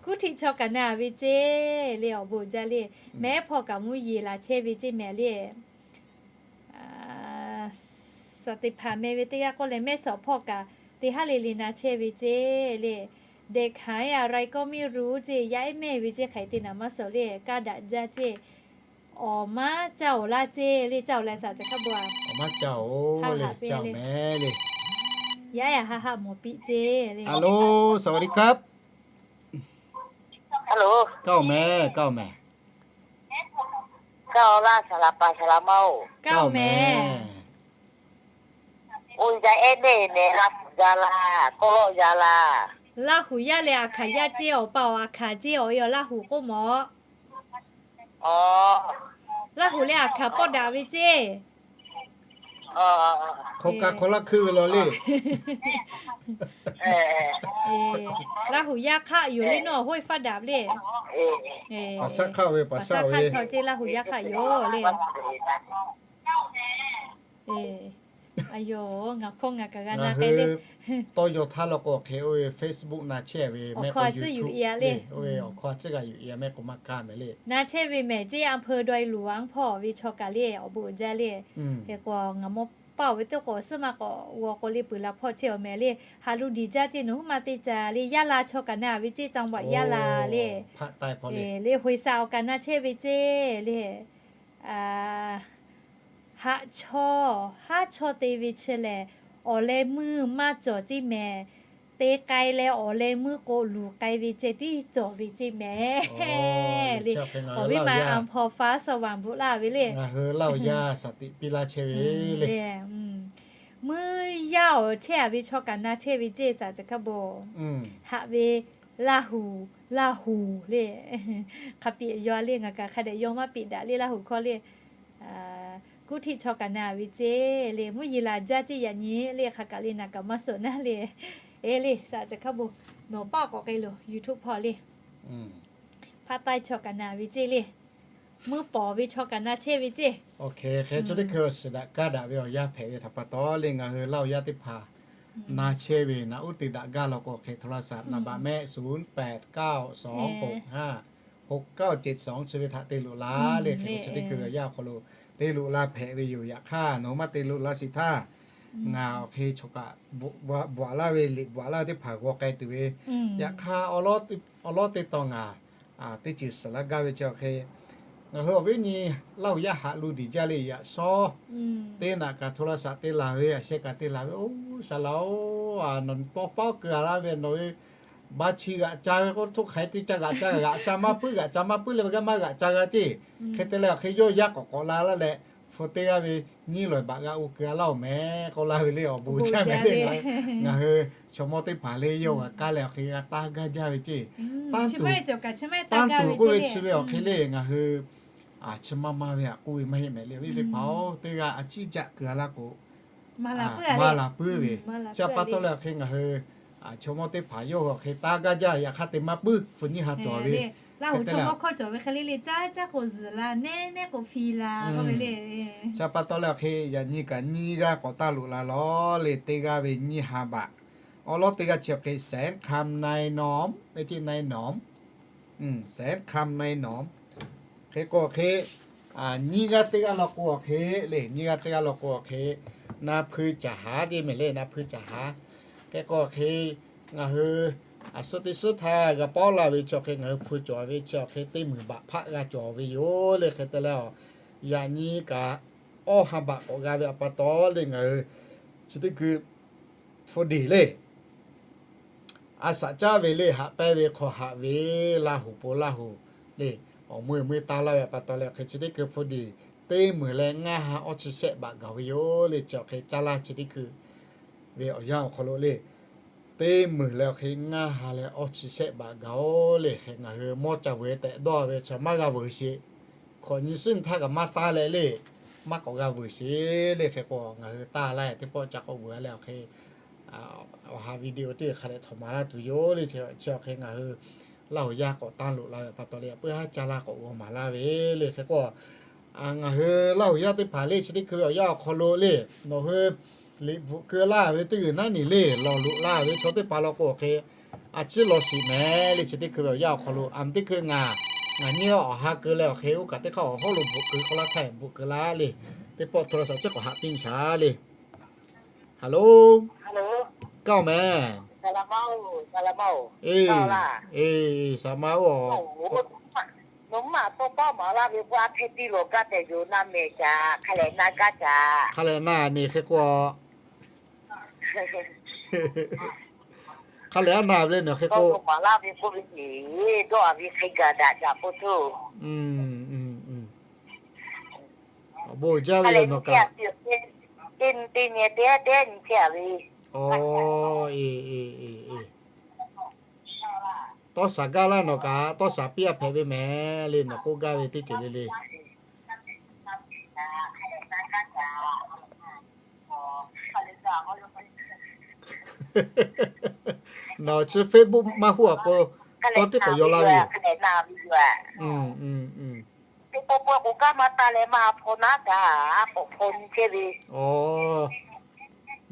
Kuˉ htiˆ chaw kaꞈ na ve ceˇ le, awˬ bon jaˇ le. Mehˉ hpawˇ kaꞈ mvuhˇ yeˬ laˬ chehˇ ve ceˇ mehˍ le. Saˍ teˇ hpaˍ meh ve teˇ g'aˇ k'oˆ leh, mehˉ sawˍ hpawˇ kaꞈ teˇ haˉ le le na chehˇ ve ceˇ le. เด็กหายอะไรก็ไม่รู้ ceˇ, yaˇ ehˉ mehˇ ve ceˇ, hk'aˬ hk'e te naˍ maˇ suhˍ le, kaˇ daꞈ jaˇ ceˇ. Awˬ maˇ caˇ oˬ laˇ ceˇ le, caˇ oˬ leh saˍ ca hk'a bon a. Awˬ maˇ caˇ oˬ le, caˇ oˬ mehˍ le. Yaˇ yaˇ haˆ haˆ mawˬ piˇ ceˇ le. Alo, สวัสดีครับ. Kaˇ oˬ mehˍ, kaˇ oˬ mehˍ. Kaˇ oˬ laˇ, saˍ laˍ paˍ saˍ laˍ ma oˬ. Kaˇ oˬ mehˍ. Oˇ yaˇ ehˉ mehˇ mehˍ, Laˇ huˍ yaˇ laˇ, kawˆ lawˆ yaˇ laˇ. Laˇ huˍ yaˇ leh aˬ hkanˍ yaˇ ceˇ, awˬ pa awˬ aˬ hkanˍ ceˇ, awˬ e awˬ Laˇ huˍ k'oˆ mawˬ. Laˇ huˍ leh aˬ hkanˍ pawˆ daꞈ ve ceˇ. Hk'aw ka hk'aw laˇ hkuiˇ ve law le. Laˇ huˍ yaˇ hk'aˆ yoˬ le, nawˬ hoˆ faˆ daꞈ le. Paˍ shaˆ hk'aˆ ve, paˍ shaˆ ve chaw ceˇ, Laˇ huˍ yaˇ hk'aˆ yoˬ le. Aˬ, ngaˬ hkawˇ ngaˬ kaꞈ g'a na k'ai le. Tawˇ yaw htaˇ law k'o hk'e oˇ ve Facebook na chehˇ ve mehˆ k'o YouTube le, oˇ ve awˬ hkawˇ a ciˉ g'a yuˬ e mehˆ k'o maˇ kaˇ mehˍ le. Na chehˇ ve mehˍ ceˇ, อำเภอดอยหลวง hpawˇ ve chaw kaꞈ le, awˬ bon jaˇ le. Hk'e k'o ngaˬ mawˇ paˇ oˬ ve teˇ k'o suhˉ maˇ k'awꞈ g'aw k'o le, peuˬ la hpawˇ chehˇ awˬ mehˍ le. Haꞈ lu diˬ jaˇ ceˇ, nawˬ huiˉ ma te ca le, yaˇ la chaw kaꞈ na ve ceˇ, จังหวัดยะลา le. Le โหยสาร awˬ kaꞈ na chehˇ ve ceˇ le. Haꞈ chaw, haˉ chaw te ve chi lehˬ, awˬ leh meuˇ maˇ cawˬ ceˇ mehˍ. Te k'ai leh awˬ leh meuˇ k'o luˬ k'ai ve ceh tiˉ cawˬ ve ceˇ mehˍ le. Awˬ viˉ ma อำเภอฟ้าสว่าง bvuhꞈ laˇ ve le. Ngaˬ hui Laˇ huˍ yaˇ shaˍ tiꞈ piˇ laˇ chehˇ ve le. Meuˇ yaˇ awˬ chehˇ a ve chaw kaꞈ na chehˇ ve ceˇ, saˍ ca hk'a bon. Haꞈ ve Laˇ huˍ, Laˇ huˍ le. Hk'a piꞈ yaw le, ngaˬ kaꞈ hk'a dehꞈ yaw maˇ piꞈ daꞈ le, Laˇ huˍ hkawˇ le. Kuˉ htiˆ chaw kaꞈ na ve ceˇ le, mvuhˇ yeˬ laˬ jaˇ ceˇ yaꞈ nyi le, hk'aˬ kaꞈ le naˍ kaꞈ maˇ suhˍ naˇ le. E le, saˍ ca hk'a bon, nawˬ paˇ k'awꞈ k'ai loˬ, YouTube hpawˇ le. Hpaˇ taiˇ chaw kaꞈ na ve ceˇ le. Meuˇ pawˍ ve chaw kaꞈ na chehˇ ve ceˇ. Hk'e chi teˇ hkui awˬ shiˍ daꞈ kaˇ daꞈ ve awˬ yanˇ hpehꞈ ve htaꞈ pa taw le, ngaˬ hui Laˇ huˍ yaˇ teˇ hpaˍ na chehˇ ve naꞈ uˉ te daꞈ gaˇ law k'o hk'e โทรศัพท์ naˍ baꞈ mehˆ ศูนย์แปดเก้าสองหกห้าหกเก้าเจ็ดสอง chi ve htaꞈ te loꞈ la le. Hk'e chi teˇ hkui awˬ yanˇ awˬ hk'aw lo te loꞈ la hpehꞈ ve yoˬ. Yaꞈ hk'aˇ nawˬ maˇ te loꞈ la shiˍ htaˇ, ngaˬ awˬ hk'e chaw kaꞈ bvuhꞈ laˇ ve, liꞈ bvuhꞈ laˇ ve teˇ hpaˍ g'aw k'ai tuˬ ve. Yaꞈ hk'aˇ awˬ lawˉ teˇ tawˇ ngaˬ teˇ ceuˬ shiˍ laˇ gaˇ ve chi awˬ hk'e, ngaˬ hui awˬ viˉ nyi Laˇ huˍ yaˇ haꞈ lu diˬ jaˇ le, yaꞈ shawˉ teˇ naꞈ kaꞈ โทรศัพท์ te laˬ ve, aˬ sheh kaꞈ te laˬ ve, oˇ shaˍ laꞈ oˬ, nawˬ tawˇ paˉ keu a laˇ ve nawˬ ve ba chi g'aꞈ ca ve k'o, htoˆ hk'aˬ hk'e te ca g'aꞈ ca, g'aꞈ ca maˇ puiˉ, g'aꞈ ca maˇ puiˉ leh ve g'aˇ maˇ g'aꞈ ca g'a ceˇ. Hk'e te leh awˬ hk'e yawˇ yaˇ k'awꞈ k'awꞈ la laˇ leh, hpu teˇ g'aˇ ve nyiˇ lawˬ baꞈ g'a u keu a laˇ oˬ mehˍ k'oˆ laˇ ve le, awˬ bon jaˇ mehˍ le. Ngaˬ hui chaw mawˇ teˇ hpaˍ le yawˇ g'a kaˇ leh awˬ hk'e g'a taˇ gaˇ jaˇ ve ceˇ. Tanˇ tuˬ, tanˇ tuˬ k'oˆ ve chi ve awˬ hk'e le ngaˬ hui chi maˇ maˇ ve haꞈ k'oˆ ve maˇ heˆ mehˍ le, awˬ viˉ teˇ hpaˍ oˬ, teˇ g'aˇ a ciˉ jaˆ keu a laˇ k'o, maˇ laˬ puiˉ ve. Chi pa taw leh awˬ hk'e ngaˬ hui chaw mawˇ teˇ hpaˍ yawˇ hui awˬ hk'e taˇ gaˇ jaˇ, yaꞈ hk'aˇ te maˇ puiˉ, hpu nyiˇ ha tuˬ ve. Laˇ huˍ chaw mawˇ hkawˇ cawˬ ve hk'e le le, caˇ caˇ k'o zuhˬ la, nehˉ nehˉ k'o fi la k'oˆ ve le. Chi pa taw leh awˬ hk'e yaꞈ nyi kaꞈ nyiˇ g'aˇ k'awꞈ taˇ loꞈ la lawˬ le, teˇ g'aˇ ve nyiˇ ha baꞈ Awˬ lawn teˇ g'aˇ chi awˬ hk'e แสนคำนายน้อม ไม่ใช่นายหนอม แสนคำนายน้อม hk'e k'o hk'e, nyiˇ g'aˇ teˇ g'aˇ law k'o awˬ hk'e le, nyiˇ g'aˇ teˇ g'aˇ law k'o awˬ hk'e, na hpui caˍ haˍ teˇ mehˍ le, na hpui caˍ haˍ. Hk'e k'o hk'e, ngaˬ hui a suhˉ teˇ suhˉ htaˇ g'a pawˆ laˇ ve chi awˬ hk'e, ngaˬ hui hpu cawˬ ve chi awˬ hk'e teˇ meunˍ baꞈ hpaˆ g'a cawˬ ve yoˬ le. Hk'e te leh, yaꞈ nyi kaꞈ awˇ ha baꞈ k'awꞈ g'a ve awˬ pa taw le, ngaˬ hui chi teˇ hkui hpu deˍ le, a shaꞈ caˉ ve le, haꞈ pehnˇ ve hk'aw haꞈ ve, Laˇ huˍ po Laˇ huˍ le, awˬ mui mui taˇ laˇ ve awˬ pa taw leh awˬ hk'e chi teˇ hkui hpu deˍ teˇ meunˍ leh ngaˇ ha awˇ chi shehˆ baꞈ gaˬ ve yoˬ le. Chi awˬ hk'e caˇ laˇ chi teˇ hkui ve awˬ yanˇ awˬ hk'aw lo le, teˇ meunˍ leh awˬ hk'e ngaˇ ha leh awˇ chi shehˆ baꞈ gaˬ-oˬ le. Hk'e ngaˬ hui mawˇ ca vuiˬ tehꞈ dawˇ ve chaw maˇ g'a vuiˬ sheˍ. Hkawꞈ nyi suhˉ nyi htaˇ kaꞈ maˇ taˇ leh le, maˇ k'awꞈ g'a vuiˬ sheˍ le. Hk'e k'o ngaˬ hui taˇ laˇ teˇ pawˆ ca k'awꞈ vuiˬ leh awˬ hk'e, awˬ ha video teˇ hk'a leh htawnˍ maˍ laˇ tuˬ yoˬ le. Chi awˬ hk'e ngaˬ hui Laˇ huˍ yaˇ k'awꞈ tanˇ loꞈ la ve pa taw le, yaꞈ puiˉ haˉ caˇ laˇ k'awꞈ g'aw maˍ laˇ ve le. Hk'e k'o, ngaˬ hui Laˇ huˍ yaˇ teˇ hpaˍ le, chi teˇ hkui ve awˬ yanˇ awˬ hk'aw lo le, nawˬ hui liꞈ bvuhꞈ keu laˇ ve teˇ g'uiˬ naˉ nyi le, lawˬ loꞈ laˇ ve chaw teˇ hpaˍ law k'o hk'e, a ciˉ law shiˍ mehˍ le. Chi teˇ hkui ve awˬ yanˇ awˬ hk'aw lo a teˇ hkui ngaˬ, ngaˬ nyiˇ awˬ ha keu leh awˬ hk'e oˇ kaꞈ teˇ hk'aˇ awˬ hawˉ lo bvuhꞈ keu k'aw laˇ htaˇ bvuhꞈ keu laˇ le. Teˇ pawˆ โทรศัพท์ chi k'awꞈ haꞈ piˇ shaˍ le. Hello, kaˇ mehˍ. E, e, saˍ ma oˬ. Hk'a lehˬ na neˬ hk'e k'o, hk'a lehˬ aˉ na ve le nawˬ hk'e k'o, awˬ bon uiˍ jaˇ ve yoˬ nawˬ kaꞈ. Tawˇ shaˍ gaˇ laˇ nawˬ kaꞈ, tawˇ shaˍ piˇ a hpehꞈ ve mehˍ le, nawˬ k'oˆ gaˇ ve teˇ ceuˬ le le. Nawˬ chi Facebook maˇ huˉ a k'o, tawˇ teˇ k'awꞈ yaw laˇ ve yoˬ.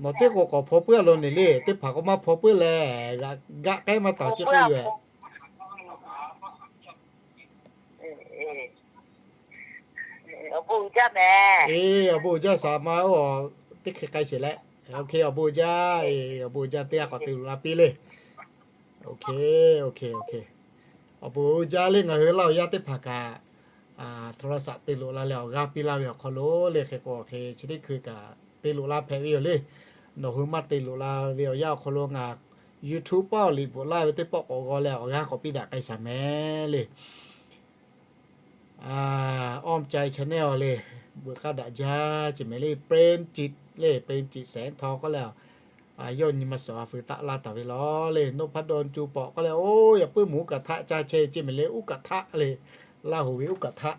Nawˬ teˇ k'o k'awꞈ hpaw puiˉ a lo neˬ le, teˇ hpaˍ k'o maˇ hpaw puiˉ leh, g'aꞈ k'ehˉ maˇ taˍ chi k'oˆ yoˬ. E, awˬ bon uiˍ jaˇ saˍ ma oˬ, teˇ hk'e k'ai sheˍ leh. Awˬ bon uiˍ jaˇ, awˬ bon uiˍ jaˇ teˇ g'aˇ k'awꞈ te loꞈ la piˇ le. Awˬ bon uiˍ jaˇ le, ngaˬ hui Laˇ huˍ yaˇ teˇ hpaˍ kaꞈ โทรศัพท์ te loꞈ la leh awˬ g'aˇ piˇ laˇ ve awˬ hk'aw lo le, hk'e k'o hk'e chi teˇ hkui kaꞈ te loꞈ la hpehꞈ ve yoˬ le. Nawˬ hui maˇ te loꞈ la ve awˬ yanˇ awˬ hk'aw lo ngaˬ YouTube paˆ awˬ liꞈ bvuhꞈ laˇ ve teˇ pawˆ k'awꞈ g'aw leh awˬ g'aˇ k'awꞈ piˇ daꞈ k'ai shaˍ mehˍ le. Awˇ mehˍ channel le, beuꞈ k'aˇ daꞈ jaˇ ce mehˍ le, เปรมจิต le, เปรมจิต แสงทอง k'oˆ leh, yawˇ nyi ma suhˍ ha feu taˆ laˇ taˍ ve law le. นพดล Cu Pawꞈ k'oˆ leh, oˇ yaꞈ puiˉ mvuhˇ kaꞈ htaˆ ca chehˇ ce mehˍ le, uˉ kaꞈ htaˆ le, Laˇ huˍ ve uˉ kaꞈ htaˆ.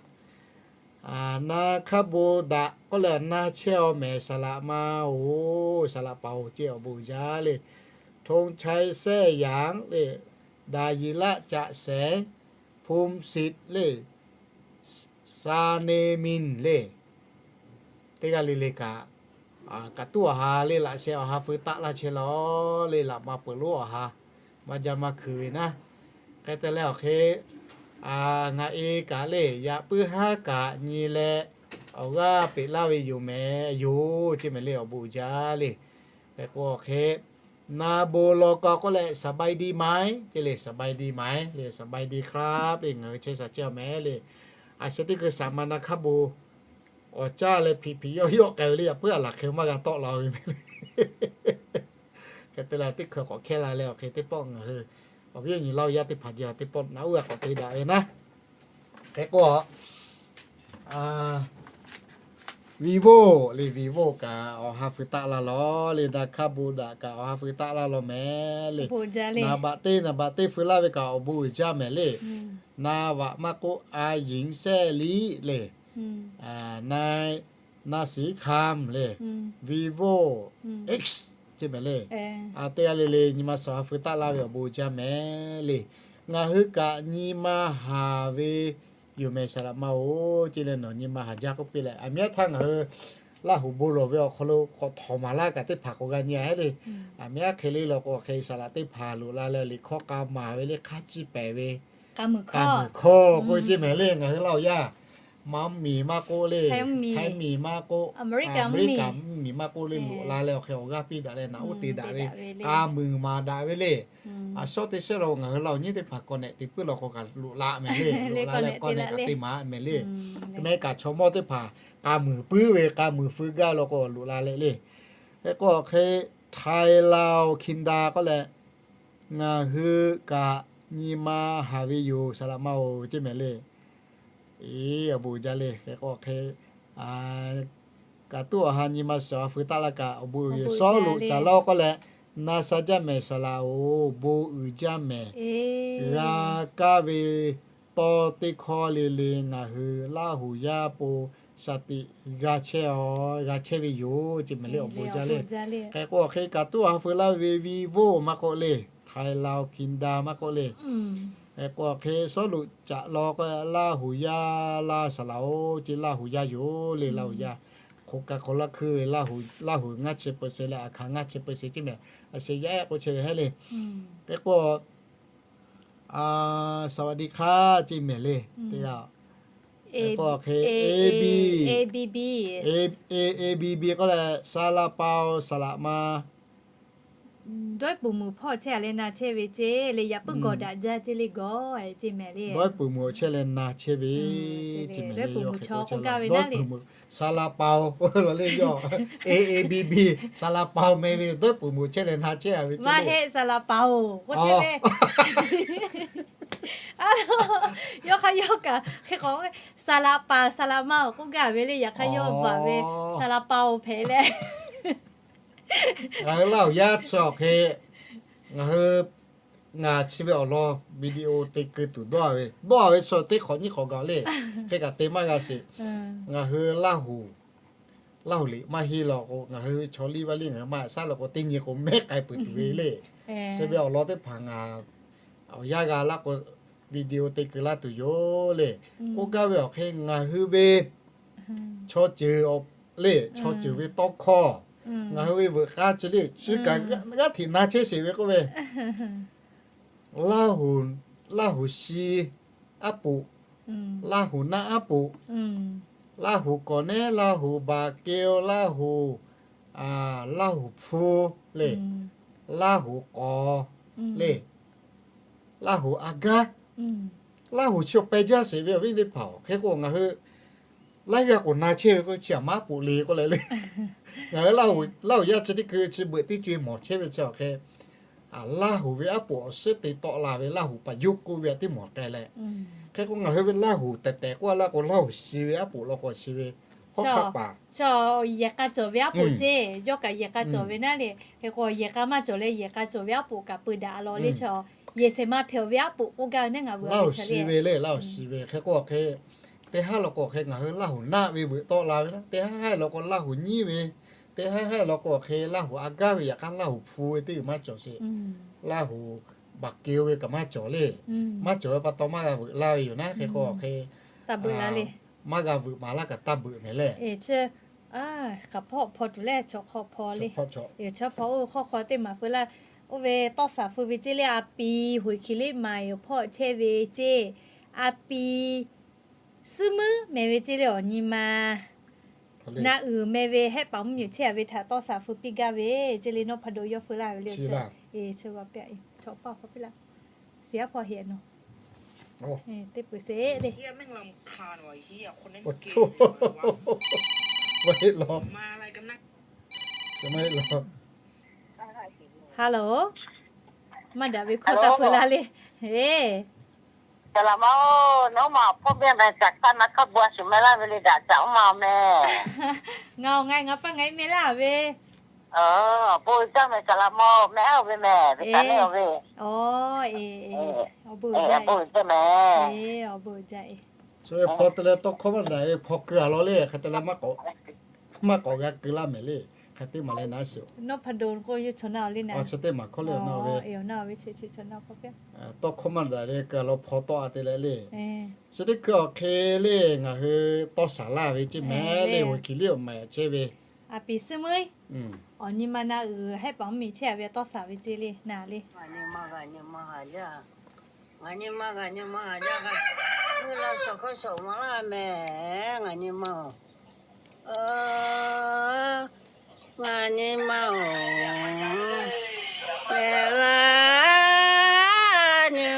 Na hkaˇ bon daꞈ k'oˆ leh, na chehˇ-aw mehˍ saˍ laꞈ ma oˬ, saˍ laꞈ paˍ oˬ ce, awˬ bon uiˍ jaˇ le. ธงชัย แซ่หยาง le, ดายิระ จะแสง, ภูมิสิทธิ์ le, ซาเนมิน le. Teˇ g'aˇ le le kaꞈ, kaꞈ tuˉ awˬ ha le laꞈ sheh awˬ ha feu taˆ laˇ chehˇ law le, laꞈ ma peuˬ lonˉ awˬ ha maˇ jaˇ maˇ hkui ve naˉ. Hk'e te leh awˬ hk'e, ngaˬ e kaꞈ le, yaꞈ puiˉ haˉ kaꞈ nyi leh awˬ g'aˇ peꞈ laˇ ve yoˬ mehˍ yoˬ ce mehˍ le, awˬ bon uiˍ jaˇ le. Hk'e k'o awˬ hk'e, na bon law k'o k'oˆ leh, สบายดีไหม ce le, สบายดีไหม le, สบายดีครับ le, ngaˬ hui chehˇ sha chehˇ-aw mehˍ le. A sheh teˇ hkui saˍ ma na hkaˇ bon awˬ caˇ leh hpiꞈ hpiꞈ yawˆ yawˆ k'ai ve le, yaꞈ puiˉ a laˬ hk'e maˇ g'a tawˆ la ve mehˍ le. Hk'e te leh teˇ hkui k'awꞈ hkehˇ la leh awˬ hk'e teˇ pawˆ ngaˬ hui awˬ viˉ awˬ nyi Laˇ huˍ yaˇ teˇ hpaˍ jaˇ teˇ pawˆ na uˉ g'a k'awꞈ te daꞈ ve naˉ. Hk'e k'o, Vivo le, Vivo kaꞈ awˬ ha feu taˆ laˇ law le, na hkaˇ bon daꞈ kaꞈ awˬ ha feu taˆ laˇ law mehˍ le. Naˍ baꞈ teˇ, naˍ baꞈ teˇ feu laˇ ve kaꞈ awˬ bon uiˍ jaˇ mehˍ le. Na vaꞈ maˇ k'oˆ, a yingˍ shehˆ liˉ le. Na, na shiˍ hkamˍ le. Vivo X ce mehˍ le. Teˇ g'aˇ le le nyi ma suhˍ ha feu taˆ laˇ ve awˬ bon uiˍ jaˇ mehˍ le. Ngaˬ hui kaꞈ nyi ma haˍ ve yoˬ mehˍ saˍ laꞈ ma oˬ ce leh nawˬ nyi ma haˍ jaˇ k'oˆ piˇ leh, aˬ miˉ htaˇ ngaˬ hui Laˇ huˍ bon lawˬ ve awˬ hk'aw lo k'awꞈ htawnˍ maˍ laˇ kaꞈ teˇ hpaˍ k'awꞈ g'a nyi a le. Aˬ miˉ aˉ hk'e le law k'o, hk'e saˍ laꞈ teˇ hpaˍ loꞈ la leh liꞈ hkawˇ k'a maˍ ve le, hk'a ciˇ pehˍ ve, k'a muiˬ hkawˇ k'oˆ ve ceˇ mehˍ le. Ngaˬ hui Laˇ huˍ yaˇ, ma mvuhˇ miˬ maˇ k'oˆ le, Htaiˇ mvuhˇ miˬ maˇ k'oˆ, Aˍmeˍriˆkaˍ mvuhˇ miˬ maˇ k'oˆ le, loꞈ la leh awˬ hk'e awˬ g'aˇ piˇ daꞈ leh naꞈ uˉ te daꞈ ve, k'a muiˬ maˍ daꞈ ve le. Aˬ shawˉ teˇ shehˉ la ngaˬ hui Laˇ huˍ nyiˉ teˇ hpaˍ k'awꞈ nehꞈ te puiˉ law k'o kaꞈ loꞈ la mehˍ le, loꞈ la leh k'awꞈ nehꞈ kaꞈ te maˍ mehˍ le. Mehˍ kaꞈ chaw mawˇ teˇ hpaˍ k'a muiˬ puiˉ ve, k'a muiˬ feu gaˇ law k'o loꞈ la leh le. Hk'e k'o hk'e, Htaiˇ Laˇ huˍ Hkinda k'oˆ leh, ngaˬ hui kaꞈ nyi ma haˍ ve yoˬ saˍ laꞈ ma-oˬ ceˇ mehˍ le. Eˬ, awˬ bon uiˍ jaˇ le. Hk'e k'o hk'e, kaꞈ tuˉ awˬ ha nyi ma suhˍ awˬ ha feu taˆ laˇ kaꞈ awˬ bon uiˍ ve. Sawˉ loꞈ caˍ lawˇ k'oˆ leh, na sha jaˇ mehˍ saˍ laꞈ-oˬ, bon uiˍ jaˇ mehˍ. G'a kaˇ ve tawˇ teˇ hkawˇ le le ngaˬ hui Laˇ huˍ yaˇ po shaˍ tiꞈ g'a chehˇ-aˬ, g'a chehˇ ve yoˬ ceˇ mehˍ le, awˬ bon jaˇ le. Hk'e k'o hk'e kaꞈ tuˉ awˬ ha feu laˇ ve Vivo maˇ k'oˆ le, Htaiˇ Laˇ huˍ Hkinda maˇ k'oˆ le. Hk'e k'o hk'e sawˉ loꞈ caꞈ law k'o, Laˇ huˍ yaˇ laˇ saˍ laꞈ-oˬ ceˇ, Laˇ huˍ yaˇ yoˬ le, Laˇ huˍ yaˇ. Hk'oˆ kaꞈ hk'aw laˇ hkui ve Laˇ huˍ, Laˇ huˍ ngaˇ chi เปอร์เซ็นต์ leh aˬ hkaˍ ngaˇ chi เปอร์เซ็นต์ ceˇ mehˍ. A shu yaˇ ehˉ k'o chehˇ ve hehˉ le. Hk'e k'o, สวัสดีค่ะ ceˇ mehˍ le. Teˇ g'aˇ k'o hk'e, A B, A B, A B B k'oˆ leh, ซาลาเปา saˍ laꞈ ma. Dawˇ puiˍ muiˬ hpawˇ chehˇ leh na chehˇ ve ceˇ le, yaꞈ puiˉ gawˬ daꞈ jaˇ ceˇ le, gawˬ ceˇ mehˍ le. Dawˇ puiˍ muiˬ chehˇ leh na chehˇ ve, dawˇ puiˍ muiˬ chaw k'oˆ gaˇ ve naˉ le, ซาลาเปา la le yawˇ, A A B B, ซาลาเปา meh ve dawˇ puiˍ muiˬ chehˇ leh na chehˇ ve ceˇ. Maˇ heˆ, ซาลาเปา k'oˆ chehˇ ve. Yawˇ hk'aˇ yawˇ kaꞈ hk'e k'o, ซาลาเปา saˍ laꞈ ma-oˬ k'oˆ gaˇ ve le, yaꞈ hk'aˇ yawˇ bvuhꞈ ve ซาลาเปา hpehꞈ leh. Ngaˬ hui Laˇ huˍ yaˇ chi awˬ hk'e, ngaˬ hui, ngaˬ chi ve awˬ lawn video te keu tuˬ dawˇ ve, dawˇ ve chi teˇ hk'awꞈ nyiˇ hk'awꞈ gaˬ le. Hk'e kaꞈ te maˇ g'a sheˍ. Ngaˬ hui Laˇ huˍ, Laˇ huˍ liꞈ maˇ henˇ law k'o, ngaˬ hui chaw liˇ vaˇ liˇ ngaˬ hui maˇ shaˉ law k'o, teˇ nyi k'o mehˉ k'ai peuˬ tuˬ ve le. Chi ve awˬ lawn teˇ hpaˍ ngaˬ awˬ yanˇ g'a laˇ k'o, video te keu laˇ tuˬ yoˬ le. K'oˆ gaˇ ve awˬ hk'e ngaˬ hui ve chaw ceuˬ le, chaw ceuˬ ve tawˇ hkawˇ, ngaˬ hui ve veuꞈ k'aˇ chi le, chi kaꞈ g'aˇ hteꞈ na chehˇ sheˍ ve k'oˆ ve, Laˇ huˍ, Laˇ huˍ shi aˉ poꞈ, Laˇ huˍ naˆ aˉ poꞈ, Laˇ huˍ kawˍ nehˉ, Laˇ huˍ baˬ keu, Laˇ huˍ, Laˇ huˍ hpu le, Laˇ huˍ k'awˍ le, Laˇ huˍ a gaˇ, Laˇ huˍ chi awˬ peh jaˇ sheˍ ve awˬ viˉ teˇ hpaˍ-oˬ. Hk'e k'o ngaˬ hui laiˉ g'aˇ k'o na chehˇ ve k'o chi aˬ maˇ poꞈ le k'oˆ leh le. Ngaˬ hui Laˇ huˍ yaˇ chi teˇ keu chi beuꞈ teˇ co-e mawˬ chehˇ ve chi awˬ hk'e, Laˇ huˍ ve aˉ poꞈ awˬ suhˉ te tawˆ la ve Laˇ huˍ paˍ yoˇ k'oˆ ve aꞈ teˇ mawˬ k'ai leh. Hk'e k'o ngaˬ hui ve Laˇ huˍ tehˬ tehˬ k'oˆ laˇ k'o, Laˇ huˍ shi ve aˉ poꞈ law k'o shi ve hawˉ hk'aˆ paˍ, yehˬ k'a cawˬ ve aˉ poꞈ ceˇ, yawˇ kaꞈ yehˬ k'a cawˬ ve naˉ le. Hk'e k'o yehˬ k'a maˇ cawˬ leh yehˬ k'a cawˬ ve aˉ poꞈ kaꞈ peu daꞈ law le chaw. Yehˬ shehˍ ma hpehꞈ-oˬ ve aˉ poꞈ k'oˆ gaˇ ve naˉ ngaˬ hui Laˇ huˍ shi ve le, Laˇ huˍ shi ve. Hk'e k'o hk'e, teˇ haˉ law k'o hk'e ngaˬ hui Laˇ huˍ naˆ ve veuꞈ tawˆ la ve naˉ, teˇ haˉ haˉ law k'o Laˇ huˍ nyiˉ ve, teˇ haˉ haˉ law k'o hk'e Laˇ huˍ a gaˇ ve, yaꞈ hk'aˇ Laˇ huˍ hpu ve teˇ g'uiˬ maˇ cawˬ sheˍ. Laˇ huˍ baˬ keu ve kaꞈ maˇ cawˬ le. Maˇ cawˬ ve pa taw maˇ g'a veuꞈ laˇ ve yoˬ naˉ. Hk'e k'o hk'e, maˇ g'a veuꞈ maˍ laˇ kaꞈ taˇ beuꞈ mehˍ le. Hk'aˬ hpawˇ hpaw tuˬ leh chaw hk'aw hpaw le. Chaw hk'aw oˇ hk'aw hk'aw teˇ maˍ feu laˇ. Oˇ ve tawˇ shaˍ feu ve ceˇ le, a pi hoꞈ hkiˬ liˇ maˍ yoˬ hpawˇ chehˇ ve ceˇ, a pi suhˉ muiˉ meh ve ceˇ le, awˬ nyi ma na uiˍ meh ve hehˆ paˍ mvuhˇ miˬ chehˇ a ve htaꞈ tawˇ shaˍ feu piˇ gaˇ ve ceˇ le, nawˉ hpa do yawˇ feu laˇ ve le. Chaw paˇ hpaw piˇ laˇ, shiˍ aˉ hpaw heꞈ nawˬ. Teˇ peuˬ sheˍ le. Maˇ heˆ law. Hello. Maˇ daꞈ ve hkawˇ taˇ feu laˇ le. Saˍ laꞈ ma-oˬ, nawˬ ma hpawˇ meh meh caˬ hkaˇ na hkaˇ bu a shuˍ meh laˇ ve le, daꞈ caˬ oˇ ma meh. Ngaˬ awˬ ngaˬ ngaˬ paˇ ngaˬ iˉ meh laˇ ve. Bon uiˍ jaˇ meh, saˍ laꞈ ma-oˬ, meh aˉ ve meh, ve taˍ neˇ ve. Awˬ, bon uiˍ jaˇ meh. Awˬ bon uiˍ jaˇ. Chi ve hpaw te leh tawˇ hkawˇ maˇ daꞈ ve hpaw keu a law le, hk'e te leh maˇ k'awꞈ g'a keu laˇ mehˍ le. Hk'e te maˬ leh naˉ sheˍ, chi teˇ maˬ hkawˇ le na ve, tawˇ hkawˇ maˇ daꞈ leh kaˬ lo hpaw tawˆ a te leh le. Chi teˇ hkui awˬ hk'e le ngaˬ hui tawˇ saˍ laˇ ve ceˇ mehˍ le, Hoiˍkiˍliˆ awˬ mehˍ chehˇ ve. A piˍ suhˉ meuˉ, awˬ nyi ma na uiˍ hehˆ paˍ mvuhˇmiˬ chehˇ a ve tawˇ saˍ ve ceˇ le na le. Ngaˬ nyi ma g'a nyi ma g'a jaˇ k'a, mvuhˇ la shawˍ hkawˇ shawˍ maˍ laˇ mehˍ, ngaˬ nyi ma-oˬ. Ngaˬ nyi ma-oˬ, lehˬ g'a nyi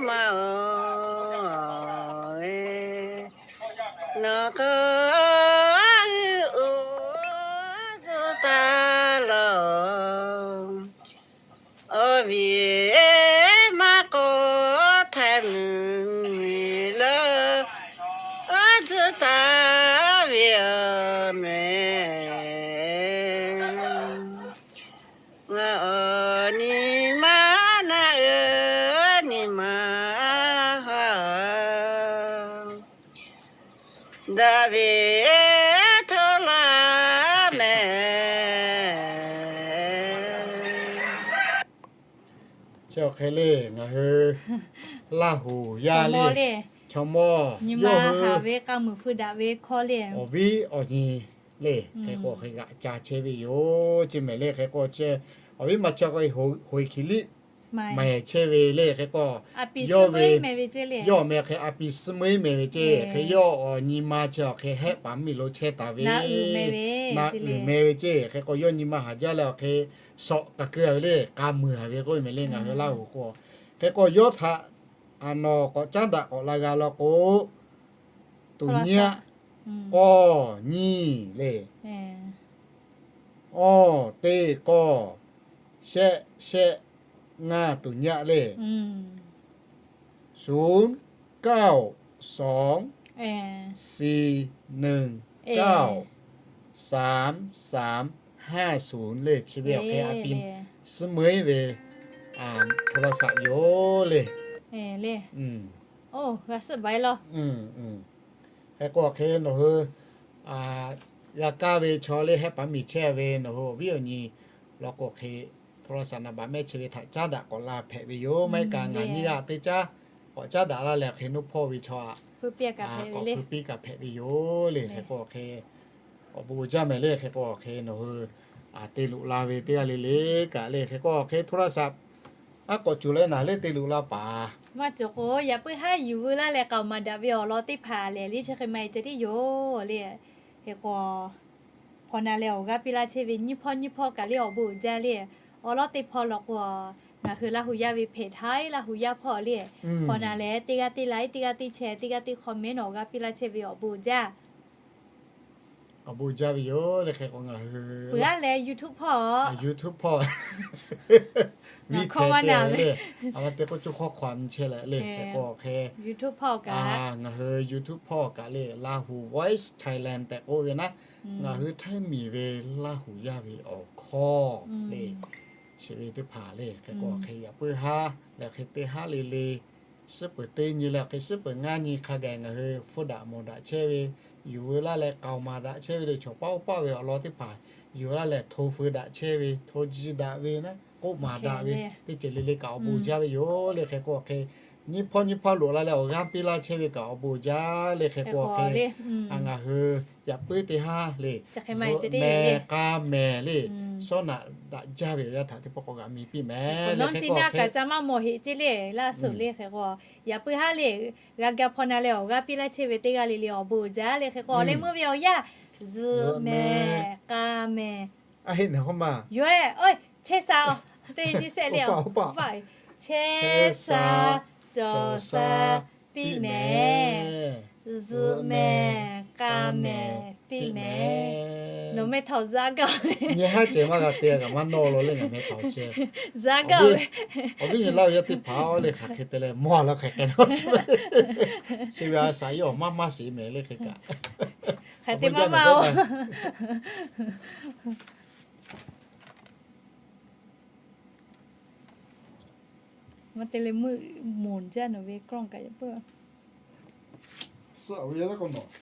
ma-oˬ, nawˬ hk'aˬ g'uiˬ oˇ tcuh taˍ laˬ. Awˬ viˉ maˇ k'awꞈ htaiˍ mvuhˇmiˬ leuˉ, oˇ tcuh taˍ ve awˬ mehˍ. Ngaˬ awˬ nyi ma na uiˍ nyi ma ha daꞈ ve hto laˇ mehˍ. Chi awˬ hk'e le ngaˬ hui Laˇ huˍ yaˇ le, chaw mawˇ nyi ma haˍ ve k'a muiˬ hpui daꞈ ve hkawˇ le, awˬ viˉ awˬ nyi le, hk'e k'o hk'e g'aꞈ ca chehˇ ve yoˬ ceˇ mehˍ le. Hk'e k'o awˬ viˉ ma chi k'o Hoiˍkiˍliˆ mehˍ chehˇ ve le. Hk'e k'o yawˇ ve, yawˇ mehˍ hk'e a piˍ suhˉ meuˉ mehˍ ve ceˇ. Hk'e yawˇ awˬ nyi ma chi awˬ hk'e hehˆ paˍ mvuhˇmiˬ lo chehˇ taˍ ve, na uiˍ mehˍ ve ceˇ. Hk'e k'o yawˇ nyi ma haˍ jaˇ leh awˬ hk'e shawˍ k'aˬ keu ve le, k'a muiˬ haˍ ve k'oˆ ve mehˍ le ngaˬ hui Laˇ huˍ k'o. Hk'e k'o yawˇ htaꞈ a nawˬ k'awꞈ caˉ daꞈ k'awꞈ la g'a law k'o, tuˍ nyiˇ aˆ, k'awˇ nyiˇ le, awˇ teˇ k'awˇ, shehˆ shehˆ ngaˇ tuˍ nyiˇ aˆ le, ศูนย์ เก้า สอง สี่ หนึ่ง เก้า สาม สาม ห้า ศูนย์ le. Chi ve awˬ hk'e a piˍ suhˉ meuˉ ve hto la saꞈ yoˬ le. Hk'e k'o awˬ hk'e nawˬ hui g'a kaˇ ve chaw le, hehˆ paˍ mvuhˇmiˬ chehˇ ve nawˬ hui awˬ viˉ awˬ nyi law k'o hk'e hto la saꞈ naˍ baꞈ mehˆ chi ve htaꞈ caˉ daꞈ k'awꞈ la hpehꞈ ve yoˬ. Maˇ heˆ kaꞈ ngaˬ nyiˇ g'aˇ teˇ caˉ k'awꞈ caˉ daꞈ laˇ leh hk'e nuˇ hpawˇ ve chaw aꞈ k'awꞈ hpui piˇ kaꞈ hpehꞈ ve yoˬ le. Hk'e k'o awˬ hk'e awˬ bon jaˇ mehˍ le. Hk'e k'o awˬ hk'e nawˬ hui te loꞈ la ve teˇ g'aˇ le le kaꞈ le, hk'e k'o awˬ hk'e hto la saꞈ aˉ k'awꞈ cuˬ leh naˍ le te loꞈ la paˍ. Maˇ cawˬ k'o yaꞈ puiˉ haˉ yuˬ veu laˇ leh k'aoˍ maˍ daꞈ ve awˬ lawn teˇ hpaˍ lehˬ le chi hk'e maˇ heˆ ceh tiˉ yoˬ le. Hk'e k'o hpaw na leh awˬ g'aˇ piˇ laˇ chehˇ ve nyiˇ hpawˇ nyiˇ hpawˇ kaꞈ le awˬ bon uiˍ jaˇ le. Awˬ lawn teˇ hpawˇ law k'o ngaˬ hui Laˇ huˍ yaˇ ve hpehꞈ htaˇ Laˇ huˍ yaˇ hpawˇ le, hpaw na leh teˇ g'aˇ teˇ like, teˇ g'aˇ teˇ share, teˇ g'aˇ teˇ comment awˬ g'aˇ piˇ laˇ chehˇ ve awˬ bon uiˍ jaˇ. Awˬ bon jaˇ ve yoˬ le. Hk'e k'o ngaˬ hui peuˬ aˉ leh YouTube hpawˇ, YouTube hpawˇ, a ma te k'oˆ coˇ hkawˇ hk'aw a mi chehˇ leh le. Hk'e k'o hk'e YouTube hpawˇ kaꞈ, ngaˬ hui YouTube hpawˇ kaꞈ le Laˇ huˍ Voice Thailand tehꞈ k'oˆ ve naˉ, ngaˬ hui Htaiˇ miˬ ve Laˇ huˍ yaˇ ve awˬ hkawˇ le, chi ve teˇ hpaˍ le. Hk'e k'o hk'e yaꞈ puiˉ haˉ leh hk'e teˇ haˉ le le, suhˉ peuˬ teˇ nyi leh hk'e suhˉ peuˬ ngaˇ nyi hk'a gaˬ ngaˬ hui hpfuhˇ daꞈ mawˬ daꞈ chehˇ ve, yuˬ veu laˇ leh k'aoˍ maˍ daꞈ chehˇ ve le. Chaw paˉ oˇ paˆ ve awˬ lawn teˇ hpaˍ yuˬ laˇ leh hto feu daꞈ chehˇ ve, hto ji daꞈ ve naˉ, k'oˆ maˍ daꞈ ve teˇ ceuˬ le le kaꞈ awˬ bon jaˇ ve yoˬ le. Hk'e k'o hk'e nyiˇ hpawˇ nyiˇ hpawˇ loꞈ la leh awˬ g'aˇ piˇ laˇ chehˇ ve kaꞈ awˬ bon jaˇ le. Hk'e k'o hk'e ngaˬ hui yaꞈ puiˉ teˇ haˉ le zuhꞈ mehˍ k'a mehˍ le, shawˉ naꞈ daꞈ jaˇ ve awˬ yanˇ htaꞈ teˇ pawˆ k'awꞈ g'a mi piˇ mehˍ le. Hk'e k'o hk'e ca maˇ mawˬ heꞈ ceˇ le, laˇ suhˍ le. Hk'e k'o yaꞈ puiˉ haˉ le g'a ga hpaw na leh awˬ g'aˇ piˇ laˇ chehˇ ve teˇ g'aˇ le le awˬ bon uiˍ jaˇ le. Hk'e k'o awˬ leh meuˇ ve awˬ yanˇ zuhꞈ mehˍ k'a mehˍ yoˬ. Chehˇ sha, teˇ nyi sehˆ le, chehˇ sha, cawˬ sha, piˇ mehˍ, zuhꞈ mehˍ k'a mehˍ piˇ mehˍ. Nawˬ meh htaoˍ zuhꞈ gaˇ ve, nyi haˉ cehˬ maˇ g'a te kaꞈ maˇ nawˇ lo le ngaˬ meh htaoˍ shehˍ. Zuhꞈ gaˇ ve awˬ viˉ nyi Laˇ huˍ yaˇ teˇ hpaˍ le hk'aˬ hk'e te leh mawˇ la hk'aˬ hk'e nawˇ suhˍ ve a shaꞈ yawˇ awˬ maˇ maˇ sheˍ mehˍ le hk'e kaꞈ. Hk'aˬ te maˇ maˇ-oˬ. Maˇ te leh meuˆ moˍ jaˇ nawˬ ve กล้อง kaꞈ yaꞈ puiˉ. Suhˆ ve yaˇ laˇ k'o nawˬ